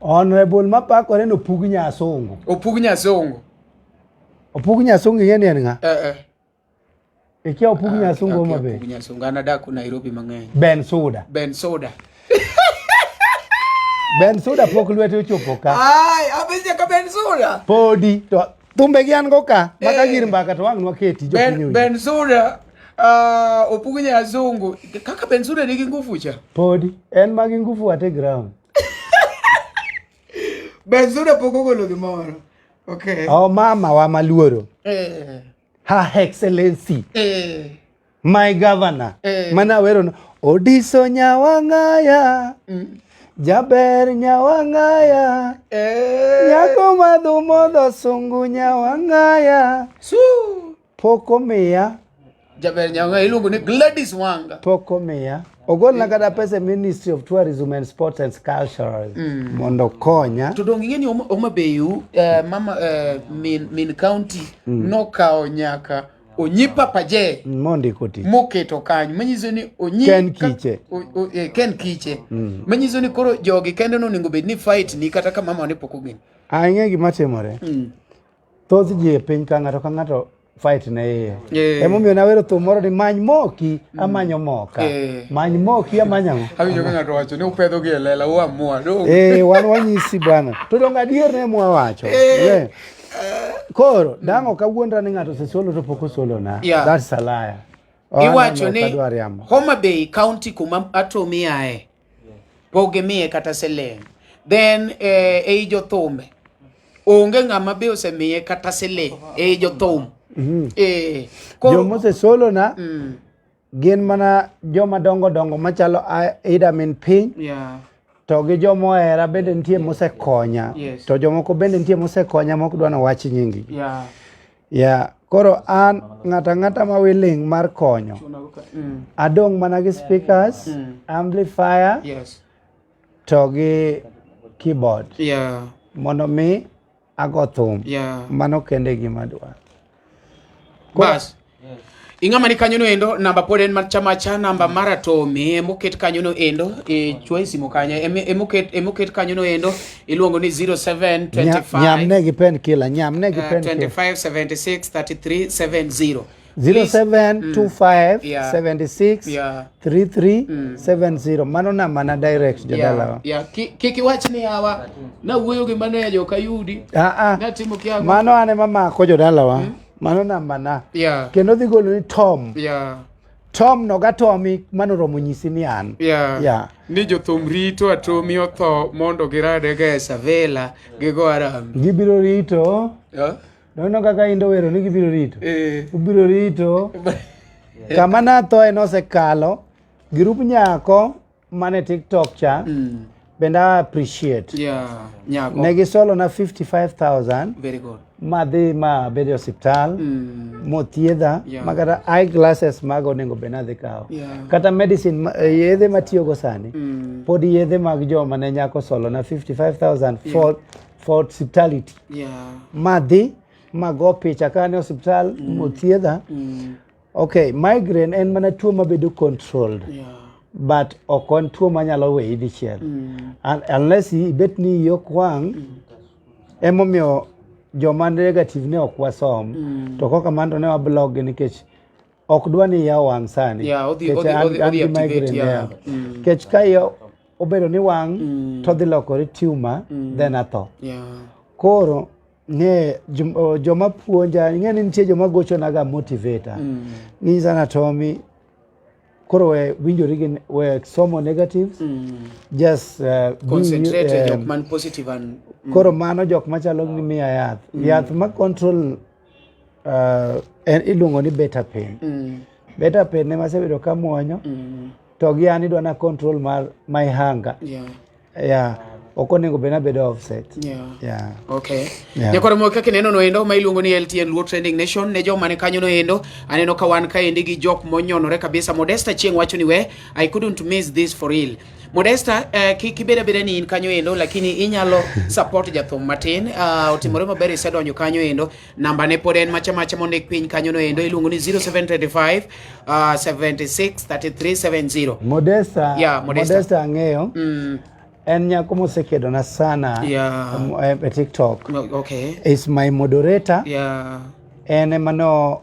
Honorable mapakore no Opug Nyasungu. Opug Nyasungu. Opug Nyasungu ing'e ni en ng'a? Ikia Opug Nyasungu Homa Bay. Opug Nyasungu an adak Nairobi mang'eny. Ben Suda. Ben Suda. Ben Suda pok lwete ochopo ka. Ai, abeja ka Ben Suda. Podi to thumbe gi an go ka, maka gir mbaka to wang' nwaketi jopiny owinjo. Ben Suda, Opug Nyasungu. Kaka Ben Suda nigi nguvu cha? Podi, en magi nguvu at ground. Ben Suda pok ogolo gimoro. Okay. Oh mama wa maluoro. Her Excellency. My governor. Mana wero no. Odiso nyawang'aya. Jaber nyawang'aya. Nyako madhumo dho sungu nyawang'aya. Su. Pok omiya. Jaber nyawang'aya iluongo ni Gladys Wanga. Pok omiya. Ogolna kata pesa e Ministry of Tourism and Sports and Cultural mondo konya. To dong ing'e ni Homa Bay mama min county nokawo nyaka Onyipa Paje mondiko tich moketo kanyo manyiso ni Onyi Ken Kiche. Ken Kiche. Manyiso ni koro jogi kende nonego bed ni fight ni kata ka mama ne pok ogeno. Ah, ing'e gima timore. Thoth ji e piny ka ng'ato ka ng'ato fight ne iye. Emomiyo nawero thum moro ni many moki amanyo moka. Many moki amanyo ang'o? Awinjo ka ng'ato wacho ni upedho gi e lela uamua. Wan wanyisi bwana. To donge adier ne mwawacho. Koro dang' ok awuondra ni ng'ato osesolo to pok osolo na. That's a liar. Iwacho ni Homa Bay County kuma Atomi ae pok gimiye kata siling. Then ei jothumbe onge ng'ama be osemiye kata siling ei jothum. Joma osesolo na gin mana joma dongo dongo machalo Ida min piny. To gi joma ohera bende nitie mosekonya. To jomoko bende nitie mosekonya mok dwa nowach nyinggi. Koro an ng'ato ang'ata ma willing mar konyo. Adong' mana gi speakers, amplifier, to gi keyboard. Mondo mi ago thum. Mano kende gima dwaro. Bas. Ing'ama ni kanyo no endo namba pod en macha namba mar Atomi emoket kanyo no endo e chwe simu kanyo emoket kanyo no endo iluongo ni 0725 Nyamne gi pen kila, nyamne gi pen kila. 25 76 33 70. 0725 76 33 70. Mano namba na direct jodalawa. Kik iwach ni yawa nawuoyo gi manager ok ayudi. Natimo kiago. Mano an ema mako jodalawa. Mano namba na. Kendo dhi golo ni Tom. Tom no ga Tomi mano romo nyisi ni an. Ni jothum rito Atomi otho mondo girade ga e Savela gigo harambee. Gibiro rito. Nono kaka indo wero ni gibiro rito. Ubiro rito. Kama nathoe nosekalo. Grup nyako mane TikTok cha. Bende I appreciate. Yeah. Nyago. Ne gisolo na 55,000 Very good. madhi ma abedo e osiptal mothiedha Yeah. ma kata eye glasses mago onego bed ni adhi kawo. Yeah. Kata medicine yedhe matiyogo sani pod yedhe mag joma ne nyako solo na 55,000 for hospitality. Yeah. Madhi mago picha ka an e osiptal mothiedha. Okay, migraine en mana tuo mabedo controlled. Yeah. But ok en tuo manyalo weyi dichiel. Unless ibet ni iyi ok wang', emomiyo joma negative ne ok wasom. To kok kamano to ne wablog gi nikech ok dwa ni iya owang' sani. Yeah, odhi- Nikech an odhi gi activate, migraine, yeah. yeah. Nikech ka iya obedo ni wang' to dhi lokore tumor, then atho. Yeah. Koro ng'e joma puonja, ing'e ni nitie joma gochonaga motivator. Ginyisa na Tommy, koro we winjori gi we somo negatives, just be, Concentrate jok man positive and Koro mano jok machalo gi miya yath. Yath ma control en iluongo ni beta pain. Beta pain ema asebedo ka muonyo, to gi an idwa na control mar my hunger. Yeah. Yeah. Ok onego bed nabedo offset. Yeah. Yeah. Okay. Yeah. Nyakwaro mo kaka ineno noendo ma iluongo ni LTN Luo Trending Nation ne joma ne kanyo noendo aneno ka wan kaendi gi jok monyonore kabisa. Modesta Chieng wacho ni we I couldn't miss this for real. Modesta kik ibed abeda ni in kanyo endo lakini inyalo support jathum matin. Otimore maber isedonjo kanyo endo. Namba ne pod en macha macha mondik piny kanyo noendo iluongo ni 0725 76 33 70. Modesta, Yeah, Modesta. Modesta ang'eyo. En nyako mosekedona sana Yeah. e TikTok. Okay. Is my moderator. Yeah. En ema no,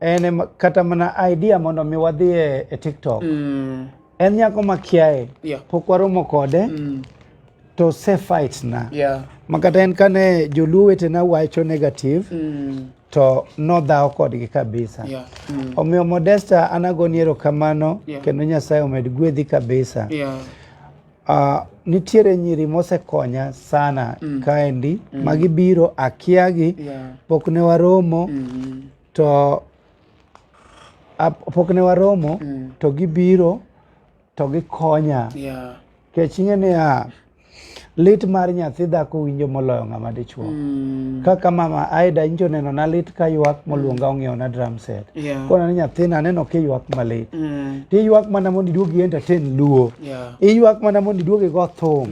en ema, kata mana idea mondo mi wadhi e TikTok. En nyako makiaye. Yeah. Pok waromo kode. To se fight na. Yeah. Ma kata en kane joluo wetena wacho negative, to nodhawo kodgi kabisa. Yeah. Omiyo Modesta an agoni erokamano Yeah. kendo Nyasaye omed gwedhi kabisa. Yeah. Nitiere nyiri mosekonya sana kaendi, magibiro akiagi, Yeah. pok ne waromo, to pok ne waromo, to gibiro to gikonya. Yeah. Nikech ing'e niya, lit mar nyathi dhako winjo moloyo ng'ama dichuo. Kaka mama Aida nyicho neno na lit ka ywak moluonga ong'iewo na drum set. Yeah. Kona ni nyathina aneno kiywak malit. Tiywak mana mondo iduog i entertain Luo. Yeah. Iywak mana mondo iduog igo thum.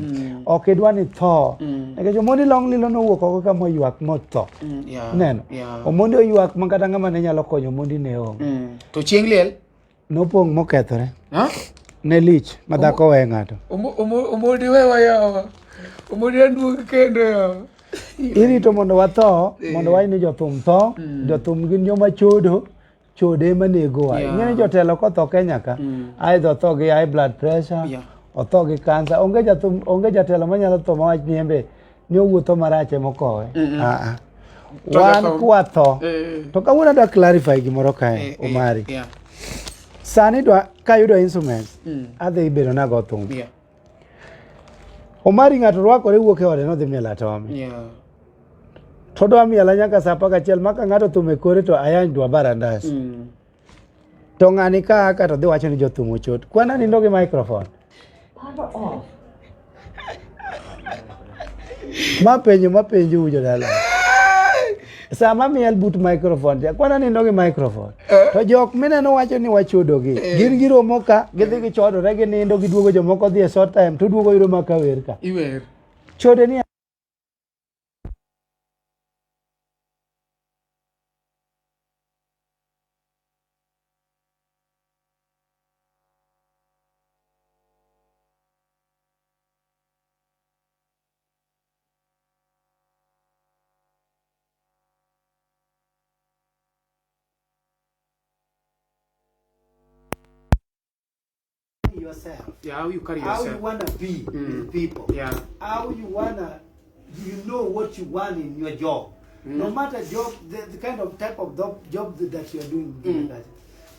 Ok idwa ni tho. Nikech Omondi Long Lilo nowuok oko ka moywak motho. Yeah. Neno. Yeah. Omondi oywak ma kata ng'ama ne nyalo konyo Omondi ne onge. To chieng' liel? Nopong' mokethore. Ha? Ne lich ma dhako owe ng'ato. Omondi wewa yawa. Omondi anduog kendo yawa. Irito mondo watho, mondo wach ni jothum tho, jothum gin joma chodo, chode ema negowa. Yeah. Ing'e ni jotelo kotho Kenya ka, either otho gi high blood pressure, Yeah. otho gi cancer, onge jathum, onge jatelo manyalo tho mawach ni embe ni owuotho marach ema okowe. Ah, ah. To Wan jathum. kwatho, to kawuono adwa clarify gimoro kae, Omari. Yeah. Sani dwa kayudo instruments, adhi bedo nago thum. Yeah. Omari ng'ato rwakore wuok e ode nodhi mielo Atomi. Yeah. To dwa miela nyaka saa apar gachiel ma ka ng'ato thum e kore to ayany dwa barandas. To ng'ani ka aka to dhi wacho ni jothum ochot. Kwana nindo gi microphone. Ma penjo ma penjo u jodala. Sama miel but microphone cha, kwana nindo gi microphone. To jok mineno wacho ni wachodogi. Gin giromo ka, gidhi gichodore, ginindo, giduogo jomoko dhi e short time, to duogo yudo maka wer ka. Iwer. Chode ni yourself. Yeah, how you carry How you yourself. wanna be with people. Yeah. How you wanna, you know what you want in your job. No matter job, the kind of type of job that you are doing.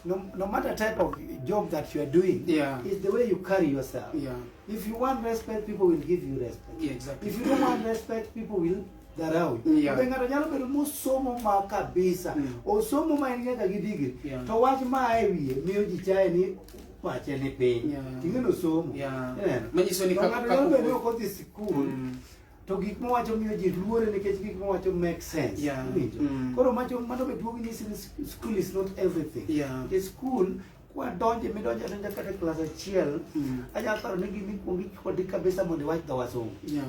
No, no matter type of job that you are doing, Yeah. is the way you carry yourself. Yeah. If you want respect, people will give you respect. Yeah, exactly. If you don't want respect, people will dharau you. Yeah. Be ng'ato nyalo bedo mosomo ma kabisa. Osomo ma en nyaka gi degree. Yeah. To wach ma e wiye miyo ji chaye ni pache ni piny. Yeah. Ing'e ni osomo. Yeah. Ineno? Manyiso ni To ka- ng'ato ka- nyalo bedo ni ok odhi sikul, to gik mowacho miyo ji luore nikech gik mowacho make sense. Yeah. Iwinjo? Koro macho mano be duogo nyisi ni school is not everything. Yeah. Nikech school kwadonje midonjo adonja kata e klas achiel, anyalo paro ni gima ikuongo ichwadi kabisa mondo iwach dho wasungu. Yeah.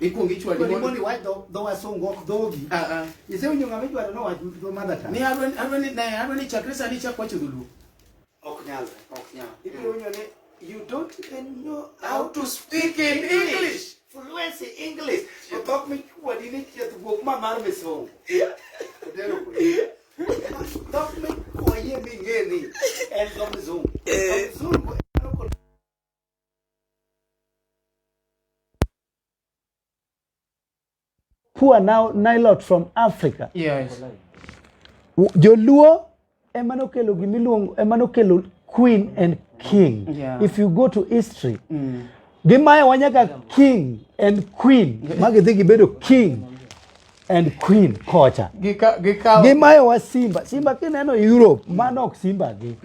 Ikuongo ichwadi Chwadi mondo- mondo iwach dho wasungu ok dhogi. Ah, ah. Isewinjo ng'ama ichwado nowach dho mother tongue? Ni adwa adwa ni ne adwa ni chakre sani ichak wacho dholuo. Ok nyalre. Ok nyal. Ibiro winjo ni you don't even know How to speak in English. Fluency English. To dhok michwadi ni chieth guok ma mar misungu. Odero kwe. Dhok michwaye ming'e ni en dho mizungu. Dho mizungu en ok Poor now Nilot from Africa. Yes. Joluo ema nokelo gimiluongo ema nokelo queen and king. Yeah. If you go to history, gimayowa nyaka king and queen ma gidhi gibedo king and queen kocha. Gikawo Gimayowa simba. Simba kineno Europe, mano ok simba gi.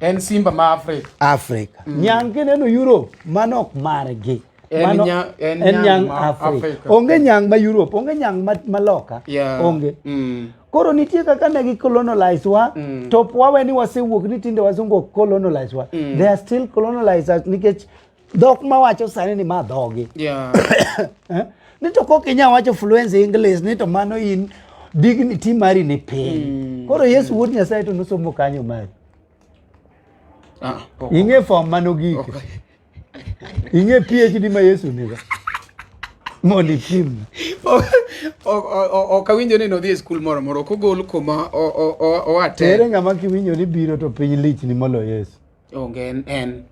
En simba ma Afrika. Africa. Nyang' kineno Europe, mano ok margi. En Mano- en en nyang' nyang' ma Africa. Africa. Onge nyang' ma Europe, onge nyang' ma loka. Yeah. Onge. Koro nitie kaka ne gi colonize wa, to wawe ni wasewuok ni tinde wasungu ok colonize wa. They are still colonizers nikech dhok mawacho sani ni ma dhogi. Yeah. Eh? Ni to kok inya wacho fluency English ni to mano in dignity mari ni piny. Koro Yesu wuod Nyasaye to nosomo kanyo mari. Ah, pok. Ing'e form manogike. Ok. Ing'e PhD ma Yesu nigo. Mondo ipim. Ok awinjo ni nodhi e skul moro moro, ok ogol kuma oa te. Ere ng'ama kiwinjo ni biro to piny lich ni moloyo Yesu. Onge en en.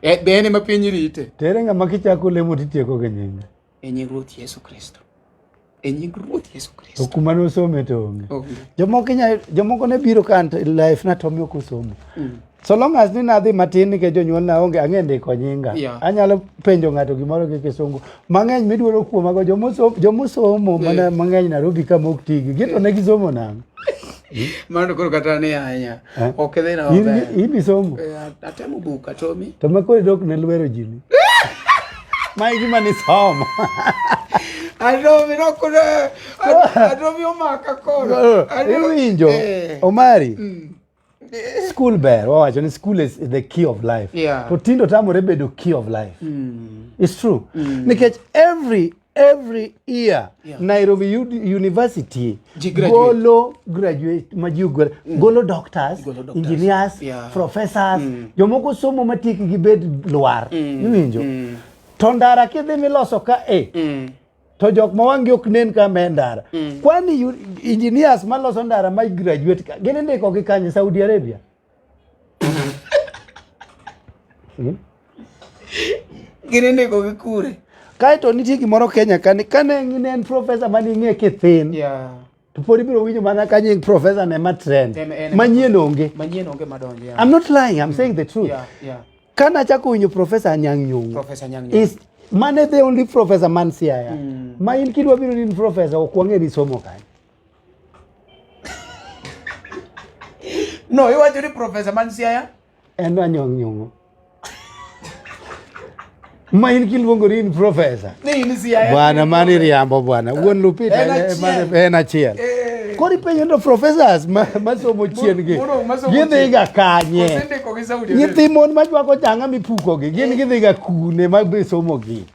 Be en ema piny rite. To ere ng'ama kichako lemo titieko gi nyinge. E nying Ruoth Yesu Kristo. E nying Ruoth Yesu To Kristo. kuma nosome to onge. Onge. Jomoko inya jomoko ne biro ka life na to ok osomo. So long as ni nadhi matin nikech jonyuolna onge ang'e ndiko nyinga. Yeah. Anyalo penjo ng'ato gimoro gi kisungu. Mang'eny midwaro kuomago jomosomo mana mang'eny Nairobi ka mok tigi. Gin to ne gisomo nang'o? Mano koro kata ni ahinya. Eh? Ok idhi na In maber. in isomo. Atemo buk atomi. To ma koro idok ne lwero ji ni. Ma e gima nisomo. Atomi nokore. Atomi omaka koro. Iwinjo Omari. School ber, wawacho ni school is the key of life. Yeah. To tindo tamore bedo key of life. It's true. Nikech every year Yeah. Nairobi University Ji graduate. golo graduate ma ji golo doctors, Golo doctors. engineers, Yeah. professors, jomoko somo matiek gibed lwar. Iwinjo? To ndara kidhi miloso ka e to jok ma wang'gi ok nen ka me ndara. Kwani engineers maloso ndara ma graduate ka gin indiko gi kanye Saudi Arabia? Gin indiko gi kure. Kaeto nitie gimoro Kenya kane kane ne en professor mane ing'e kithin Yeah. to pod ibiro winjo mana ka nying professor ne ma trend En- en- manyien onge. Manyien onge madonjo. Yeah. I'm not lying, I'm saying the truth. Yeah, yeah. Kana achako winjo Professor Anyang' Nyong'o. Professor Anyang' Nyong'o. Is mane the only professor man Siaya. Ma in kidwa biro ni in professor ok wang'e ni somo kanye. No, iwacho ni professor man Siaya? En Anyang' Nyong'o. Ma in kiluongo ni in professor. Ni in Siaya. Bwana mani riambo bwana. Wuon Lupita En achiel. en achiel. Koro ipenjo to professors masomo chien gi. Moro masomo Gidhiga kanye? Osendiko gi Saudi Arabia. Nyithi mon machwako changa mipuko gi gin gidhiga kune ma be somo gi.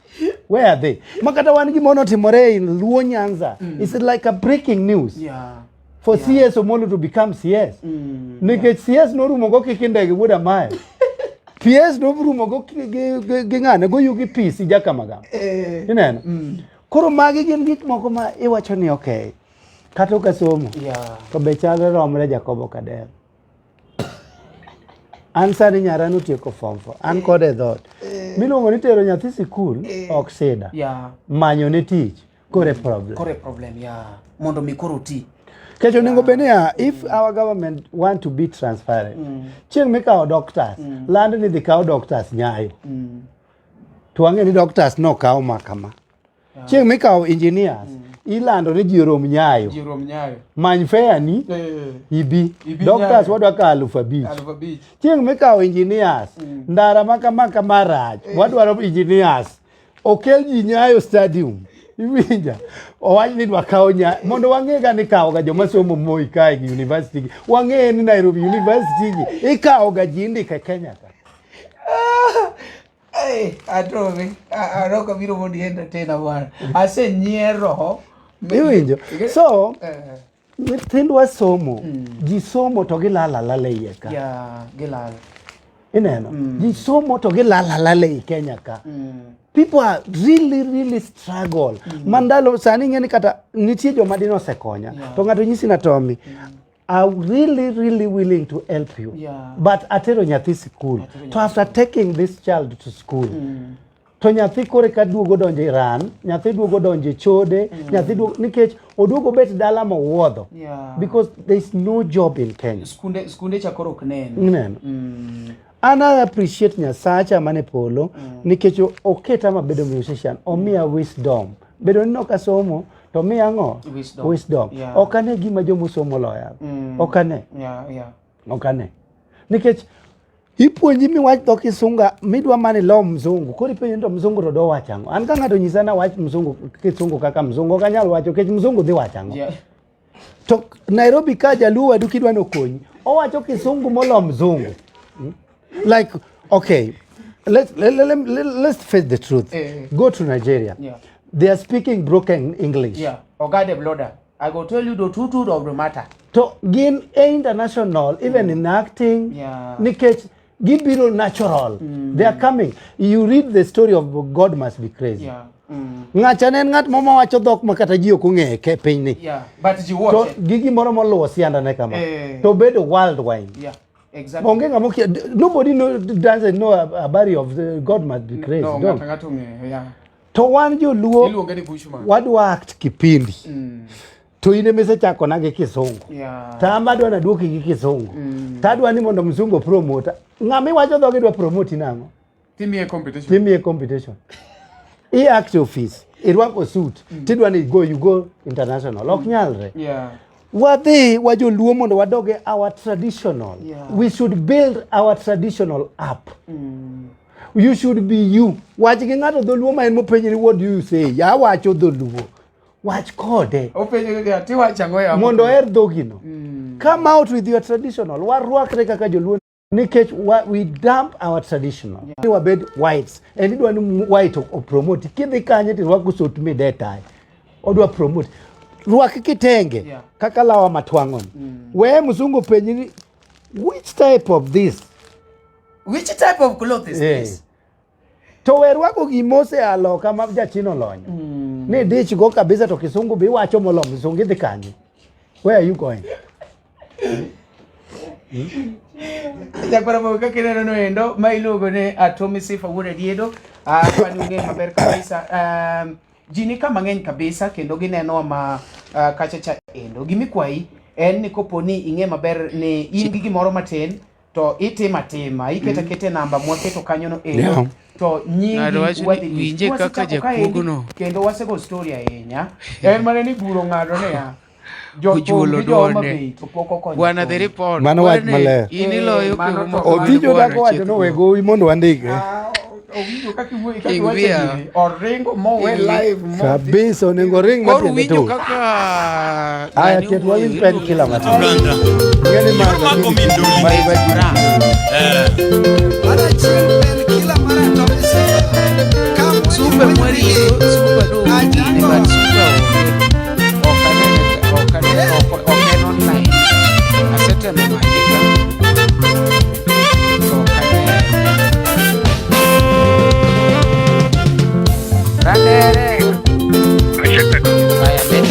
Where are they? Ma kata wan gima notimore in Luo Nyanza. It's like a breaking news. Yeah. For CS Omolo to become CS. Nikech CS norumo go kikindege wuod Amayo. PS norumo go gi ng'ane go yugi PC Jakamagam. Ineno? Koro magi gin gik moko ma iwacho ni okay. Kata ok asomo. Yeah. To be chalre romre Jacobo Kadel. An sani nyara notieko form 4. An kode e dhoot. Miluongo ni tero nyathi sikul ok sida. Yeah. Manyo ne tich kore problem. Kore problem, yeah. Mondo mi koro ti. Kech onego bed niya, if our government want to be transparent, chieng' mikawo doctors, land ni dhi kawo doctors Nyayo. To wang'e ni doctors nokaw ma kama. Chieng' mikawo engineers, Ilando ni ji orom Nyayo. Ji orom Nyayo. Many fare ni ibi. Ibi Doctors Nyayo. wadwa kawo 5,000. 5,000. Chieng' mikawo engineers, ndara ma kama kama rach, wadwaro engineers. Okel ji Nyayo Stadium. Iwinja? Owach ni dwa kawo nya mondo wang'e ga ni kawo ga joma somo Moi kae gi university gi. Wang'e ni Nairobi University gi ikawo ga ji indiko e Kenya ka. Hey, Atomi, Aroko biro mondo entertainer bwana. Asenyiero. Iwinjo? So, Eh, nyithindwa somo, ji somo to gilal alala e iye ka. yeah, gilal. Ineno? Ji somo to gilal alala ei Kenya ka. People are really really struggle. Mandalo sani ing'e ni kata nitie joma dine osekonya. To ng'ato nyisi na Tommy, I'm really really willing to help you. But atero nyathi sikul. To after taking this child to school, to nyathi kore ka duogo donjo e ran, nyathi duogo donjo e chode, nyathi duogo nikech oduogo bet dala mowuodho. Because there is no job in Kenya. Skunde cha koro ok nen. Ineno? An I appreciate Nyasacha mane polo nikech oketa mabedo musician, omiya wisdom. Bedo ni nok asomo to miya ang'o? Wisdom. Wisdom. Ok ane gima jomosomo loya. Ok ane. Ok ane. Nikech ipuonji miwach dho kisunga midwa mana ilo mzungu. Koro ipenjo ni to mzungu to do wacho ang'o? An ka ng'ato onyisa ni awach mzungu kisungu kaka mzungu ok anyal wacho nikech mzungu dhi wacho ang'o? To Nairobi ka jaluo wadu kidwa ni okonyi, owacho kisungu molo mzungu. Like, okay, let's face the truth. Go to Nigeria. They are speaking broken English. Yeah. Oga the brother, I go tell you the truth of the matter. To gin e international, even in acting, nikech gibiro natural. They are coming. You read the story of God Must Be Crazy. Ng'acha ne en ng'at moro mawacho dhok ma kata ji ok ong'eyo e pinyni. Yeah, but ji watch To it. gi gimoro moluwo siandane kama. Eh. To bedo worldwide. Yeah, exactly. Onge ng'ama okia, nobody know, doesn't know habari of the God Must Be Crazy. No, don't. ng'ato ng'ato ong'eyo, yeah. To wan joluo Iluonge ni Bushman. wadwa act kipindi. To in emisechakona gi kisungu. To an adwa naduoki gi kisungu. To adwa ni mondo mzungu promote. Ng'ama iwacho dhoge dwa promote nang'o? Timiye competition. Timiye competition. I act office, irwako suit, tidwa ni go, you go international. Ok nyalre. Wadhi wajoluo mondo wadog e our traditional. We should build our traditional up. You should be you. Wach gi ng'ato dholuo ma en mopenji ni what do you say? Awacho dholuo. Wach kode. Openjo ni tiwacho ang'o ya? Mondo oher dhogino. Come out with your traditional. Warwakre kaka joluo nikech we dump our traditional. Wabed whites. And idwa ni white o promote. Kidhi kanye to irwako suit mide tie. Odwa promote. Rwak kitenge kaka lawa matwang'oni. We mzungu penji ni which type of this? Which type of cloth is this? To we rwako gima osea loka ma jachino olonyo. Ni dich go kabisa to kisungu be iwacho molo mzungu idhi kanye? Where are you going? Jakwara mo kaka ineno no endo ma iluongo ni Atomi Sifa Wuod Adiedo. Kwani ung'e maber kabisa. Ji ni kama ng'eny kabisa kendo ginenowa ma kacha cha endo. Gimikwayi en ni kopo ni ing'e maber ni in gi gimoro matin to itimo atima, iketo aketa e namba mwaketo kanyo no endo. To nyingi Ng'ato wacho ni wadhi nyisi. winje kaka Wasechako kaendi, jakuogno. kendo wasego story ahinya. En mana ni buro ng'ado niya. Jothum Ojuolo gi jo Homa duonde. Bay to pok okonyo Bwana thum. the report. Mano wach Bwana, maler. In iloyo Mano kewu to moko mano. mar Otijo bwana dako wacho chieth ni go. we gowi mondo wandike. Owinjo kaka iwuoyo kaka King iwacho Via. gini, oringo mowe King Via. live mo Kabisa onego ring Koro matiende winjo tur. kaka Aya ng'ani ket wuoyo, wawinj pen iluonge kila ni matin. Branda. Ng'eni ma Yor mako min doli. ma Mara chieng' pen kila mara Atomi Sifa. Kamwe Super mwariyo, super do gine, but super onge. Ok anene, ok anene, ok en online. Asetemo manye ka. To ok anene. Randere. Aya, bet.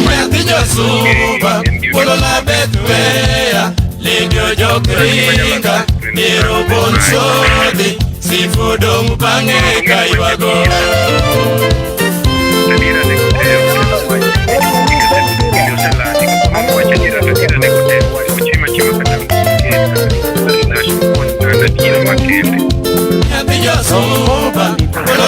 Nyathi jasuba, polo bet weya, lidio jokringa, niro bon sodhi, sifu dong' bang'e ka ywago. Nyathi jasuba, polo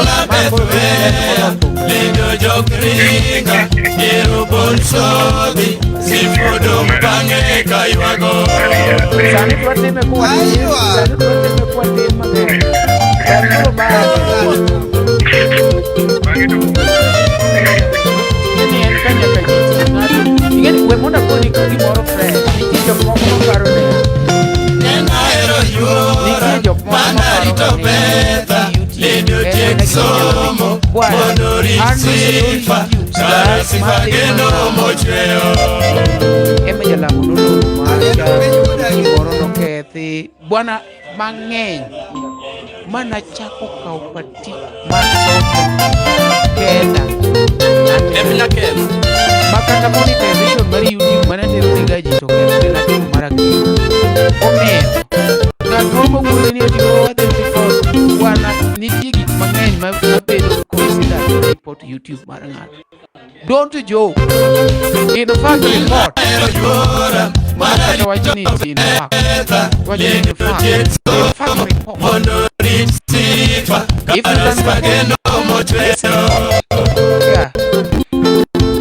Bethweya Lindo jokringa Ero bonsodhi Sifodong bang'e kaywago Sani twatime kuwatin, sani twatime kuwatin mang'eny. Sani koro bang'e. En ka nyaka ji ti ng'ato. Ing'eni we mondo akoni gimoro fresh. Nitie jok moko maparo niya. Ahero yuora Nitie jok moko Manarito maparo ni petha YouTube Lindo en tiek mana gima inyalo somo dhi. Bwana, Mondo rit an noseor sifa YouTube Kare stars sifa madhi geno mana mochweyo Ema jalamo noloro macha, gimoro nokethi. Bwana mang'eny manachako kawo patik mar somo kenda ma kata monetization mar YouTube mana tero ni ga ji to kethre natimo mara kendo. Omiyo ng'at moro mawuoyo ni ati "Oh, adhi report bwana, nitie gik mang'eny mabedo considered e report YouTube mar ng'ato. Don't joke. In fact, report. Kata wach ni in fact. Wach ni in fact. In fact, report. Mondo rit sifa If you Kare can sifa geno mochweyo Yeah.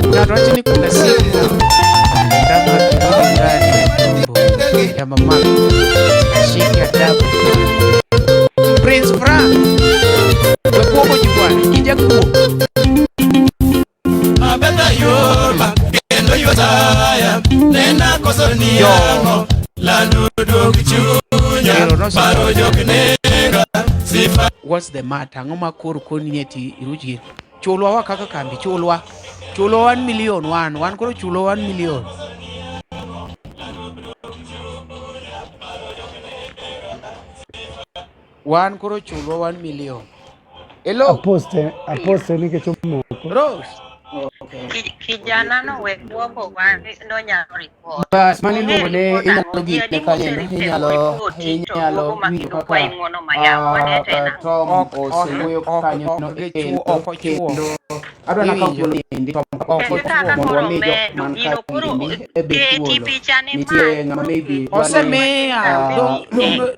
Ng'ato wacho ni kuna siku kama akirudi ndani ya tumbo ya mamake ashike adabu. Prince Frank, we kuogo ji bwana, ijakuo. Abetha yorma kendo ywataya Nena koso niang'o Lando duog chunya Ero nosechopo. Paro jok nega Sifa What's the matter? Ang'o ma koro koni ni ati iruch gini? Chulwa wa kaka kambi, chulwa. Chulwa 1 million wan, wan koro chulwa 1 million. Wan koro chulwa 1 million. Hello, Aposte, aposte nikech omoko. Rose. Kijana no we bwoko wa nonyalo report. Bas, mano iluongo Ong'e ni report inyalo ang'o? gine Jadi kanyo moseritemo ripoti to inyalo duogo ma winjo kendo kaka kwayi ng'uono mayau mane to en ang'o? Tom Ok, ok, osewuoyo ok, kanyo ok no gichuo, endo ok ochuo. kendo adwa nakaw Iwinjo? thuolo endi Tom Ok kapok Kendo ochuo. kaka mondo koro wami jok omedo man gino koro kaendi e be keti thuolo pichane nitie malo ng'ama koro maybe keti dwa ni Osemiya.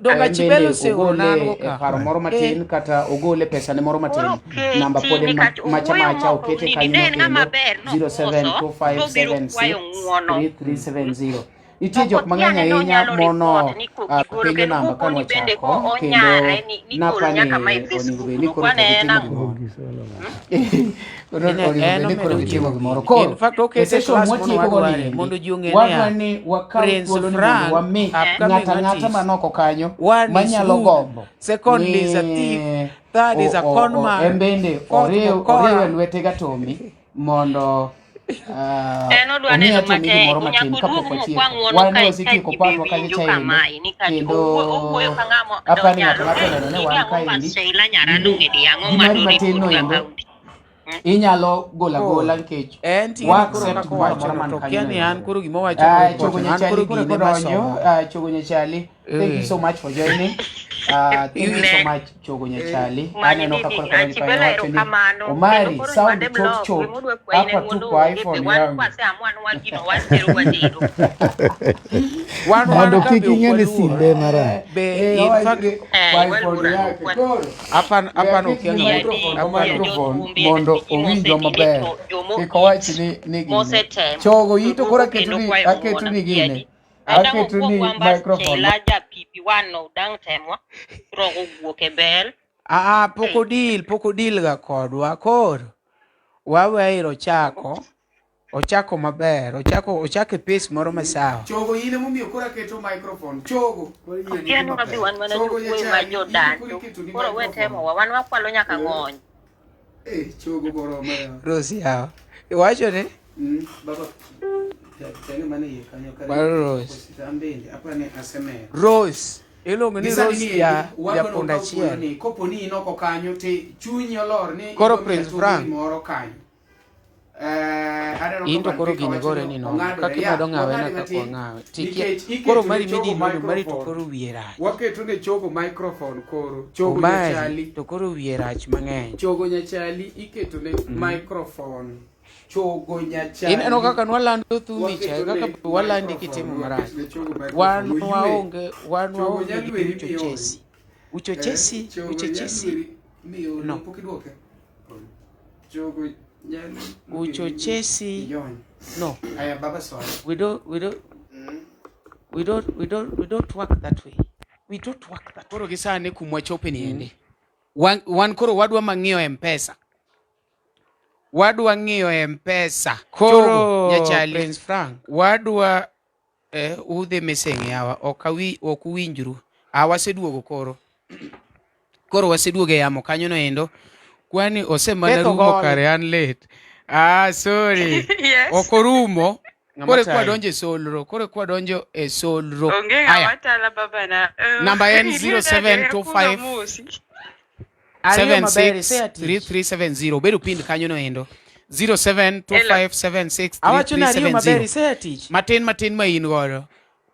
Dong en Achibelo bende oseorona ogole an go e ka. paro moro Eh, matin kata ogole pesane moro matin koro namba keti pod en nikech macha owuoyo macha moko okete nini kanyo ne en ng'ama kendo ber nokoso tobiro kwayo ng'uono 0725763370 nitie to jok mang'eny kotiang'e ahinya nonyalo mono report ni penjo kogigolo kendo namba ka kokoni bende nwachako ko kendo onyare ni igolo napani nyaka ma e onego Facebook bed ni no koro to kwane en gitimo ang'o gimoro Gisolo Koro En onego en bed ni koro omedo gitimo jiwo gimoro gini. In koro fact e okete session class mono mwatieko wadware goniendi mondo ji ong'e wadwa niya ni wakaw Prince thuolo ni mondo Frank wami upcoming ng'ata ang'ata artist manoko kanyo one is manyalo rude, gombo second is a thief, ni third is a con en man, bende fourth oriw mokora. lwete gatomi mondo En odwa omi neno atomi matek gimoro nyaka matin oduog kapok mokwa watieko ng'uono wan ka ne ka wasetieko ji be partwa kacha winjo chaendo kamae nikech kendo owuoyo ka ng'ama apani ng'ato donyalo ng'ato oneno ni gini wan ang'o ma kaendi Sheila Nyaralunge di ang'o gi ma mari matin doreport no ga endo kaunti inyalo golo Koro agola nikech en ting'e wa ni koro accept kaka gimoro amora owachono man to kanyo kia no ni an endo. koro gima owacho no report Chogo no an koro Nyachali koro gine kodonjo masomo. Chogo Nyachali thank you Eh. so much for joining thank you so Ne. much Chogo Nyachali Mani aneno ka didi koro kodonjo kanyo Achibela wacho ni erokamano kendo Omari koro sound nywande chot blog chot gimodwa kwayi ne hapa tu mondo kwa onge be iPhone wan yangu kwaseamua ni wagino watero watero Wan wan Mondo ka kik be ok ing'e ni waluor. simbe marach. Be Eh, in owacho fact ni eh kwa iPhone waluor yake wan koro apan we apan aket okia ni ng'ama microphone go apan microphone jothumbe mondo ji owinjwa mosetinde maber to jomo kik owach ni gine mosetemo chogo to ito koro duogo kendo aketoni kwayo ng'uono aketoni gine adieri Adang' aketoni owuog wambas microphone Sheila ja pipi wano dang' temwa rogo guok e bel Ah, pok odil, pok odil ga kodwa. Koro waweiro ochako, ochako maber, ochako ochako e pace moro masawa. Chogo in emomiyo koro aketo microphone chogo koro ing'e ni Okia ni gima wadhi ber wan mana chogo jowuoyo ma nyachali in to koro jodando iketoni koro we microphone temowa wan wakwalo nyaka ng'ony eh chogo boromo ya Rose yawa. Iwacho ni? Baba tenge mane iye kanyo kare Mano Rose. osita bende apani asemero Rose. Iluongo ni Gisani Rose ni ja wadwa ni japunda wakaw thuolo achiel. ni kopo ni in oko kanyo te chunyi olor ni Koro idwa miyo Prince Tobi Frank. gimoro kanyo aneno In ka to koro Van Pika gini wacho gore ni ni nono. ong'adore. Kaka Ya, imedo ng'awe wang'ade na kaka matin wang'awe. Tikia. nikech Koro iketo ne mari chogo midino mari to microphone koro wiye rach. waketo ne chogo microphone koro chogo Omari nyachali to koro wiye rach mang'eny. chogo nyachali iketo ne microphone chogo nyachali Ineno kaka nwalando thumi cha, waketo kaka ne walandi microphone kitimo marach. waketo ne chogo Wan microphone oyue waonge, wan chogo waonge gi nyalweri miol uchochezi. Uchochezi, chogo uchochezi. nyalweri miol No. pok idwoke Chogo nyalo Uchochezi. Jony. No. Aya baba soy. We don't we don't we don't we don't we don't work that way. We don't work that Koro gi sani kumwa chope ni endi. Wan, wan koro wadwa mang'iyo M-Pesa. Wadwa ng'iyo M-Pesa. Koro Chogo, Nyachali. Prince Frank. Wadwa udhi missing yawa ok awi ok uwinjru. Ah, waseduogo koro. Koro waseduogo e yamo kanyo no endo. Kwani osemana Ketho rumo gol. kare an late. Ah, sorry. Yes. Ok orumo. Ng'ama Koro kwa tayi. donjo e solro. Koro kwa donjo e solro. Onge Aya. ng'ama tala babana. Namba en Iriyo nade, 0725 akuno mosi. Ariyo maber isea tich. 763370 bedo pind kanyo no endo 0725763370 Awacho ni ariyo maber isea tich. matin matin ma in godo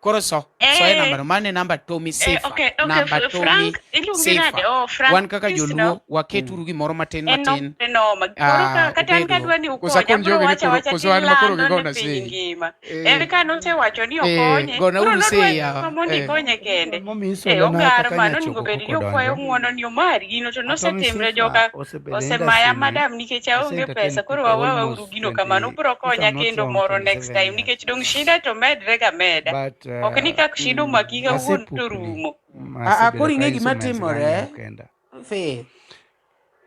koro so so e namba no mano e namba Tommy Sifa okay, okay, namba Tommy Frank, iluongi nade? Sifa Oh, Frank wan kaka Chris, joluo no? waketuru gimoro matin En matin noma. Koro Ah, kata an obedo. kadwa ni Koso ukonya, akon abiro jogi ni wacho koro awacha koso an ma koro tilando gigona ne piny sei. ngima. Eh. En ka nosewacho ni Eh, okonye, gona koro uru nodwa sei yawa. nyuma mondo Eh. ikonye kende. Momiyo Eh, isolona ogar kaka mano onego nyachogo bed ni koko okwayo donjo. ng'uono ni omari gino to Atomy nosetimre Sifa joka osebedo e osemaya industry ni madam nikech ose aonge entertain pesa koro people waweuru almost gino kamano 20 ubiro if konya I'm not kendo wrong moro next 27 time years. nikech dong' shida to medre ga meda. But Ok ni kak shida omaki kawuono to asepukni rumo. Ah, ah, masebedo koro ka ing'e gima instruments timore. mang'iewo kenda. Faith.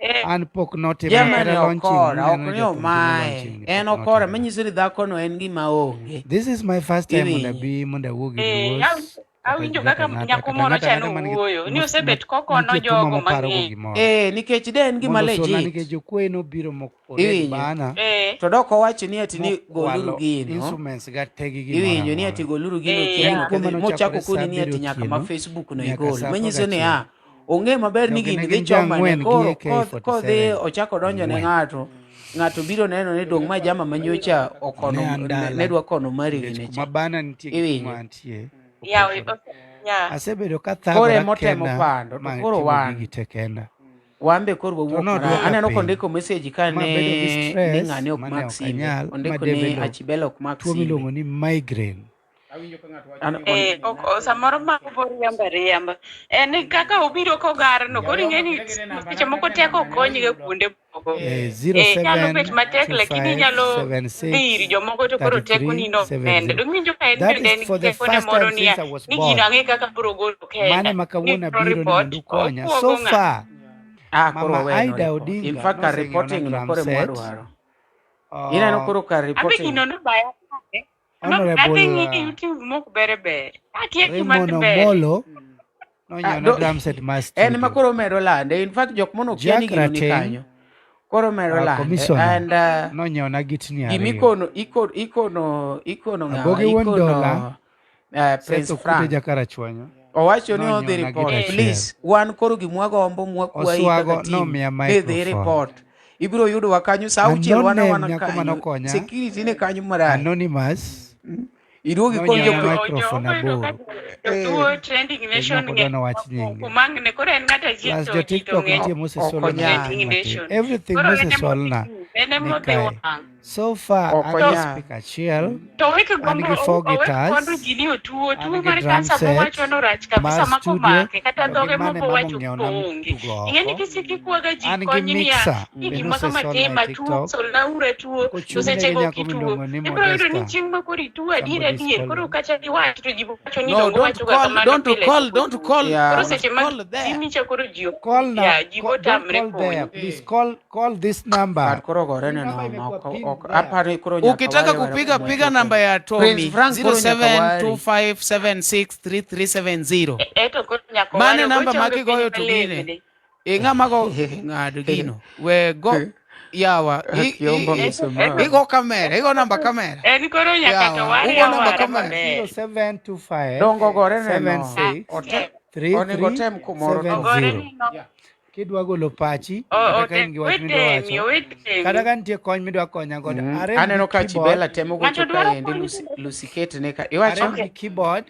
Eh, An pok notimna Jamani kata launching okora, ok muneno ni jothum timo omaye. launching ni En pok okora notimna. manyiso ni dhakono en gima onge. This is my first time mondo Iwinjo. abi mondo awuo gi Eh, Luos kata awinjo ng'ato kaka ang'ata nyako kata moro ng'ato cha ang'ata man gi nowuoyo ni mos- osebet ma- kokono nitie kuma jogo moparogo mang'eny. gimoro Eh, nikech de en gima mondo solna legit. nikech jokuoye nobiro mokored Iwinjo. bana Eh, To dok owacho ni ati ni goluru mokwalo gino. instruments ga te gi gimoro Iwinjo ni amora. ati goluru gino eh, kia En gino kuo kedhi manochakore mochako sa koni ni ati abiriyo nyaka ma otieno Facebook no nyaka igol. sa Manyiso apar ni gachiel. a ong'e maber ni Jogi gini ne dhi gin chomane jo ang'wen gi koro kodhi AK47 ochako donjo ne ang'wen. ng'ato ng'ato biro neno ni dong' ma jama manyocha okono Ne an ne dala ne dwa kono mari nikech gine kuma cha. bana nitie gi kuma Iwinjo. antie yawe, opogore. ya. Asebedo Koro kathagora emotemo kenda pando to ma koro timo wan gigi te kenda. wan be koro To wawuok marach. nodwoka Aneno piny kondiko message ka mabedo gi ne ni stress ng'ane ok mane mak ok simbe. anyal ma Ondiko ni develop Achibela ok mak tuo simbe. miluongo ni migraine. An, on, Eh, ok, samoro ma oboriembo ariemba. En kaka obiro kogarno, koro ing'e ni seche moko teko ok konyga kuonde moko. Eh, Eh, nyalo bet matek lakini inyalo dhi ir jomoko to koro tekoni no mende. 0725763370. Dong' iwinjo ka en That bende is en for the tekone first moro time niya, since I was ni gino born. ang'e kaka biro golo Mane kenda. ma Ni kawuono biro abiro ni report, mondo ukonya. So okuogo ng'a. far, ah, koro Mama wawe no Ida report. In Odinga fact, kar noseng'iewona reporting no drum koro set. emwadwaro. Ineno koro kar Ambe reporting. gino nobaya nade? No, Honorable adhi ng'iye YouTube mok ber ber. Akia gima Raymond ber. Omolo Ah, nonyiewona drum set mar en ma studio. koro medo lande. In fact, jok mono kia ni Jack gino ni Rateng, kanyo. Koro medo lande. commissioner, And nonyiewona gitni ariyo. gimikono ikono ikono ikono ng'awa Agogi wuon dola, ikono Seth Prince Okute Frank Jakarachuonyo owacho ni odhi nonyiewona gita report. achiel. Please, wan koro gimwagombo mwakwayi kaka Oswago team nomiya ni dhi microphone. report. Ibiro yudowa kanyo sa auchiel wan Anonem awana nyako kanyo. manokonya, Security ni kanyo marach. Anonymous Iduogi kod nonyiewona jo microphone Ojogo yudo ka aboro. jotuo trending Nikech nation nokodwa ng'eny nowach nyinge. kumangne koro en ng'at achiel Plus to jo ji to TikTok ng'eny nitie Ok mosesolona onyal. matin trending matin. nation. Everything Koro en ema mosesolna en ni ema odhi kae. wang'. So far Ok an gi onyal. speaker achiel, To wek an gombo gi four owek guitars, kondo ji ni otuo an tuo gi mar drum kansa set mowacho no rach mar kabisa ma studio, komake kata to gi dhoge mane moko mama wacho ong'iewona koonge. tugo Ing'e ni oko. kisikikwaga ji An gi kony niya mixer ni be gima kama nosesolna tima e tuo TikTok solnauru tuo to kochung'ne gi sechego nyako ok ituo. miluongo ni Ibiro yudo ni Modesta. chieng' ma koro ituo adier Somebody's adier koro calling. kata iwacho to ji wacho ni No, dongo don't wachoga call, kamano don't pile call, to don't otuo. call, Yeah. Koro don't seche ma call there. simi cha koro ji ok Call now. ya ji Call, don't botamre call there. konyi. Please call call this number. But koro gore Hii ne namba noma imekuwa ok pinned ok there. aparo ni koro nyaka Ukitaka ware ware kupiga kuma piga chope. namba ya Prince Tommy Frank koro nyaka wari. 0725763370. Eto koro nyaka Mane ware namba ogocho ma onge piny kigoyo to gine. malemne. E ng'ama go ng'ad gino. We go yawa. Kiombo msamaha. Igo kamera, igo namba kamera. En koro nyaka to Yawa, ware ugo namba awara kamera. maber. 0725 Dongo gore ne noma. 76 Ote onego tem kumoro to Ogore 3370. ni no. Kidwa golo pachi O- kata ka in gi wach midwa Owetemi, wacho owetemi. kata ka nitie kony midwa konya godo arem Aneno gi ka keyboard Chibela temo Ng'ato gocho dwaro kaendi kony. Lucy Kate ne ka iwacho arem gi keyboard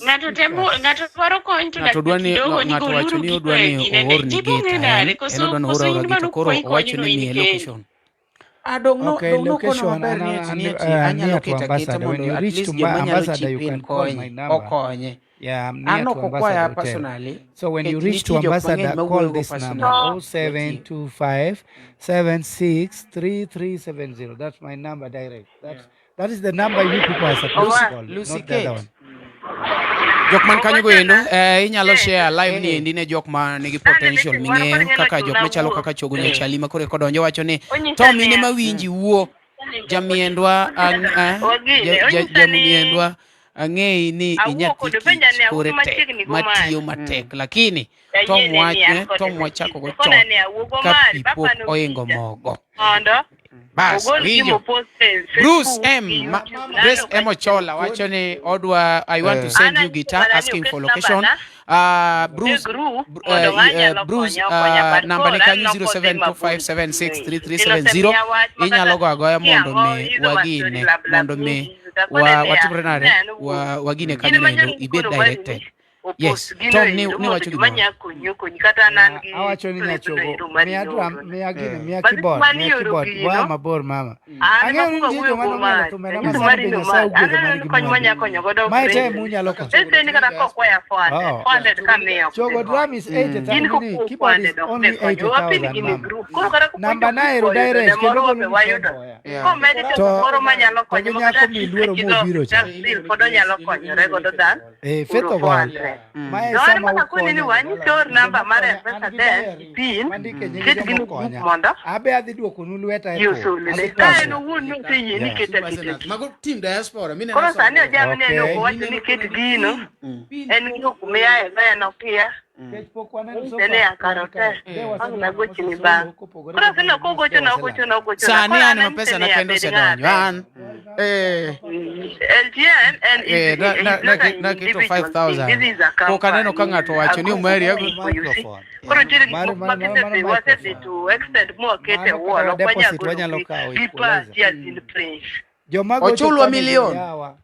Ng'ato temo speakers ng'ato dwaro kony to Ng'ato dakika dwa ni kidogo ni ng'ato wacho goluru ni gino odwa e ni ginene. oorni Tipo ong'e gita en nade en koso odwa ni koso oor aora in gita mano koro kwayi owacho konyno ni in miye kendi. location. Adong no Okay, dong no kono location maber and, ni ati and, ni ati near anyalo to keto aketa Ambassador. When mondo you at reach least to joma nyalo Ambassador, chip you in can call my konye number. okonye. Yeah, I'm near An to ok okwaya Ambassador Hotel. personally So when you nikech reach to nitie jok mang'eny Ambassador, call mawuoyogo this number personally. 0725 763370. That's my number direct. That is the number you people are supposed to Lucy, call, Lucy not the other Kate. one. Jok man kanyo go endo, inyalo share live ni endi ne jok ma nigi potential ming'eyo kaka jok machalo kaka Chogo Nyachali ma koro kodonjo wacho ni Tom in ema winji wuo jamiendwa jamiendwa ang'eyi ni inyathi kich kore tek matiyo matek lakini Tom wach Tom wachako go chon ka pi pok oingo mogo. Bas, winjo. Bruce M. Bruce M. Ochola wacho ni odwa I want to send you guitar asking for location. Bruce Bruce namba ni kanyo 0725763370 inyalo go agoya mondo mi wagine mondo mi watimre nade wagine kanyo nendo ibed directed. Yes, Tom ni wacho gimoro. Awacho ni nyachogo miya drum miya gini miya keyboard miya keyboard wa mabor mama. Ang'eyo ni nitie joma nong'elo thumbe na masani be Nyasaye ogwedho man gi mwandu. Mae te munyalo konyo. Oh. Chogo drum is 80,000 ni keyboard is only 80,000 mama. Namba na ero direct kendo golo ni boya. To to gi nyako miluoro mobiro cha. Eh, Faith Ogwal. Mae sama ukonya. An gi diary mandike nying joma okonya. Abe adhi duokonu lweta e thum. Adhi paso. Yeah. Mago team diaspora mineno Koro sani ojamni en Okay. ok owacho ni ket gino, en gi ok miaye ma en okia. Nikech pok waneno so En e far akaro ka te, de ang' waseneno nagochni mosesolo bang'. kopogore Koro gi sino mane kogochona waselando. ogochona ogochona. Sani Koro an an ma anyise pesa na ni kende abed osedonjo ng'ate. an eh LGN and eh is, na is na not na an naketo individual thing. This 5000 is a pok aneno ka company, ng'ato a owacho ni group of Omari ago people, you see. Microphone. Koro nitiere gik Mano moko ma mano mano kisedhi wasedhi microphone. to extent mwakete Mano wall, kata ok wanyal deposit golo wanyalo gi kawo gi equalizer. party as in prince. Joma gocho ochulwa koni gin milion yawa.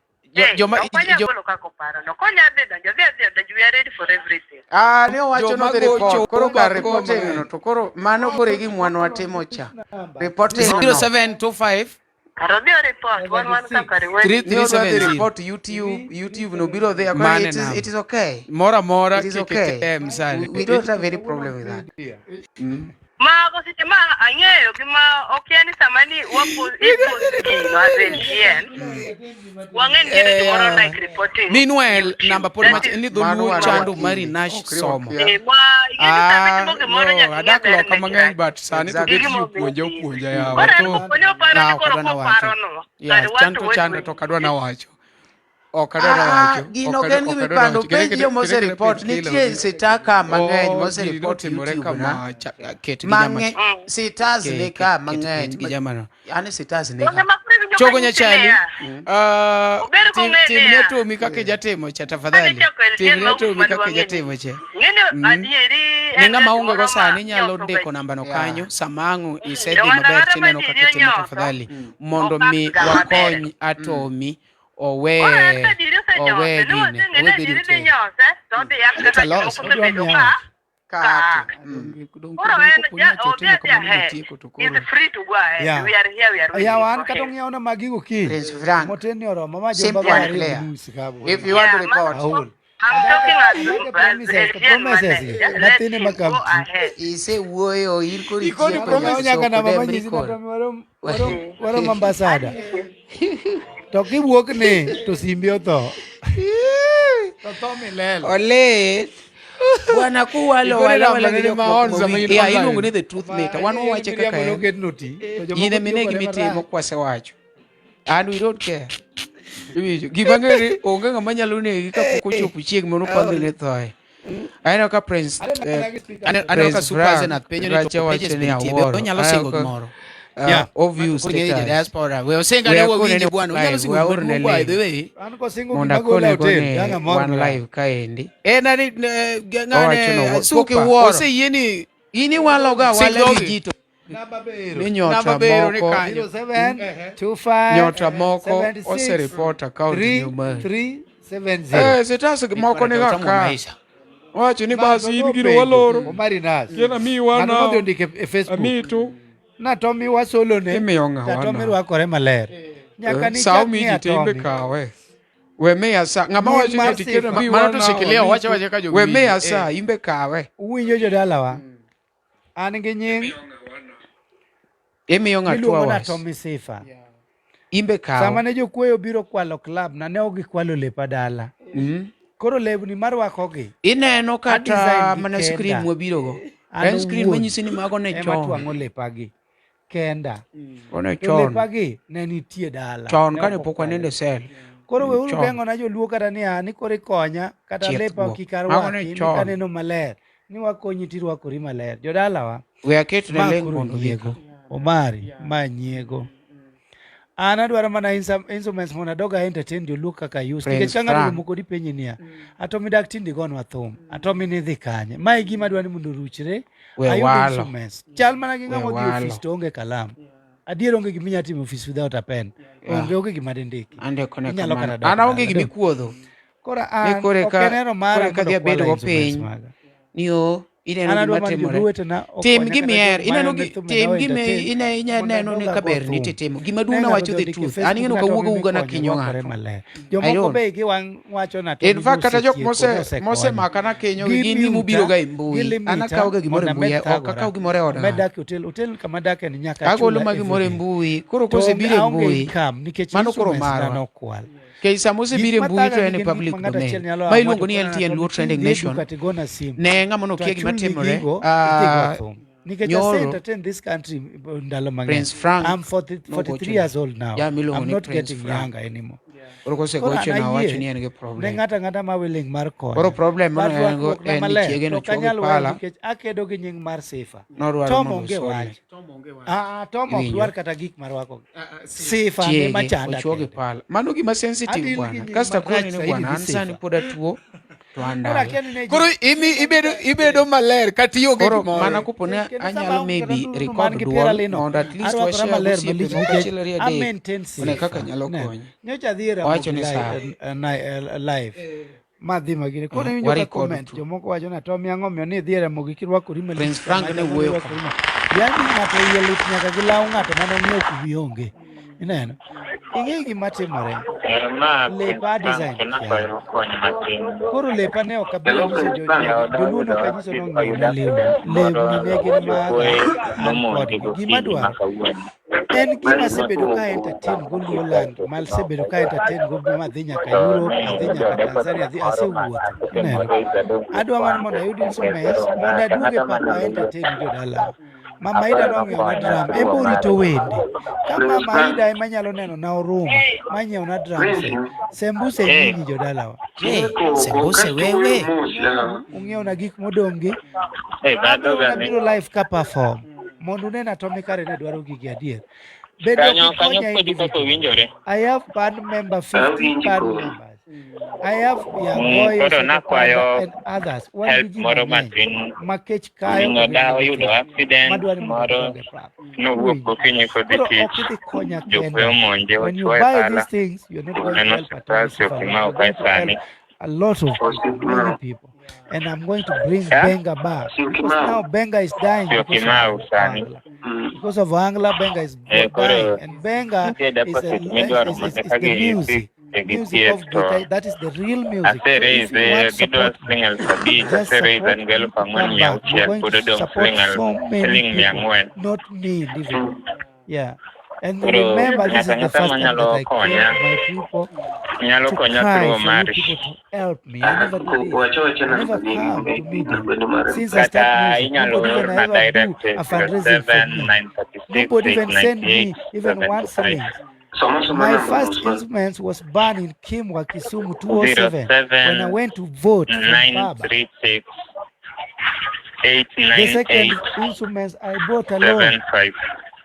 joma Ok wanyal golo kaka oparono. Konya dhi donjo, dhi adhiya donjo, we are ready for everything. Ah, ne owacho Joma nodhi gocho report. Koro kar mako reporting mang'eny. no to koro mano koro e gima wan watimo cha. Reporting no. 0725 Kar odhi o report, wan wan kaka riwen. Ne odwa dhi 3370 report YouTube, YouTube no biro dhi. Akoro Mane it is, namba. it is okay. Moro amora It is kik okay. item sani. We don't have any problem with that. Mago seche ma ang'eyo gi ma okia ni sama ni wapo ipost gino as LGN, wang'e ni nitiere gimoro like reporting Meanwhile, YouTube. namba pod That mach is ni Mano dholuo wan chando wakili. mari Nash Ok riw somo. wakia. Eh, ma ing'e ni sama Ah, itimo gimoro no, nyaka ing'e adak ber loka ne mang'eny kirach. but sani to Exactly. bet Gi ji gima opuonja omiyo opuonja tinde. yawa Koro en to kopo ni oparo na ni ok koro adwa nawacho. koparono, Yeah, kar chan wan to to what chanda we to ok adwa nawacho. Ok adwa Ah, nawacho. gino Ok ok en adwa gima ok adwa ipando. nawacho. Kere Penj kere joma kere kere osereport. penj kilo Nitie sitaka mang'eny Oh, gini mosereport notimore YouTube na. kama ket gi jama Mang'eny. Sitas ni ka ket mang'eny. gi jamano. Yani sitas ni Donge ka. ma koro iwinjo Chogo kanyisi Nyachali, niya, Ober kong'e timne niya, Tomi kaka ijatimo cha Ane tafadhali. chako LGN Timne ma Tomi mane kaka wang'e ni. ijatimo cha. Ng'eni adieri Ne en ng'ama ng'at onge go moro ma sani nyalo nyoso ndiko ga nambano Yeah. kanyo sama ang' isedhi Jowanda maber mara tineno ma kaka diri itimo onyoso, tafadhali mondo okak mi ga maber. wakony Atomi owe Koro en ka diri owe osenyose, gine niwaseng'e owe ni bedo adieri dhi tere. nyose, to odhi yak It's kaka a loss. jomoko Odwa osebedo miya ka ot. ka Ka act. Dong Koro dong en kopo ja ni odhi otimo adhiya kamano ahead. motieko to He's koro free to go ahead. Yeah. We are here, we are waiting Yawa an for kata him. ong'iewna magigo kiny. Prince Frank. Motin ni oromo ma jomba Simple go and ariyo gi clear. nus ka If you want to Yeah, ma report, Aol. I'm talking as Adage as promises to LGN promises gi. manager. Let Matin him ema go kam ti. ahead. isewuoyo in koro Ikoni itieko Ng'ato promise. ng'iewo nyaka nyaka namba soko manyisi demri koro. ni Atomi warom warom warom ambassador. To kiwuok ni to simbi otho. To tho milelo. Olit. Bwana kuwalo Ikoni wala namba wala gi ne jok ma moko on sama mowinjo. in Yeah, online. iluongo ni the truth meter. Wan wawache kaka Miriambo en. noket noti. To jomoko In emine tiyo kode gima itimo marach. kwasewacho. And we don't care. Iwinjo? Gima ang'eyo ni onge ng'ama nyalo negi kapok ochopo chieng' moro kwadhi ne thoe. Aneno ka Prince Aneno mana gi speaker. aneno ka Prince Super Frank Zenat penjo ni to Racha pages wacho be ni nitie be awuoro. onyalo Aneno singo ka gimoro. Yeah. obvious Koro ing'e ni status. diaspora we osinga We ne akone wawinji ni bwana onyalo live, singo we gima aorne duong' by the link. way. An kosingo Mondo gima gola akone e hotel, gone dang' amor wan go. live kaendi. En ani Owacho no ng'ane pok Super iwuoro. oseyie ni In iwaloga Sing awala gi dhogi. ji to Namba be ero. ni nyota Namba be ero ni moko kanyo. 07 25 nyota moko 76 osereport account ni Omari. 3 3 70. Eh, sitas moko ni ga Utamu ka. maisha. Wacho ni Ng'ato basi in gino nopenjo, waloro. Omari Nas. Kien amiyi wan Ng'ato nodhi ondiko e Facebook. Amiyi tu. Na Tommy wasolone. Imiyo ng'awa To Tommy na. rwakore maler. Nyaka Eh, ni sa chak omi ng'e ji to imbe Atomi. kawe. We miya sa ng'ama Nying wacho ni mar ati kelo sifa. mi Mano to wana Shikilia, omi wacho tu. wacha ka We jowinjo, miya eh. sa imbe kawe. Uwinjo jodalawa. An gi nying Imiyo ng'a two miluongo na hours. Tommy Sifa. Imbe kaw. Sama ne jokuoyo obiro kwalo club na ne ok gikwalo lepa dala. Koro lewni marwakogi Ineno kata adesign gi mana kenda. screen mwabirogo. An En screen owuon manyisi ni mago ne ema chon. twang'o lepagi kenda. One To chon. lepagi ne nitie dala. Chon Ne kane ok pok wanendo e sel. Koro weuru Chon. geng'ona joluo kata niya ni koro ikonya kata Chieth lepa guok. kik Mago ne arwaki ni chon. kaneno maler ni wakonyi tirwakori maler. Jodalawa We aket ne ma link koro mondo odhi nyiego. Omari ma nyiego. An adwaro mana instruments mondo adog a entertain joluo kaka used. Prince Nikech ka ng'ato Frank. oromo kodi penji niya, Atomi dak tinde igonwa thum, Atomi nidhi kanye. Ma e gima adwa ni mondo oruchre. We Ayud walo. instruments. Chal mana gi We ng'ama odhi e walo. ofis to onge kalam. Adier onge gima inyalo timo e ofis without a pen. Yeah. Onge onge gima dindiki. Andiko ne Inyalo kamano. kata dok An aonge dala. gima ikuodho. Koro Ni an kore ok ka en hero mara kore ka mondo dhi abedo okwala go instruments piny. maga. Ni o ineno An gima adwa mana timore. joluo wetena Tim okonya gima kata ihero. jok Ineno ma gi thumbe tim na gima entertain ine inya mondo neno ni adog ka ago ber ni thum. titimo. Gima Ne duong' ng'ato nawacho odhi the ondiko e truth. An Facebook ing'eno na kawuogo Tommy uga mikonya nakinyo rwakore ng'ato. maler. I Jomoko don't. be giwang' wacho na In Tommy fact kata jok nosetieko mose nosekonyo. mosemaka nakinyo gi gin gimobiro Gimiuta, ga e mbui. An gilimita akawo ga gimoro mondo e mbui amed ok thagora. akaw gimoro e od Amed ng'ato. dak e hotel, hotel kama adake ni nyaka Agolo achula ma gimoro e everyday. mbui. Koro To onge kosebiro e aonge mbui income nikech mano koro instruments na marwa. nokwal. Kech sama Gik osebiro e mbui mathaga to gi en e gin gik public ma ng'ato domain. achiel nyalo Ma amua to iluongo ni kona LTN Tommy Luo kiny Trending dhi e Nation. duka tigona simu Ne ng'ama to nokia gima achulni timore. gigo idhi go thum. Nikech ase Nyoro entertain this country ndalo mang'eny. Prince Frank I'm 40, 43 nogochona. years old now. Jal miluongo I'm ni not Prince getting Frank. younger anymore. Koro Koro an kosegochona owacho ayie ni en gi ne problem. ng'ato ang'ata ma willing mar Koro konya. problem But mane en go rwakruok na en ni maler chiege to ok nochuo gi anyal weyo pala nikech akedo gi nying mar Sifa. nodwaro Tom mondo onge osolne. wach. Ah, Tom ok Iwinjo? dwar kata gik marwako. Sifa ne Chiege machanda ochuo gi kende. pala. Mano gima sensitive Adil gi bwana. nying Kasto akoni marach ni saidi bwana gi an sani Sifa. pod atuo to an Koro dala. akia ni ne ji Koro imi ibedo maler kata ionge Koro gimoro. mana kopo ni kendo sama anyalo aonge kata maybe ndururu man record gi piero duol alino mondo at least arwakora washare maler gosiepe malich moko nikech achiel ariyo a adek maintain one kaka Sifa. nyalo Ne, konye. nyocha adhi e Owacho Ramogi ni sawa. live madhi magine koro iwinjo ka Warecord comment tu. jomoko wacho na Tommy ang'o omiyo ni idhi e Ramogi kirwakori malich Prince Frank kama ne ang'o wuoyo mirwakori kama. Yani ng'ato iye lit nyaka gi law ng'ato mane ong'iewo kuma ionge. Ineno? Ing'e gima timore. Ma Lepa Prince design Frank to nakwayo kony matin. Koro lepa ne ok abiro Hello, nyiso Prince Frank. joluo ne ok anyiso ni ong'iew Oyudo na lewni. accident moro Lewni ne gin maga jokuoye an nomonje kodgi. Gima gokinyi ma adwaro kawuono. en gima asebedo ka entertain go Luo land masebedo ka entertain go madhi nyaka Europe, adhi nyaka Tanzania, adhi asewuotho. Ineno? Adwa mana mondo ayud instruments mondo aduog e papa entertain jodalawa. Mama Ida nong'iewo na drum, en be orito wende. Ka Mama Ida ema nyalo neno na oruma, ma nyiewo na drum set. Sembuse nyinyi jodalawa. Hey, sembuse wewe. Ung'iewo na gik modong' gi. Eh, Abiro badhoga ni. nabiro live ka perform mondo une na Tommy kare ne dwaro gigi adier. Bende ok Kanyo kanyo ikonya kodi kaka individual. owinjore. I have band member 15 Awinji band koro. members. I have Yagoyo, Koro Sotokanda nakwayo and others. Wan gi help ji moro mang'eny matin. ma kech kayo Mingo to da gin oyudo accident madwaro ni mondo moro gidog e pap. nowuok gokinyi kodhi Koro tich. ok idhi konya Jokuoye kenda. omonje When you ochuoye buy pala. these things, you're not going En to help osiptal Atomy Sifa alone. Syokimau You're kae going to sani. help a lot of people, many people. And I'm going to bring Yeah? Benga back. Because now Benga is dying because of Syokimau sani. Angla. Because of Angla, Benga is Eh, dying. koro And Benga nitie is, a, deposit midwaro is, mondo is, eka is the music. gi Music thieth of to guitar. That is the real music. So ase if raise you want gidwa support me, siling aluf abich just ase raise support en gi me aluf to ang'wen come mia back. We're auchiel going pod to odong' support siling so many siling mia people, ang'wen. not me individually. Yeah. And Koro remember, this ng'ato is the ang'ata first time that manyalo I came konya to my people nyalo to konya cry through for you Omari. people to help me. I never did this. I never come to media. Since I Kata start music, inyalo nobody even orna ever do direct a fundraising for me. 07 936 Nobody even send me 898 even one 75. shilling. My first instruments was burned in Kimwa, Kisumu 207 when I 07 went to vote from Baba. 936 The second 898 instruments I bought alone. 75.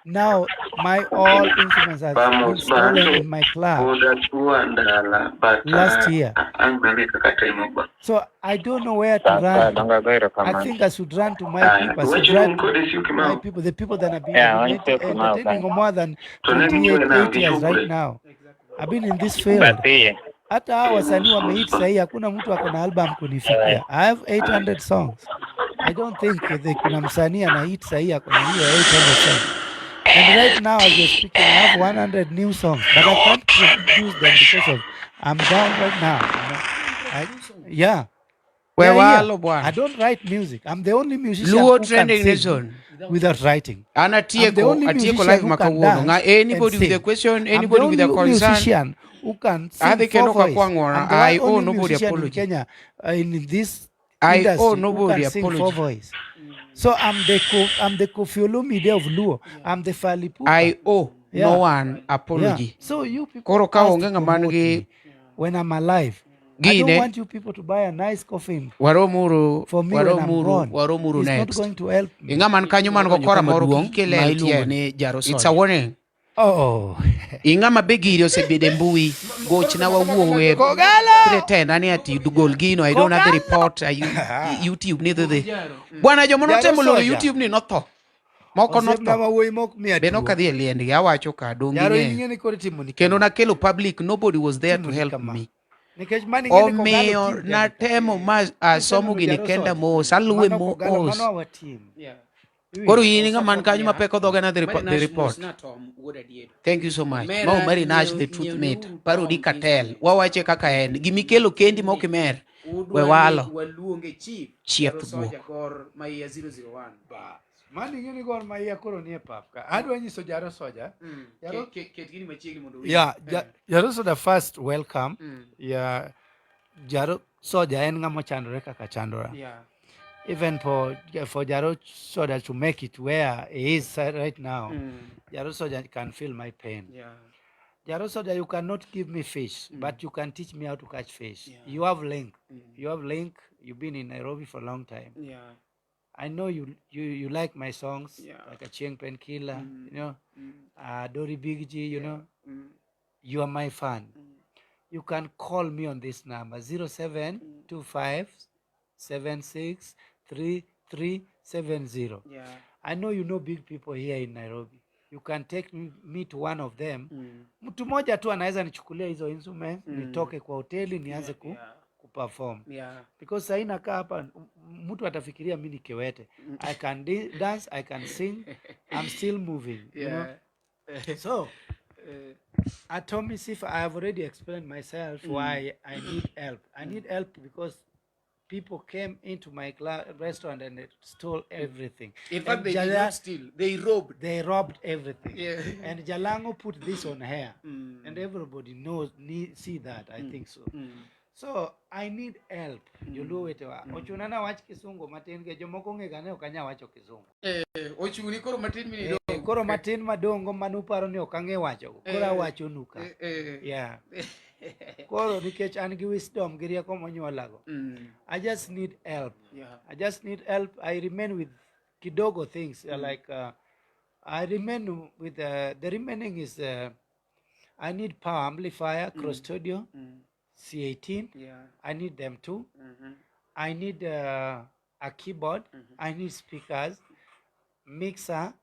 Now my all instruments have been Vamos, stolen banto in my club pod achua ndala but last year. ang' nade kaka timo ba. So I don't know where to Sawa run sawa, to. dongo ago I erokamano. think I should run to my Aya, people. I should wachoni run to kode my Syokimau people, the people that have been, Yeah, I've been wan Syokimau entertaining kanyo. for more than to ne 28 gichwe nang'o 8 years right gichukre. now. I've been in this field. Bathiye. Hata hawa wasanii wamehit sahii, hakuna mtu ako na album kunifikia. I have 800 songs. I don't think kuna msanii ana hit sahii ako na hiyo 800 songs. And right now, as you're speaking, I have 100 new songs, but I can't produce them because of I'm down right now. You know? I, yeah. We Yeah, yeah. walo bwana. I don't write music. I'm the only musician Luo who can Trending sing Nation. without writing. An I'm the atieko only atieko musician live who ma can kawuono. dance Ng'a and anybody with a sing. question, I'm the anybody with a only concern. musician who can sing Adhi four kendo voice. kakwang'ora. I'm the I owe only nobody musician in apology. Kenya in this I owe industry who nobody can sing four apology. voice. So I'm the Kofi Olomide of Luo. I'm the Fally Ipupa. I owe Yeah. no one Yeah. apology. So you people Koro ka ask onge to ng'ama promote nigi me when I'm alive. I don't gine want you people to buy a nice coffin waromuru for me when I'm waromuru gone. waromuru It's not next. going to help me. Ing'ama man kanyo man go Donjo kora kama moro duong' kik kele ma iluongo LTN. ni Jaro It's a Soja. warning. Oh. Ing'ama be giri osebedo e mbui gochna wawuo Kogalo! threaten ani ati gol gino I don't have the report YouTube ni dhi dhi. Bwana joma Jaro notemo loro Soja. YouTube ni notho. Moko Osiepna notho. ma wuoyi mok miya Be nok tuo. adhi e liendgi awacho ka dong' Jaro in ging'eyo. ing'e ni koro itimoni Kendo kama. nakelo public nobody was there to Itimoni help kama. me. Nikech mano ing'e ni Kogalo Omiyo team tende. natemo ma asomo Iseneno gini Jaro kenda Soja. mos aluwe Mano Kogalo, mos. mano our team. Yeah. Koro Iwinjo? in ng'ama man kanyo mapeko dhoga na the Mari the Nash report. mos na Tom wuod Adiedo. Thank you so much. Mera Ma Omari Nash nyiew- the truth nyiew mate. neuru Parodi Tom katel. instrument. Wawache kaka en. Gimikelo kendi mok imer. We Udwa ni walo. waluonge chief Chieth Jaro guok. Soja Gor Mahia 001. Bas. Mano ing'e ni Gor Mahia koro nie pap ka. Adwa nyiso Jaro Soja. Jaro Ket gini machiegni mondo owinj. Yeah, Jaro Soja first welcome. Mm. Yeah. Jaro Soja en ng'ama chandore kaka chandora. Yeah. Even for Jaro Soja to make it where he is right now, Jaro Soja can feel my pain. Yeah. Jaro Soja, you cannot give me fish, but you can teach me how to catch fish. You have link. You have link. You've been in Nairobi for a long time. Yeah. I know you like my songs, Yeah. like a Chieng Painkiller, you know, Dori Big G, you know. You are my fan. You can call me on this number 0725 76 3370. Yeah. I know you know big people here in Nairobi. You can take me to one of them. Mtu mmoja tu anaweza nichukulia hizo instruments, nitoke kwa hoteli nianze kuperform. Yeah. Because sahii nakaa hapa mtu atafikiria mi ni kiwete. I can dance, I can sing, I'm still moving, you know? Yeah. So, Atomy Sifa, I have already explained myself why I need help. I need help because people came into my restaurant and they stole everything. In fact, And they did not steal. They robbed. They robbed everything. Yeah. And Jalango put this on her. And everybody knows, need, see that, I think so. So I need help. Joluo wetewa. Ochuna na wach kisungu matin ke jomoko ong'e ga ni ok anyal wacho kisungu. Ochuni koro matin mini Eh, dong. koro matin madongo manuparo ni ok ang'e wacho koro Eh. awachonu ka. Eh. Yeah. Koro nikech an gi wisdom gi rieko monyuolago. I just need help. Yeah. I just need help. I remain with kidogo things like I remain with the remaining is I need power amplifier, cross studio, C18. Yeah. I need them too. I need a keyboard. I need speakers, mixer.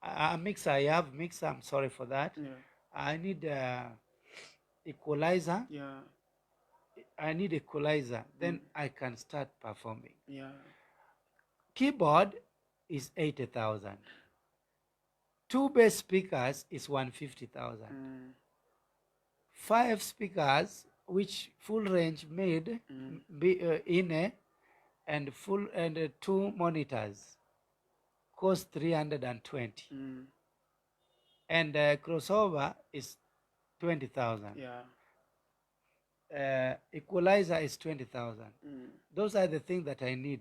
A mixer I have mixer. I'm sorry for that. Yeah. I need equalizer. Yeah. I need equalizer. Then I can start performing. Yeah. Keyboard is 80,000. Two bass speakers is 150,000. 5 speakers, which full range made be, in a, and full and 2 monitors, cost 320. And crossover is 20,000. Yeah. Equalizer is 20,000. Those are the things that I need.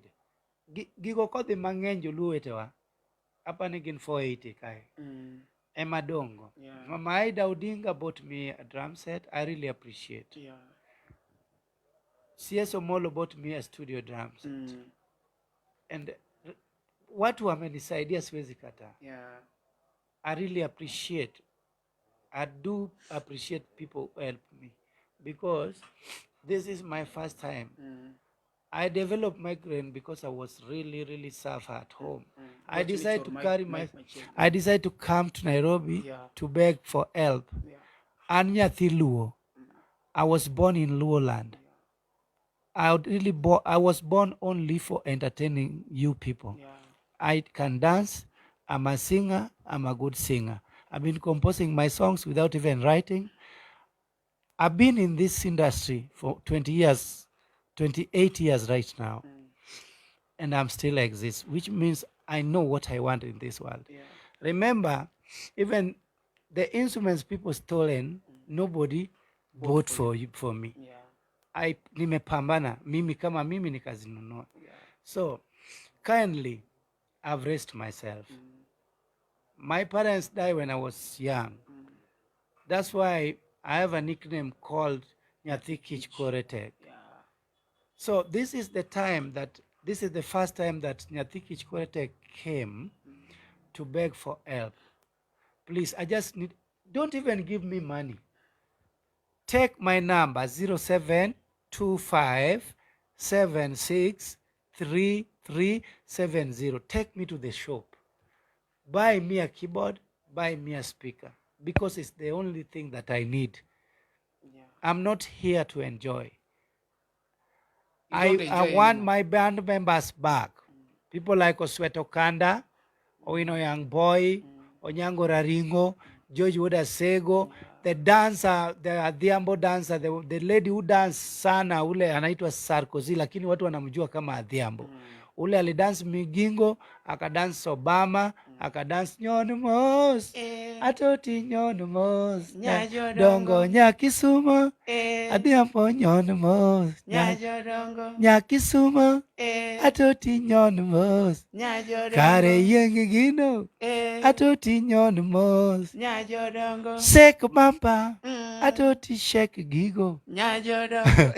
Gigo kodhi mang'eny joluo wetewa, apa ni gin 480 kae. Ema dongo. Yeah. Mama Aida Odinga bought me a drum set. I really appreciate. Yeah. CS Omolo bought me a studio drum set. And watu wamenisaidia siwezi kataa. Yeah. I really appreciate. I do appreciate people who help me because this is my first time. I developed migraine because I was really, really suffer at home. I Watch me decided chor to mic- carry mic my, machiegni. I decided to come to Nairobi Yeah. to beg for help. Yeah. An nyathi Luo. I was born in Luo land. I was born only for entertaining you people. Yeah. I can dance, I'm a singer, I'm a good singer. I've been composing my songs without even writing. I've been in this industry for 20 years, 28 years right now. And I'm still exist, which means I know what I want in this world. Remember, even the instruments people stolen, nobody bought for you, for me. I nimepambana mimi kama mimi nikazinunua. So kindly, I've raised myself. My parents died when I was young. That's why I have a nickname called Nyathi Kich Kore Tek. So this is the time that this is the first time that Nyathi Kich Kore Tek came to beg for help. Please, I just need, don't even give me money. Take my number 0725763370. Take me to the shop. Buy me a keyboard, buy me a speaker, because it's the only thing that I need. I'm not here to enjoy. You I, don't I enjoy want anymore. my band members back. People like Osweto Kanda, Owino Young Boy, Onyango Raringo, George Wodasego, the dancer, the Adhiambo dancer, the lady who dance sana ule anaitwa Sarkozy, lakini watu wanamjua kama Adhiambo. Ule alidance Migingo, akadance Obama, akadance Nyon Mos, Atoti Nyon Mos, Nyajo Dongo Nyakisumo, Eh. Adhiambo Nyon Mos, Nyajodongo. Nyakisumo, Eh. Atoti Nyon Mos, Nyajodongo. Kare yieng gino, Eh. Atoti Nyon Mos, Nyajodongo. Shake bampa, Atoti shake gigo. Nyajodongo.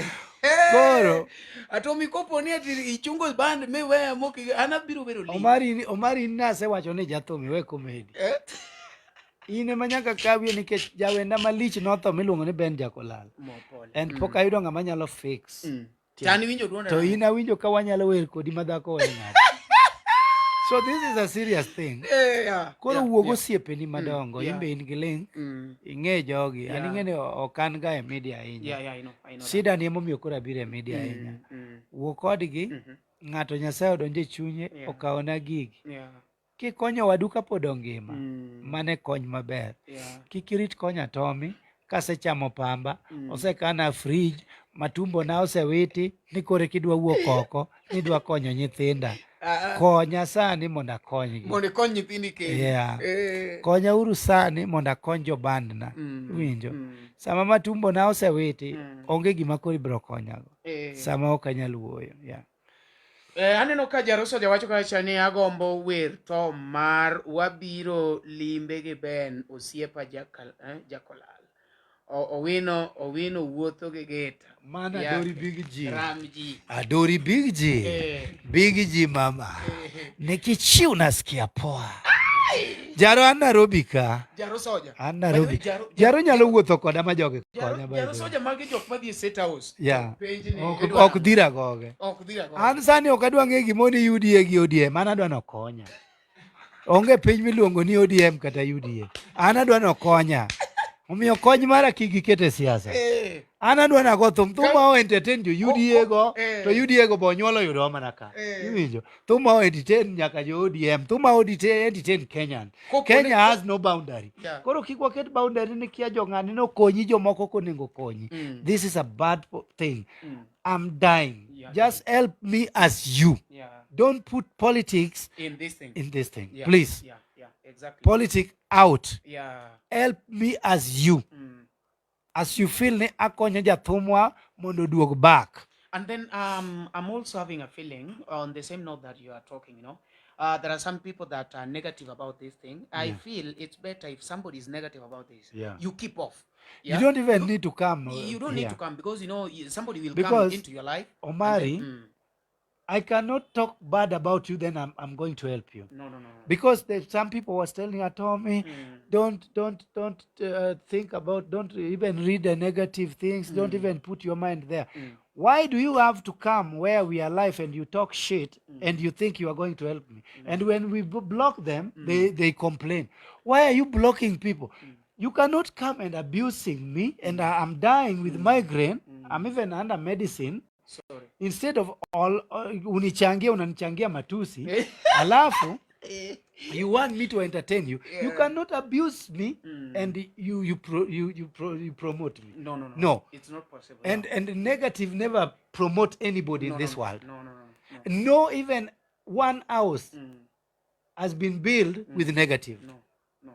Koro Atomi kopo ni ati ichungo band miweya mok an abiro bedo lit. Omari, Omari nasewacho ni jathum iwe komedi. In ema nyaka kawie nikech jawenda malich notho miluongo ni Ben Jakolal. Mopole. And pok ayudo ng'ama nyalo fix. To an iwinjo duonda To nade? in awinjo ka wanyalo wer kodi ma dhako we ng'ato. So this is a serious thing. Eh, yeah, Koro wuog osiepeni madongo, in be in gi link, ing'e jogi. An ing'e ni ok an ga e media ahinya. Yeah, I know, I know that. Shida ni emomiyo koro abiro e media ahinya. Wuo kodgi, ng'ato Nyasaye odonjo e chunye, okawona gigi. Kikonyo wadu kapod ongima, mano e kony maber. Kik irit konya Tommy, kasechamo pamba, osekana fridge, matumbo na osewiti, ni koro kidwa wuok oko, nidwa konyo nyithinda. Ah, ah. Konya sani mondo akonygi. Mondo ikony nyithindi kendi. Yeah. Eh. Konya uru sani mondo akony jobandna. Iwinjo? Sama matumbo na osewiti, onge gima koro ibiro konyago. Eh. Sama ok anyal wuoyo. Yeah. Eh, aneno ka Jaroso jawacho kacha ni agombo wer to mar wabiro limbe gi Ben osiepa Jakal, eh, Jakolal. Owino Owino wuotho gi gita. Mano Ya- Adori Big G. Ramji. Adori Big G. Eh. Big G mama. Nikichi unasikia poa. Jaro an Nairobi ka. Jaro Soja. An By the Nairobi. way, Jaro, Jaro nyalo wuotho koda ma jogi Jaro, konya by Jaro the way. Soja magi jok madhi e State House. Yeah. Penj ni Ok idwa ok dhira goge. Ok dhira goge. An sani ok adwa ng'e gima ni UDA gi ODM, an adwa nokonya. Onge piny miluongo ni ODM kata UDA. An adwa nokonya. Omiyo kony mara kik giket e siasa. Eh. An adwa nago thum, thum ma o entertain jo UDA go, eh. to UDA go bo onyuolo yudowa mana ka. Eh. Iwinjo? Thum ma o entertain nyaka jo ODM, thum ma o entertain Kenyan. Kopo Kenya ni- has no boundary. Yeah. Koro kik waket boundary ni kia jong'ani nokonyi jomoko konego konyi. This is a bad thing. I'm dying. Yeah. Just help me as you. Yeah. Don't put politics In this thing. in this thing. Yeah. Please. Yeah, yeah, exactly. Politics out. Yeah. Help me as you. As you feel ni akonyo jathumwa mondo oduog back. And then I'm also having a feeling on the same note that you are talking, you know, there are some people that are negative about this thing. I Yeah. feel it's better if somebody is negative about this, Yeah. you keep off. You don't even need to come. You don't need here. to come because you know somebody will come Because into your life. and Omari, then, I cannot talk bad about you, then I'm going to help you. No, no, no, no. Because there's some people was telling Atomy, don't think about, don't even read the negative things, don't even put your mind there. Why do you have to come where we are live and you talk shit and you think you are going to help me? And when we block them, they complain. Why are you blocking people? You cannot come and abusing me, and I'm dying with migraine. I'm even under medicine. Sorry. Instead of all unichangia, unanichangia matusi, alafu You want me to entertain you. You cannot abuse me and you promote me. No, no, no. No. It's not possible. And negative never promote anybody No, in no, this no. world. No, no, no. No, even one house has been built with negative. No, no.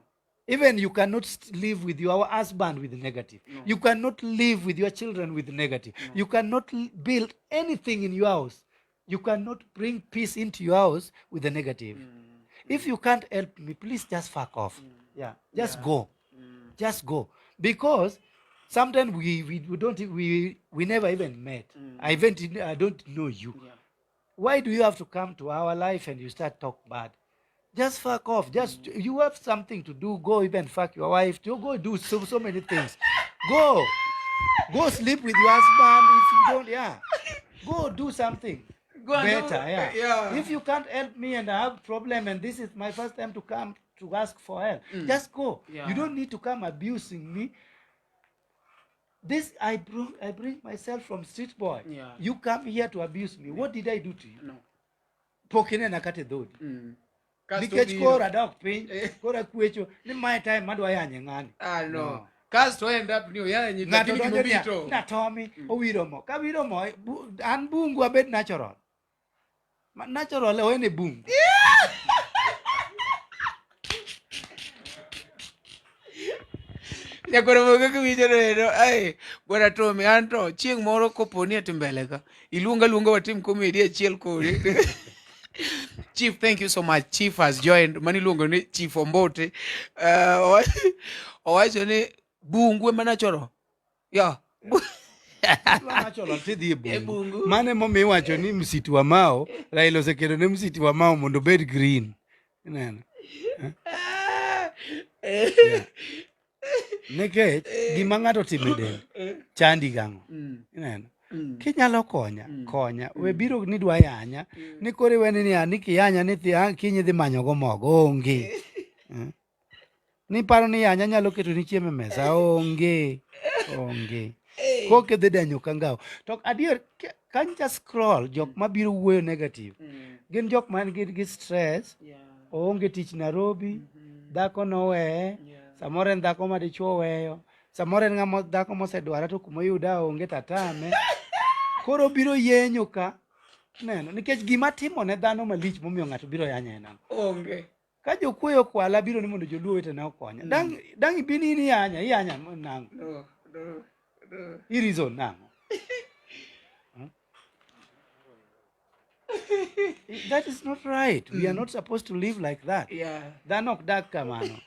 Even you cannot live with your husband with negative. You cannot live with your children with negative. You cannot build anything in your house. You cannot bring peace into your house with the negative. If you can't help me, please just fuck off. Yeah, just go. Just go. Because sometimes we don't we never even met. I even didn't, I don't know you. Why do you have to come to our life and you start talk bad? Just fuck off. Just you have something to do. Go even fuck your wife. You go do so many things. Go. Go sleep with your husband if you don't, yeah. Go do something. Go and do- better, yeah. yeah. If you can't help me and I have problem and this is my first time to come to ask for help, just go. You don't need to come abusing me. This I bring myself from street boy. You come here to abuse me. What did I do to you? No. Pok inena kata e dhodi. Kasto Nikech biro. koro adok piny, koro akwecho ni mae time madwa yanye ng'ani. Ah, no. No. Kasto end up ni oyanyi Ng'ato lakini donjo niya, gimobito. natomi owiro mo. Ka wiro mo, an bungu abed natural. Ma natural oene bungu. Nyakoro mogo kiwinjo neno, ai, bwana Tommy, an to chieng' moro kopo ni ati mbele ka, iluonga luonga watim comedy achiel kodi. Chief, thank you so much. Chief has joined. Mani iluongo ni Chief Ombote. Owacho ni bungu ema natural. Yeah. Natural tidhi e bungu. Mano emomiyo iwacho ni msitu wa Mao, Raila oseketo ne msitu wa Mao mondo obed green. Ineno? Eh? Yeah. Nikech gima ng'ato otimo e del chandi gang'o. Ineno? Kinyalo konya, konya. We biro ni dwa yanya, ni koro iweni niya, ni kiyanya ni thi kiny idhi manyogo mogo, onge. Ni paro ni yanya nyalo keto ni chiemo e mesa, onge. Onge. Koke dhi denyo ka ngao. To adier, kancha scroll, jok mabiro wuoyo negative, gin jok man gi stress, oonge tich Nairobi, dhako noweye, samoro en dhako ma dichuo oweyo, samoro en ng'ama dhako mosedware to kumoyuda onge tatame. Koro biro yenyo ka, neno, nikech gima timo ne dhano malich momiyo ng'ato biro yanye en ang'o? Onge. Ka jokuoyo okwala biro ni mondo joluo wetena okonya. Dang ibi ni in iyanya, iyanya nang'o? No, no, no. I reason nang'o? That is not right. We are not supposed to live like that. Dhano ok dag kamano.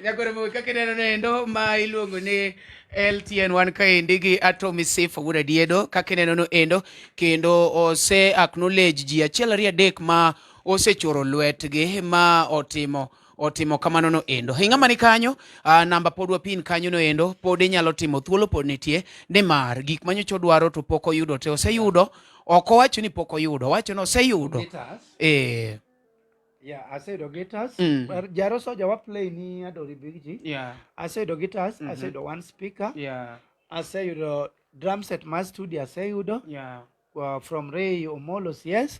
Nyakoro mo kaka ineno nendo ma iluongo ni LTN wan kaendi gi Atomy Sifa wuod Adiedo kaka ineno no endo kendo ose acknowledge ji achiel ariyo adek ma osechoro lwetgi ma otimo kamano no endo. Ing'ama ni kanyo, namba pod wapin kanyo no endo, pod inyalo timo thuolo pod nitie nimar gik manyocha odwaro to pok oyudo te oseyudo, ok owacho ni pok oyudo, owacho ni oseyudo. Guitars. Yeah, aseyudo guitars. Jaro Soja wa play ni Adori Big G. Aseyudo guitars, aseyudo one speaker. Aseyudo drum set mar studio aseyudo. From Ray Omolo CS.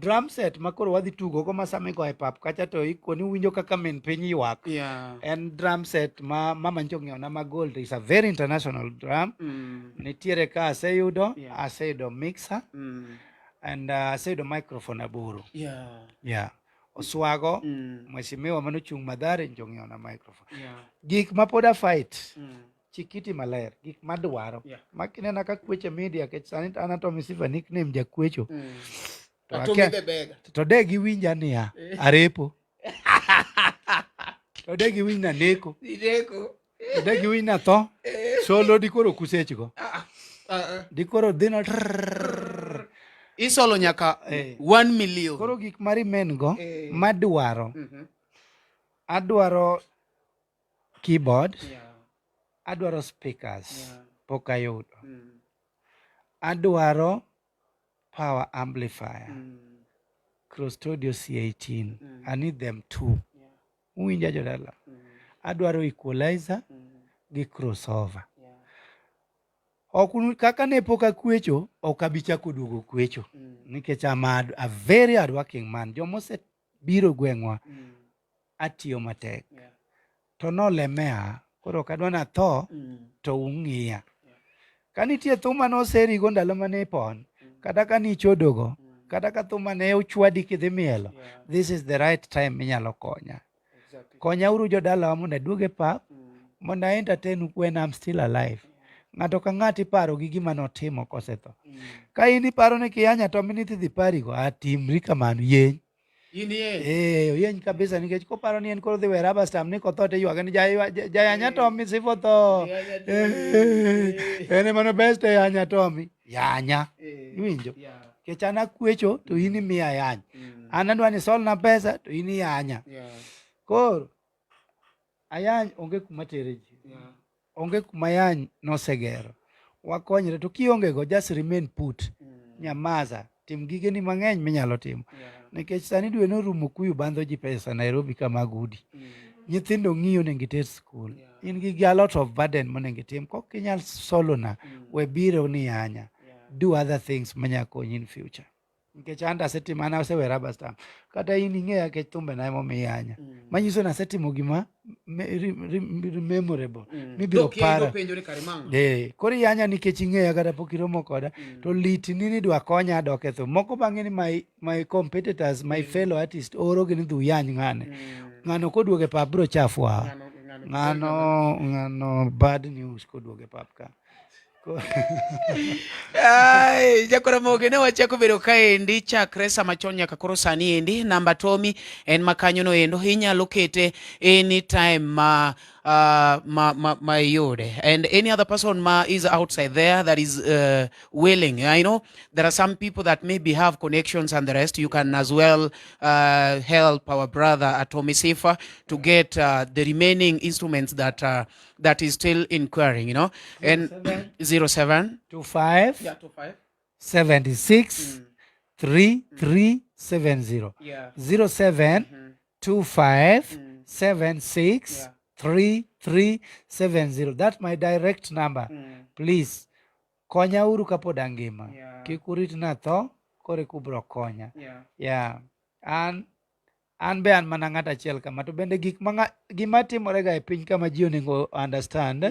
Drum set ma koro wadhi tugo go ma sama igoyo e pap kacha to ikoni winjo kaka min piny ywak. En drum set ma mama nyocha ong'iewo na ma gold, is a very international drum. Nitiere ka aseyudo, aseyudo mixer. And aseyudo microphone aboro. Yeah. Oswago, mheshimiwa manochung' Mathare nyocha ong'iewo na microphone. Gik ma pod a fight. Chikiti maler, gik madwaro. Ma kinena ka kweche media, kech sani an Atomy Sifa nickname jakwecho. To Atomy akia- the beggar. To de giwinja niya, arepo. To de giwinj na neko. Ineko. To de giwinj na tho. Solo dikoro kusechgo. Dikoro dhi na trrrr. Isolo nyaka 1 million. Koro gik ma remain go, madwaro. Adwaro keyboard. Adwaro speakers. Pok ayudo. Adwaro power amplifier. Cross Studio C18. I need them two. Uwinja jodala? Adwaro equalizer gi crossover. Ok kaka ne pok akwecho, ok abi chako duogo kwecho. Nikech I'm a very hardworking man. Joma osebiro gweng'wa, atiyo matek. To nolemea, koro ok adwa natho to ung'iya. Ka nitie thum mane oserigo ndalo mane ipon, kata ka nichodogo, kata ka thum mane ochwadi kidhi mielo, this is the right time minyalo konya. Konya uru jodalawa mondo aduog e pap, mondo a entertain u when I'm still alive. Ng'ato ka ng'ato iparo gi gima notimo kosetho. Ka in iparo ni kiyanya to miniti dhi parigo, a timri kamano, yeny. In yeny. Eh, oyeny kabisa nikech koparo ni en koro dhi we rubber stamp ni kotho to iywage ni jayanya Tommy sifo tho. Eh, en ema no best e yanya Tommy. Yanya. Iwinjo? Nikech an akwecho to in imiya yany. An adwa ni solna pesa to in iyanya. Koro ayany onge kuma tere ji. Onge kuma yany nosegero. Wakonyre to kionge go just remain put. Nyamaza. Tim gigeni mang'eny minyalo timo. Nikech sani dwe norumo kuyu bandho ji pesa Nairobi kama gudi. Nyithindo ng'iyo onego iter skul. In gi a lot of burden monego itim. Kok inyal solo na, we biro ni yanya. Do other things manya konyi in future. Nikech an to asetimo, an asewe rubber stamp. Kata in ing'eya nikech thumbe na emomiyo iyanya. Manyiso ni asetimo gima memorable. Mibiro paro. Eh, koro iyanya nikech ing'eya kata pok iromo koda. To litni ni dwa konya adok e thum. Moko bang'e ni my competitors, my fellow artist oro gi ni dhi uyany ng'ane. Ng'ano koduogo e pap biro chafwa. Ng'ano bad news koduogo e pap ka. Ai, jakora moge ne wachako bedo kaendi chakre sama chon nyaka koro sani endi namba Tommy en makanyo no endo inyalo kete anytime ma ma iyude and any other person ma is outside there that is willing. I know there are some people that maybe have connections and the rest. You can as well help our brother Atomy Sifa to get the remaining instruments that is still inquiring, and 07 25 yeah 25 76 3370. 07 25 76 3370. That's my direct number. Please konya uru kapod angima. Kik urit na tho koro eka ubiro konya. Yeah. An be an mana ng'at achiel kama to bende gik ma gima timore ga e piny kama ji onego understand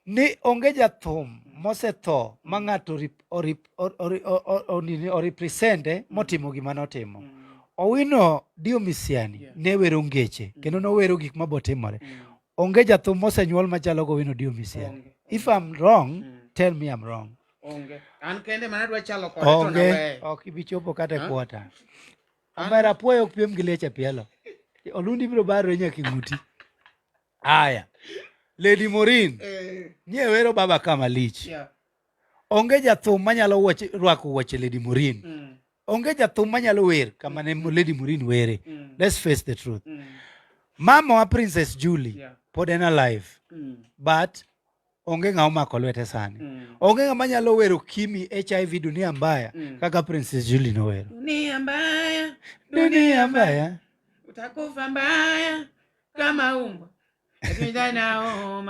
ni onge jathum mosetho ma ng'ato orepresente motimo gima notimo. Owino Dio Misiani ne wero ngeche kendo nowero gik mabotimore. Onge jathum mosenyuol machalo go Owino Dio Misiani. If I'm wrong, tell me I'm wrong. Onge. An kende mana dwa chalo kode to Onge, naweyo. ok ibi chopo kata e Huh? kwota. Omera apuoyo ok piem gi leche pielo. Olundi biro barore nyaka e ng'uti. Aya. Lady Morin, nye wero baba kama lich. Onge jathum manyalo rwako wuoche Lady Morin. Onge jathum manyalo wer kama ne Lady Morin were. Let's face the truth. Mama wa Princess Julie pod en alive. But onge ng'ama omako lwete sani. Onge ng'ama nyalo wero Kimi HIV dunia mbaya kaka Princess Julie nowero. Dunia mbaya, Dunia mbaya. utakufa mbaya kama umbwa.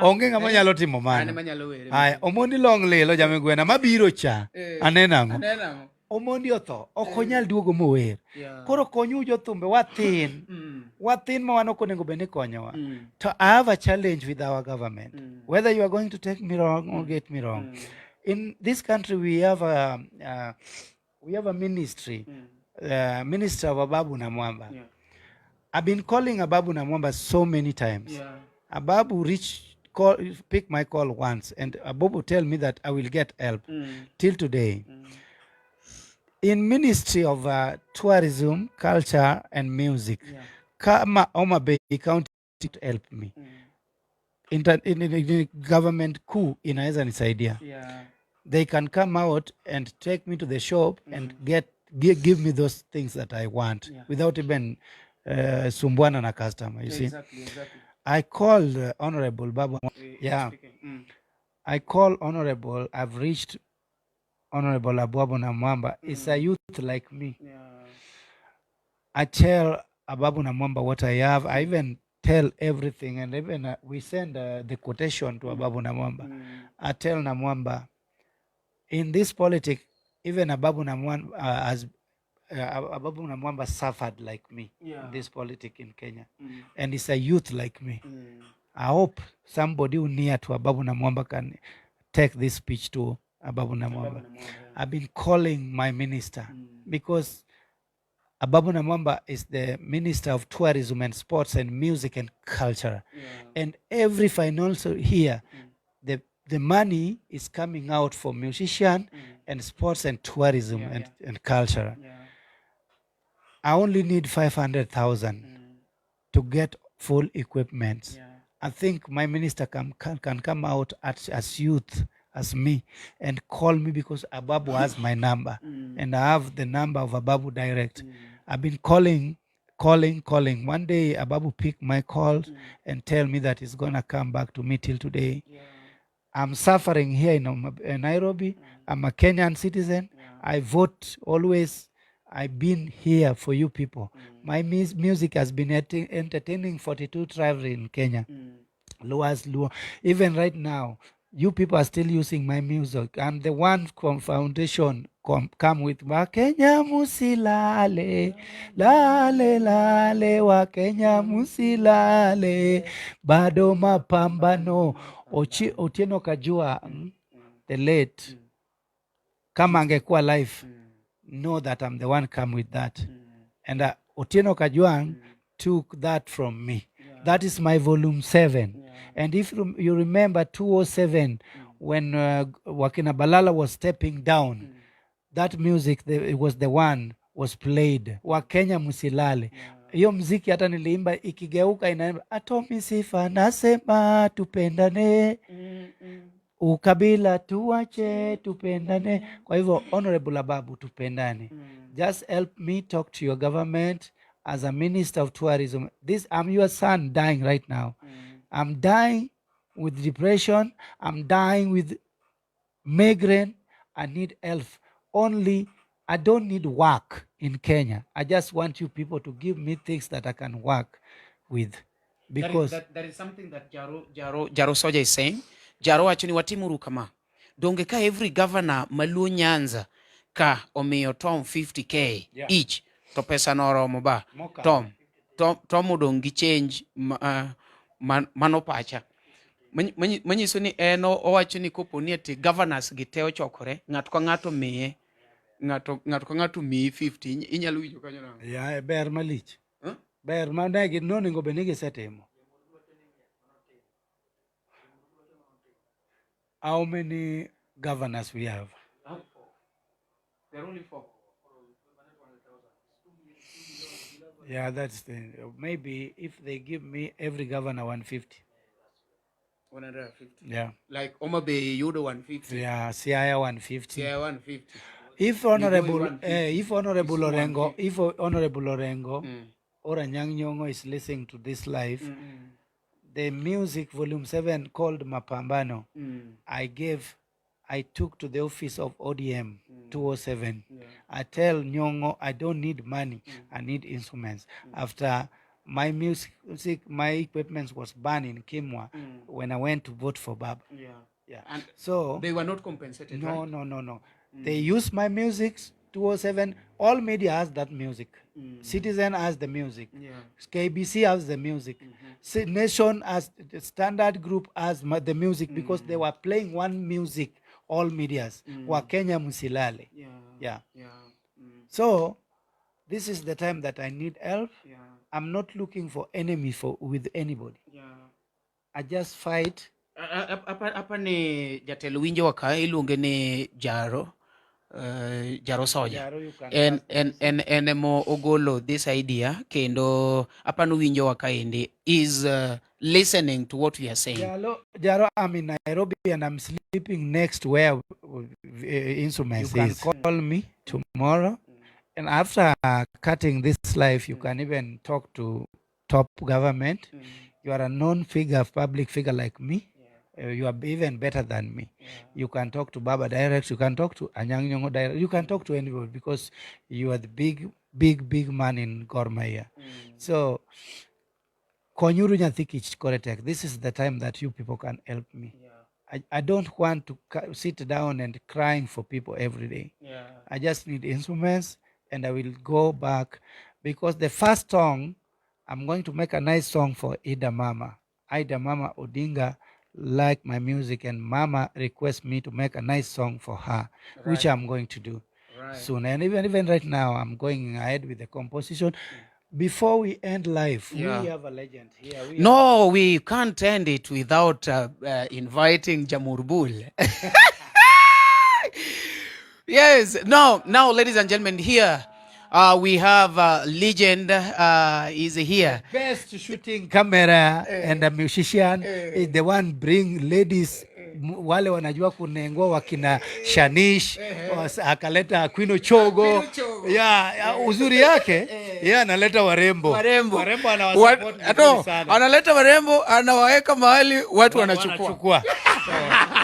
Onge ng'ama nyalo timo An mano. ema nyalo were. Aya, Omondi Long lilo jamigwena mabiro cha. Aneno ang'o? Aneno ang'o? Omondi otho, ok onyal duogo mower. Koro konyu jothumbe wathin. Wathin ma wan ok onego bed ni konyowa. To I have a challenge with our government. Whether you are going to take me wrong or get me wrong. In this country we have a ministry, Minister of Ababu Namwamba. I've been calling Ababu Namwamba so many times. Ababu reach call pick my call once and Ababu tell me that I will get help. Till today. In Ministry of Tourism, Culture and Music, kama Homa Bay County to help me. In government kuu inaweza nisaidia. They can come out and take me to the shop and give me those things that I want without even sumbuana na customer, you see. I called Honorable Babu. Yeah. I call Honorable. I've reached Honorable Ababu Namwamba. It's a youth like me. I tell Ababu Namwamba what I have. I even tell everything, and even we send the quotation to Ababu Namwamba. I tell Namwamba, in this politic, even Ababu Namwamba has Ababu Namwamba suffered like me in this politic in Kenya, and he's a youth like me. I hope somebody who near to Ababu Namwamba can take this speech to Ababu Namwamba. I've been calling my minister because Ababu Namwamba is the Minister of Tourism and Sports and Music and Culture. And every financial year, the money is coming out for musician and sports and tourism and culture. I only need 500,000 to get full equipment. I think my minister can come out as youth, as me, and call me because Ababu has my number and I have the number of Ababu direct. I've been calling, calling, calling. One day Ababu picked my calls and tell me that he's gonna come back to me till today. I'm suffering here in Nairobi. I'm a Kenyan citizen. I vote always. I've been here for you people. My music has been entertaining 42 tribes in Kenya. Luas, Luo. Even right now, you people are still using my music. I'm the one from foundation come with Wakenya musilale, lale lale, Wakenya musilale, bado mapambano. Otieno Kajua, the late, kama angekuwa live, know that I'm the one come with that. And Otieno Kajwang took that from me. That is my volume 7. And if you remember 207, when Wakina Balala was stepping down, that music, it was the one was played. Wakenya musilale. Hiyo mziki hata niliimba ikigeuka inaimba Atomi Sifa nasema tupendane, ukabila tuache tupendane. Kwa hivyo Honorable Ababu, tupendane. Just help me talk to your government as a minister of tourism. This, I'm your son dying right now. I'm dying with depression. I'm dying with migraine. I need help. Only I don't need work in Kenya. I just want you people to give me things that I can work with. Because There is something that Jaro Soja is saying. Jaro wacho ni watimuru kama. Donge ka every governor maluo Nyanza ka omiyo Tom 50K each to pesa no oromo ba. Mokalo. Tom odong' gi change mano pacha. Manyiso ni en owacho ni kopo ni ati governors gi te ochokore, ng'ato ka ng'ato miye, ng'ato ka ng'ato miyi 50, inyalo winjo kanyo nang'o? Yeah, ber malich. Huh? Ber ma ne gi nonego bed ni gisetimo. How many governors we have? There are only 4. Yeah, that's the maybe if they give me every governor 150. 150. Yeah. Like Homa Bay yudo 150. Yeah, Siaya 150. Siaya 150. If Migori Honorable, 150. if Honorable Kisumu Orengo, 150. if Honorable Orengo or Anyang' Nyong'o is listening to this live, the music volume 7 called Mapambano, I took to the office of ODM 207. I tell Nyong'o I don't need money, I need instruments. After my music, my equipment was banned in Kimwa when I went to vote for Baba. Yeah. And So they were not compensated, No, right? no, no, no. They use my music, 207. All media has that music. Citizen has the music. KBC has the music. Nation has, the Standard Group has the music because they were playing one music, all medias. Wakenya musilale. Yeah. So this is the time that I need help. I'm not looking for enemy with anybody. I just fight. Hapa ni jatelo winjo wa ka iluonge ni Jaro. Jaro Soja. Jaro, you can En trust emo ogolo this idea kendo hapa nuwinjo wa kaendi is listening to what we are saying. Jaro, I'm in Nairobi and I'm sleeping next where instruments You can is. Call me tomorrow, and after cutting this life, you can even talk to top government. You are a known figure, public figure like me. You are even better than me. You can talk to Baba direct. You can talk to Anyang' Nyong'o direct. You can talk to anybody because you are the big, big, big man in Gor Mahia. So Konyuru nyathi kich kore tek. This is the time that you people can help me. I don't want to sit down and crying for people every day. I just need instruments and I will go back because the first song, I'm going to make a nice song for Ida Mama. Ida Mama Odinga like my music and Mama requests me to make a nice song for her, which I'm going to do soon. And even right now, I'm going ahead with the composition. Before we end life, we have a legend here. We No, we can't end it without inviting Jamurbul. Yes. Now, ladies and gentlemen, here we have legend is here. Best shooting camera and a musician is the one bring ladies wale wanajua kunengua wakina Shanish akaleta Aquino Chogo. Yeah, uzuri yake yeye analeta warembo. Warembo. Warembo anawasupport vizuri No, sana. Analeta warembo, anawaweka mahali watu wanachukua. Wanachukua. So,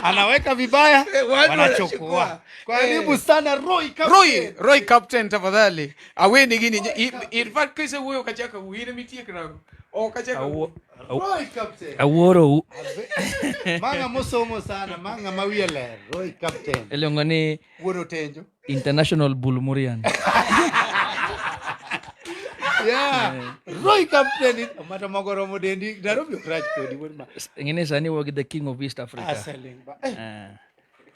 anaweka vibaya, Watu wanachukua. wanachukua. Karibu sana Roy Captain. Roy Captain, tafadhali. Aweni gini. In fact, kise wuoyo kachaka wuine mitiek rago. Ok kachaka. Roy Captain. Awuoro. Manga mosomo sana, manga mawiye ler. Roy Captain. Iluongo ni Wuon Otenjo. International Bulmurian. Yeah. Roy Captain. Omata mogo romo dendi. Nairobi ok rach kodi wuod ma. Ing'e sani wagi the king of East Africa. Aseling ba. Ah.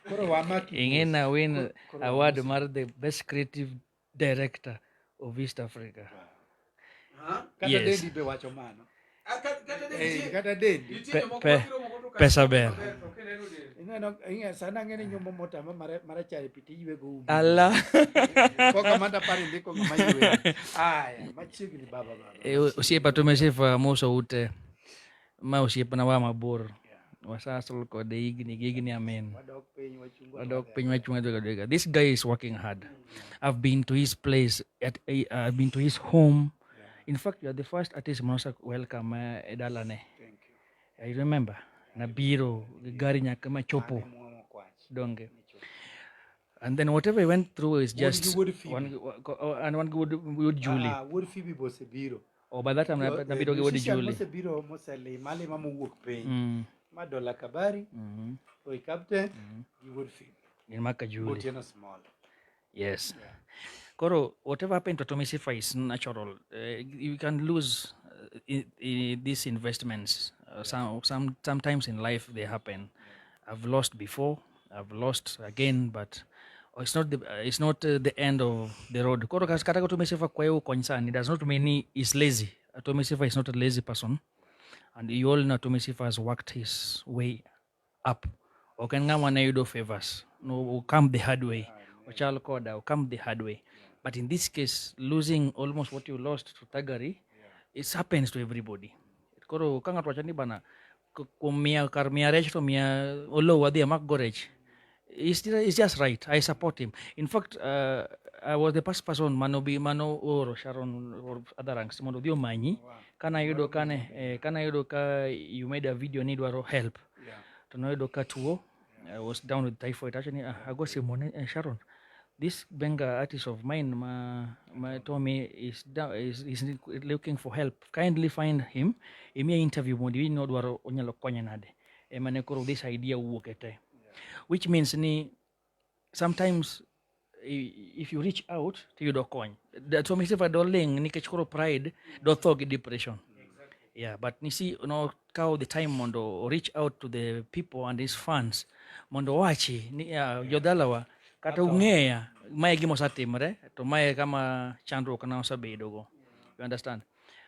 Koro wamaki. Ing'e na win Koro award mar the best creative director of East Africa. Kata Yes. dendi be wacho mano. Kata dendi. Pesa ber. Ineno, ing'e sana ang'e ni nyombo motama marachar pi tiywego um. Ala. Koka manda paro ndiko ng'ama yweyo. Aya, machiegni baba baba. Osiepa to mesifa moso ute. Ma osiepna wa mabor. Wasasol kode higni gi higni amen. Wadok piny wachungo. Wadok piny wachungo dwega dwega. This guy is working hard. I've been to his place at I've been to his home. In fact, you are the first artist manosa welcome e dalane. Thank you. I remember. Nabiro gi gari nyaka machopo. Mane muomo kwach. Donge. And then whatever he went through is Wuod just gi wuod Phoebe. one, and one good Julie. Ah, wuod Phoebe be osebiro. Oh, by that time nabiro gi wuod Musician Julie. mosebiro moselima alima mowuok piny. Ma Dola Kabari, Roy Captain, gi wuod Phoebe. Gin maka Julie. Otieno Small. Yes. Koro, whatever happened to Tommy Sifa is natural. You can lose these investments. Sometimes in life they happen. I've lost before. I've lost again, but it's not the end of the road. Koro kata Tommy Sifa kwayo concern, it does not mean he is lazy. Tommy Sifa is not a lazy person, and you all know Tommy Sifa has worked his way up. Ok en ng'ama ne yudo favors. No, come the hard way. Ochal koda, come the hard way. But in this case, losing almost what you lost to Tagari, it happens to everybody. Koro ka ng'ato wacho ni bana, kuom miya kar miya rech to miya olow adhi amak go rech. It's just right. I support him. In fact, I was the first person mano bi mano oro Sharon or other ranks mondo odhi omanyi. Kana yudo kane kana yudo ka you made a video ni dwaro help. To noyudo ka tuo. I was down with typhoid. Actually, ago simu Sharon, this benga artist of mine, ma Tommy, is down, is looking for help. Kindly find him. Imiye interview mondo iwinj ni odwaro onyalo konye nade. Ema ne koro this idea owuok e te. Which means ni sometimes if you reach out to yudo kony. Tommy Sifa doling nikech koro pride dotho gi depression. Yeah, but nisi no kawo the time mondo reach out to the people and his fans mondo owachi ni jodalawa kata ung'eya mae gima osetimre to mae kama chandruok na osebedogo. You understand?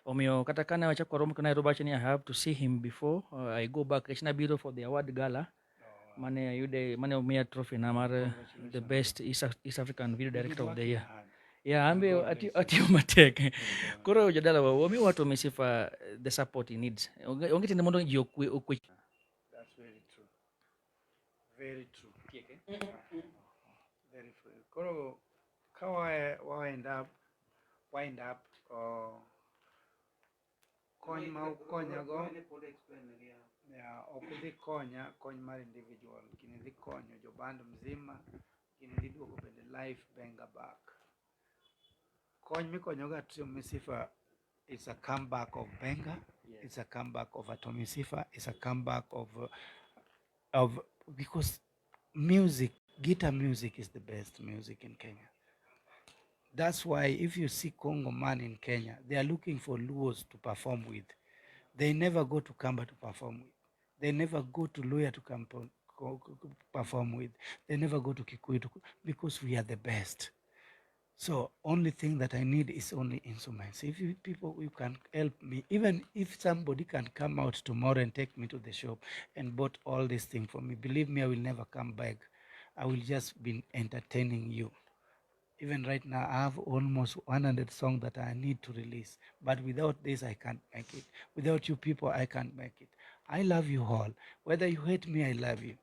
Omiyo kata kane wachako romo Nairobi awacho ni I have to see him before I go back. Nikech nabiro for the award gala mane ayude mane omiya trophy na mar the best East African video director of the year. Yeah, ambe atiyo matek. Koro jodalawa wamiwa Tommy Sifa the support he needs. Onge tiende mondo ji okwe. That's very true. Very true. Very true. Koro ka wa wind up kony ma ukonyago, yeah, ok udhi konya kony mar individual, gini dhi konyo jo band mzima, gini dhi duogo bende life benga back. Kony mikonyogo Tommy Sifa is a comeback of benga. It's a comeback of Atomi Sifa. It's a comeback of because music, guitar music is the best music in Kenya. That's why if you see Congo man in Kenya, they are looking for Luos to perform with. They never go to Kamba to perform with. They never go to Luya to perform with. They never go to Kikuyu to, because we are the best. So only thing that I need is only instruments. If you people you can help me, even if somebody can come out tomorrow and take me to the shop and bought all this thing for me, believe me, I will never come back. I will just be entertaining you. Even right now, I have almost 100 songs that I need to release. But without this, I can't make it. Without you people, I can't make it. I love you all. Whether you hate me, I love you.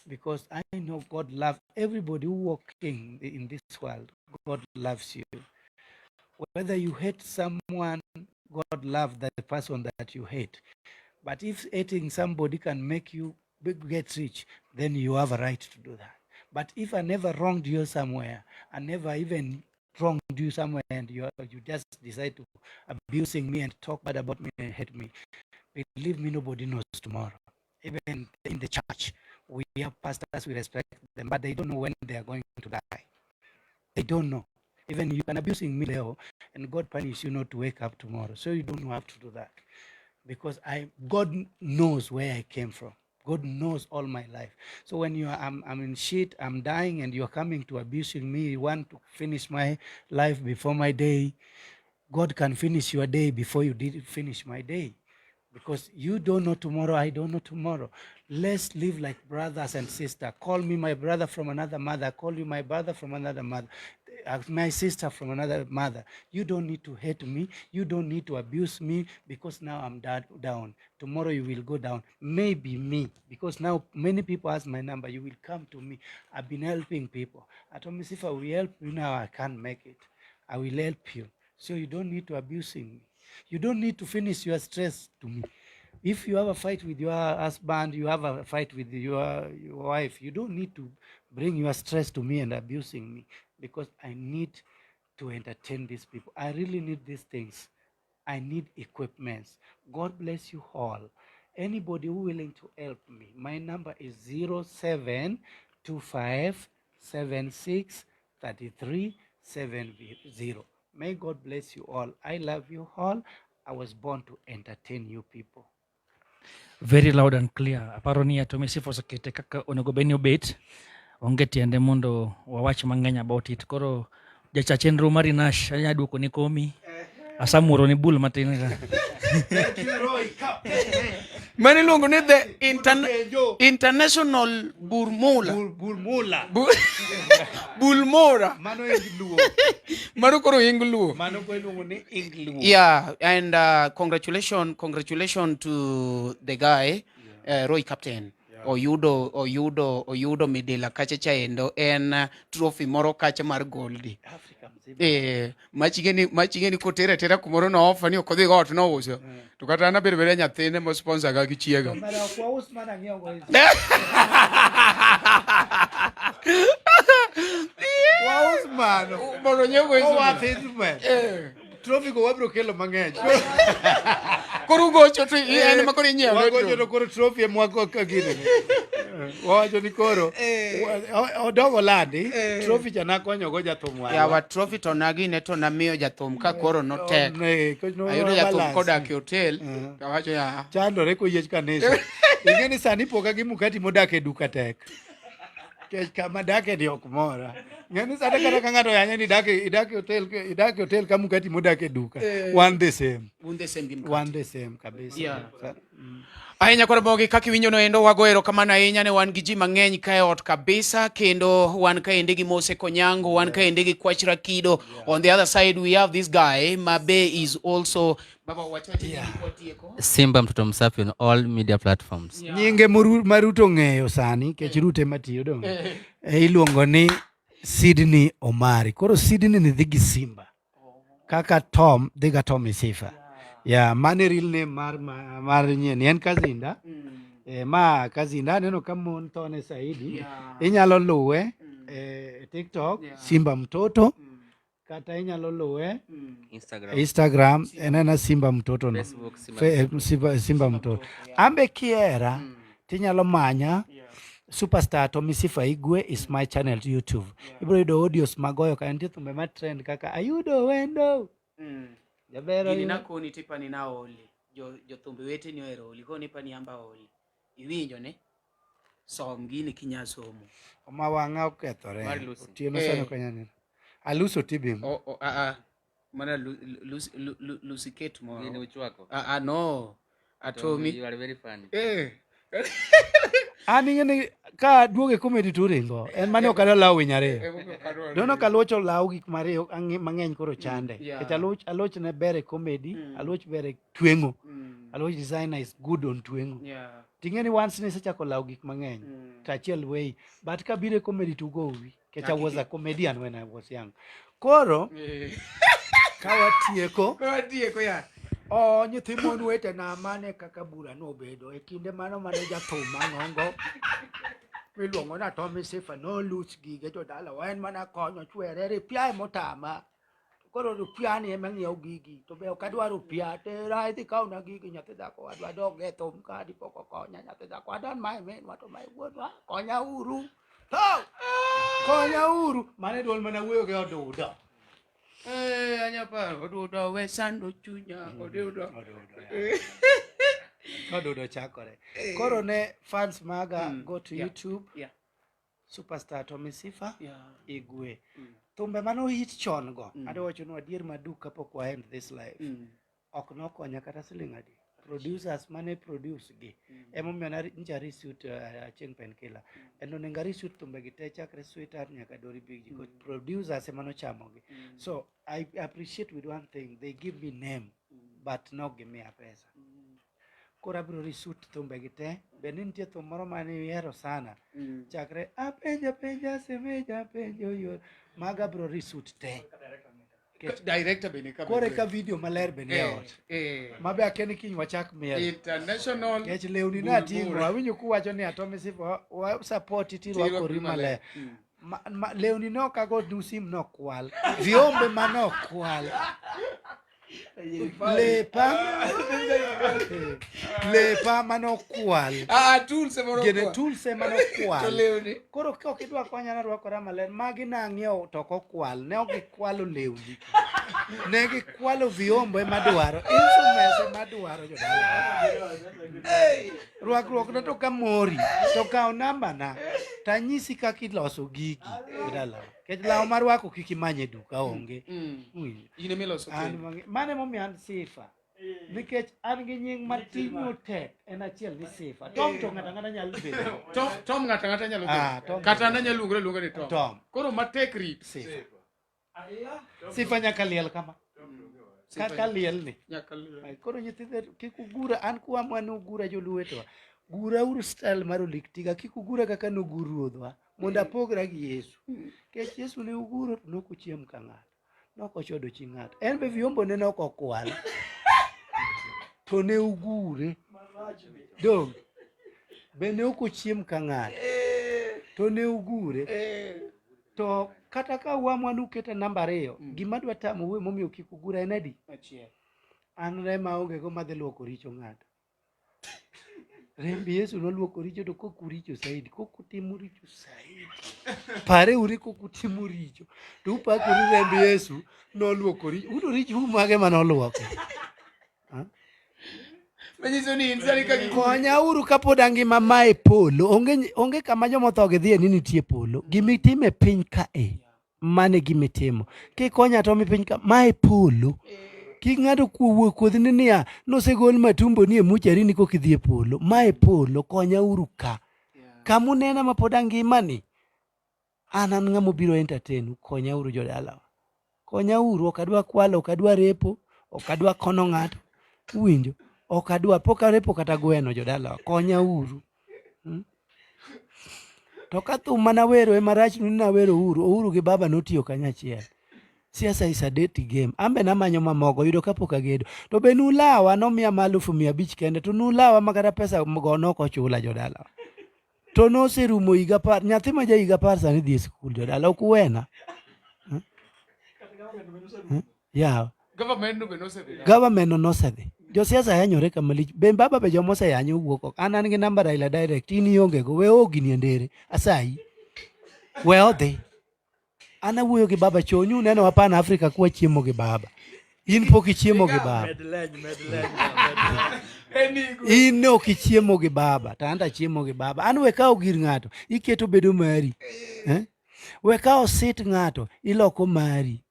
Because I know God loves everybody who walking in this world. God loves you. Whether you hate someone, God loves the person that you hate. But if hating somebody can make you get rich, then you have a right to do that. But if I never wronged you somewhere, I never even wronged you somewhere, and you just decide to abusing me and talk bad about me and hate me, believe me, nobody knows tomorrow. Even in the church, we have pastors, we respect them, but they don't know when they are going to die. They don't know. Even you can abusing me, Leo, and God punish you not to wake up tomorrow. So you don't have to do that. Because God knows where I came from. God knows all my life. So when you are, I'm in shit, I'm dying, and you're coming to abusing me, you want to finish my life before my day, God can finish your day before you did finish my day. Because you don't know tomorrow, I don't know tomorrow. Let's live like brothers and sisters. Call me my brother from another mother. Call you my brother from another mother. My sister from another mother. You don't need to hate me. You don't need to abuse me because now I'm down. Tomorrow you will go down. Maybe me, because now many people ask my number. You will come to me. I've been helping people. Atomi Sifa, we help you now. I can't make it. I will help you. So you don't need to abuse me. You don't need to finish your stress to me. If you have a fight with your husband, you have a fight with your wife, you don't need to bring your stress to me and abusing me, because I need to entertain these people. I really need these things. I need equipment. God bless you all. Anybody who willing to help me, my number is 0725763370. May God bless you all. I love you all. I was born to entertain you people. Very loud and clear. Aparo ni Atomi Sifa osekete kaka onego bed ni obet. Onge tiende mondo wawach mang'eny about it. Koro jacha chenro mari Nash anya duoko ni komi. Asamuro ni bul matin ka. Thank you, Roy. Mano iluongo ni the international burmula. Burmula. Bulmora. Mano ing Luo. Mano koro ing Luo. Mano ko iluongo ni ing Luo. Yeah, and congratulations to the guy, Roy Captain. Oyudo midila kacha chaendo en trophy moro kacha mar goldi. Machigeni kotere tera kumoro no ofa ni ok odhi go ot nouso. To kata an abedo beda nyathine mo sponsor ga gi chiega. Mara ok waus mana ng'iewo go hizo. Waus mano. Mondo nyiew go hizo. Owath instrument. Trophy go wabiro kelo mang'eny. Koro ugocho to en ema koro inyiewo. Wagocho to koro trophy ema wago ka gini. Wawacho ni koro odogo landi trophy cha nakonyo go jathum wadwa. Yawa trophy to nagine to namiyo jathum ka koro notek. Ayudo jathum kodak e hotel to awacho ya. Chandore koyiech kanisa. Ing'e ni sani poka gi mukati modak e duka tek. Kech kama dake ni ok mora. Ng'e ni sani kata ka ng'ato yanye ni idak e hotel, idak e hotel ka mukati modak e duka. One the same. One the same gi mkate. One the same kabisa. Ahinya koro mogi kaka iwinjo no endo wago erokamano ahinya ne wan gi ji mang'eny ka e ot kabisa kendo wan kaendi gi Mose Konyango, wan kaendi gi Kwach Rakido. On the other side we have this guy Mabe is also Baba wacha watieko. Simba Mtoto Msafi on all media platforms. Nyinge maruto ng'eyo sani nikech Ruto ema tiyo dong. Iluongo ni Sydney Omari. Koro Sydney ni dhi gi Simba. Kaka Tom dhi ga Tom Isifa. Yeah, mano e real name mar nyien. En Kazinda. Ma Kazinda aneno ka mon thone saidi. Inyalo luwe TikTok, Simba Mtoto. Kata inyalo luwe Instagram. Instagram en ena Simba Mtoto no. Facebook, Simba Simba, Simba Mtoto. Ambe kiera tinyalo manya Superstar Tommy Sifa Igwe is my channel to YouTube. Ibiro yudo audios magoyo ka nitie thumbe ma trend kaka ayudo wendo. Jaber Gini ayudo. nakoni tipani naoli. Jo jothumbe weteni ohero oli. Koni ipani amba oli. Iwinjo ne? Som gini kinya somo. Ma wang'a okethore. Mar Lucy. Otieno Eh. sani ok anyal neno. Aluso tibim. O, o, a, a. Mana lu, lu, lu, lu, Lucy Kate moro. Gini uchwako. A, a, no. Atomi. You are very funny. Eh. An ing'e ni ka duogo e comedy to uringo. En mane ok adwa lawo winy ariyo. Dono ka aluoch olaw gik mariyo mang'eny koro chande. Yeah. Nikech aluoch aluoch ne ber e comedy, aluoch ber e tweng'o. Aluoch designer is good on tweng'o. Yeah. Ting'e ni once nisechako lawo gik mang'eny, to achiel weyi. But ka biro e comedy to ugowi. Nikech I was a comedian when I was young. Koro, ka watieko, Ka watieko ya. O nyithi mon wetena mane kaka bura nobedo e kinde mano mane jathum mang'ongo miluongo ni Tommy Sifa nolus gige jodalawa en mana konyo chwere ripia emotama koro rupia ni ema ng'iewo gigi to be ok adwar rupia tera idhi kawna gigi nyathi dhako wadwa dog e thum ka dipo kokonya nyathi dhako adan mae minwa to mae wuonwa konya uru to konya uru mano e duol mana wuoyo gi odudo Eh, anyaparo odudo we sando chunya odudo. Odudo chakore. Koro ne fans maga go to YouTube. Superstar Tommy Sifa Igwe. Thumbe mane ohit chon go. Adwa wacho ni adier maduk kapok wa end this life. Ok nokonya kata siling adi. Producers mane produce gi. Emomiyo nyicha reshoot Achieng' Painkiller. And onego areshoot thumbe gi te chakre Sweetheart nyaka Dori Big G. Producers ema nochamo gi. So I appreciate with one thing, they give me name, but nok gimiya pesa. Koro abiro reshoot thumbe gi te. Be ni nitie thum moro mane ihero sana. Chakre apenja penja semeja penjo yor. Mago abiro reshoot te. Director be ni ka. Koro eka video maler be ni e ot. Ma be akia ni kiny wachak miel. International. Nikech lewni Bulbul. nating'o, awinjo kuwacho ni Atomy Sifa wa support tirwakori Tirwakori maler. maler. Lewni ne ok ago nusim nokwal. Viombe manokwal. Lepa. Lepa manokwal. Ah, tools ema nokwal. Gene tools ema nokwal. To lewni. Koro ka ok idwa konya narwakora maler, magi nang'iewo to ok okwal. Ne ok gikwalo lewni. Ne gikwalo viombo ema dwaro. Instruments ema dwaro jodala. Rwakruok na to kamori to kaw namba na tanyisi kaka iloso gigi jodala. Nikech law marwako kik imany e duka onge. Winjo. In ema iloso An kendo. mano emomiyo an Sifa. Nikech an gi nying mating'o tek en achiel ni Sifa. Tom to ng'ato ang'ata nyalo bedo. Tom, Tom ng'ato ang'ata nyalo Ah, bedo. Tom. Kata an anyalo luongora luonga ni Tom. Tom. Koro matek rit. Sifa. Sifa nyaka liel kama. Sifa Kaka liel ni. Nyaka liel. Ay, Koro nyithindo kik ugura an kuamua ni ugura joluo to gura uru style mar olik tiga kik ugura kaka nugur ruodhwa mondo apogra gi Yesu. Nikech Yesu ne uguro to nok ochiem ka ng'ato. Nok ochodo chi ng'ato. En be vyombo ne nok okwal. To ne ugure. Dong. Be ne ok ochiem ka ng'ato. To ne ugure. To kata ka uamua ni uketa namba ariyo, gima dwa tamou emomiyo kik ugura en adi? Achiel. An rema aonge go madhi luoko richo ng'ato. Remb Yesu noluoko richo to kok uricho saidi, kok utimo richo saidi. Pare uri kok utimo richo. To upakori remb Yesu noluoko richo. Uto richo mage manoluoko? Ha? Manyiso ni in sani ka gik Konya uru kapod angima ma e polo. Onge, onge kama jomotho gi dhiye ni nitie polo. Gimitimo e piny kae, mano e gimitimo. Kikonya to mi piny ka, ma e polo. Kik ng'ato wuo kuodhni niya, nosegol matumbo ni e muchari ni koka idhi e polo. Ma e polo, konya uru ka. Kama unena ma pod angima ni, an an ng'ama obiro entertain u, konya uru jodalawa. Konya uru, ok adwa kwalo, ok adwa repo, ok adwa kono ng'ato. Uwinjo? Ok adwa, pok arepo kata gweno jodalawa. Konya uru. To ka thum mana wero ema rach ni nawero Uhuru, Uhuru gi baba notiyo kanyachiel. Siasa is a dirty game. An be namanyo mamoko yudo kapok agedo. To be nulawa nomiya malufu mia abich kende to nulawa ma kata pesa go nok ochula jodalawa. To noserumo higa apar, nyathi ma ja higa apar sani dhi e skul jodala ok uwena. Yeah. Government no be nosedhi. Government no nosedhi. Josiasa yanyore kama lich. Be baba be joma oseyanyo wuok oko. An an gi namba Raila direct, in ionge go. We ogini e ndere. Asayi. We odhi. An awuoyo gi baba chon uneno wa Pan Africa kwa chiemo gi baba. In pok ichiemo gi baba. Med leny, med leny, med leny. In ne ok ichiemo gi baba, to an to achiemo gi baba. An we kawo gir ng'ato, iketo bedo mari. Eh? We kawo sit ng'ato, iloko mari.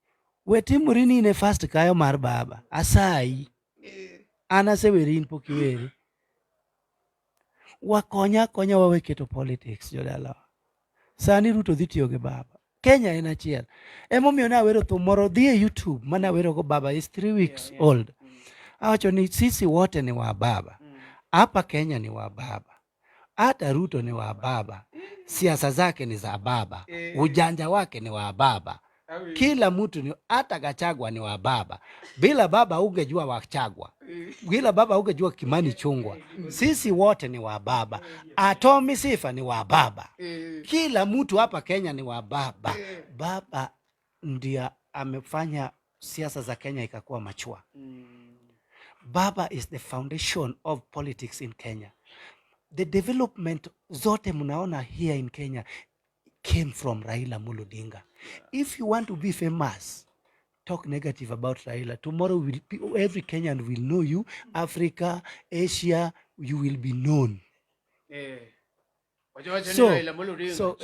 We timori ni in e first kayo mar baba. Asayi. An aseweri in pok iweri. Wakonya akonya wawe keto politics jodalawa. Sani Ruto dhi tiyo gi baba. Kenya en achiel. Emomiyo nawero thum moro dhi e YouTube mane awerogo baba is 3 weeks old. Awacho ni sisi wote ni wa baba. Hapa Kenya ni wa baba. Hata Ruto ni wa baba. Siasa zake ni za baba. Ujanja wake ni wa baba. Kila mtu ni hata Gachagua ni wa baba. Bila baba ungejua Wachagwa. Bila baba ungejua Kimani Chungwa. Sisi wote ni wa baba. Atomi Sifa ni wa baba. Kila mtu hapa Kenya ni wa baba. Baba ndiye amefanya siasa za Kenya ikakuwa machua. Baba is the foundation of politics in Kenya. The development zote mnaona here in Kenya came from Raila Amolo Odinga. If you want to be famous, talk negative about Raila. Tomorrow will be, every Kenyan will know you. Africa, Asia, you will be known. Eh. Wacho wacho ni So, Raila Amolo Odinga. so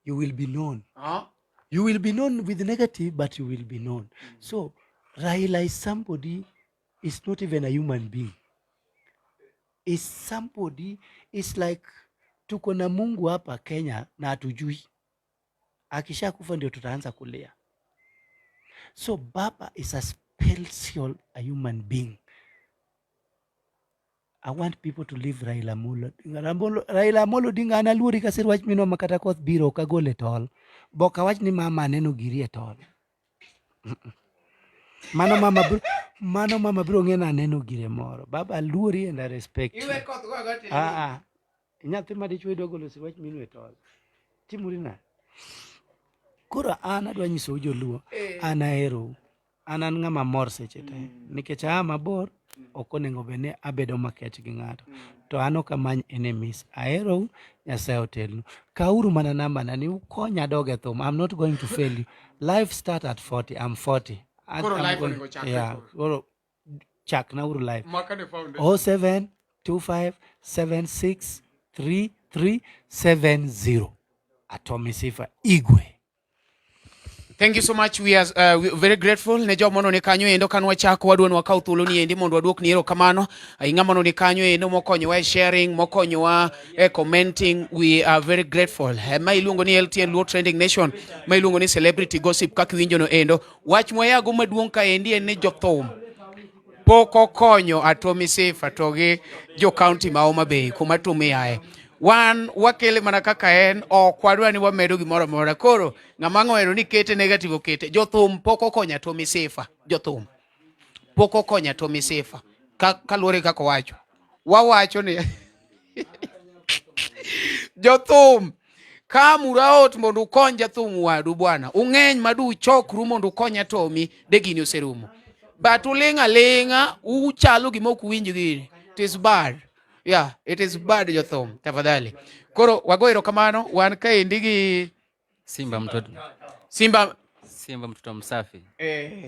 you will be known. Ah. You will be known with negative, but you will be known. So Raila is somebody, is not even a human being. Is somebody, is like tuko na Mungu hapa Kenya na hatujui. Akishakufa ndio tutaanza kulia. So Baba is a special a human being. I want people to leave Raila Amolo. Raila Amolo Odinga an aluori ka sir wach minwa ma kata koth biro ok agol e tol. Bok awach ni mama aneno giri e tol. Mano mama bro, mano mama biro ng'e ni aneno gire moro. Baba aluori and I respect you. Iwe koth go ago tili. Ah, ah. Nyathi ma dichuo idwa golo sir wach minu e tol. Timori nade? Koro an adwa nyisou joluo, an aherou. An an ng'ama mor seche te. Nikech aa mabor, ok onego bed ni abedo makech gi ng'ato. To an ok amany enemies. Aherou, Nyasaye otelnu. Kauru mana namba na ni ukonya dog e thum. I'm not going to fail you. Life start at 40. I'm 40. Koro I'm life going- onego chakre Yeah, koro. koro chakna uru life. Maka ne foundation. 07 25 76 33 70. Atomi Sifa Igwe. Thank you so much. We are we are very grateful ne joma none kanyo endo kan wachako wadwa ni wakaw thuolo ni endi mondo waduok ni erokamano. Ng'ama none kanyo endo mokonyowa e sharing, mokonyowa e commenting. We are very grateful. Ma iluongo ni LTN Luo Trending Nation, ma iluongo ni Celebrity Gossip kaka iwinjo no endo. Wach mwayago maduong' kaendi en ni jothum pok okonyo Atomi Sifa to gi jo county ma Homa Bay kuma Atomi yae. Wan wakele mana kaka en, ok wadwa ni wamedo gimoro amora. Koro ng'ama ohero ni kete negative okete. Jothum pok okonyo Atomi Sifa, jothum pok okonyo Atomi Sifa kaluwore gi kaka owacho. Wawacho ni jothum kamuru ot mondo ukony jathum wadu bwana. Ung'eny madu uchokru mondo ukony Atomi de gini oserumo. But uling' aling'a uchalo gima ok uwinj gini. It is bad. Yeah, it is bad jothum, tafadhali. Koro wago erokamano wan kaendi gi Simba mtoto Simba Simba mtoto msafi.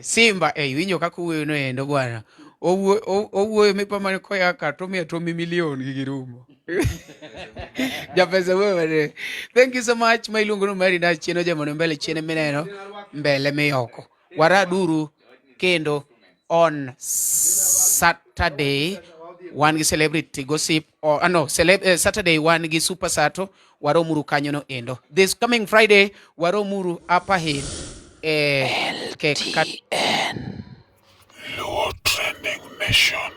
Simba iwinjo kaka owuoyo no endo bwana. Owuoyo mipa mane koya ka to miya to mi milion gi girumo. Japesa wuoyo mane. Thank you so much. Ma iluongo ni Mary na chien ojemo mbele chien mineno mbele miyoko. Waraduru kendo on Saturday wan gi celebrity gossip or no Saturday wan gi Super Sato waromuru kanyo no endo. This coming Friday waromuru Upper Hill Luo Trending Nation.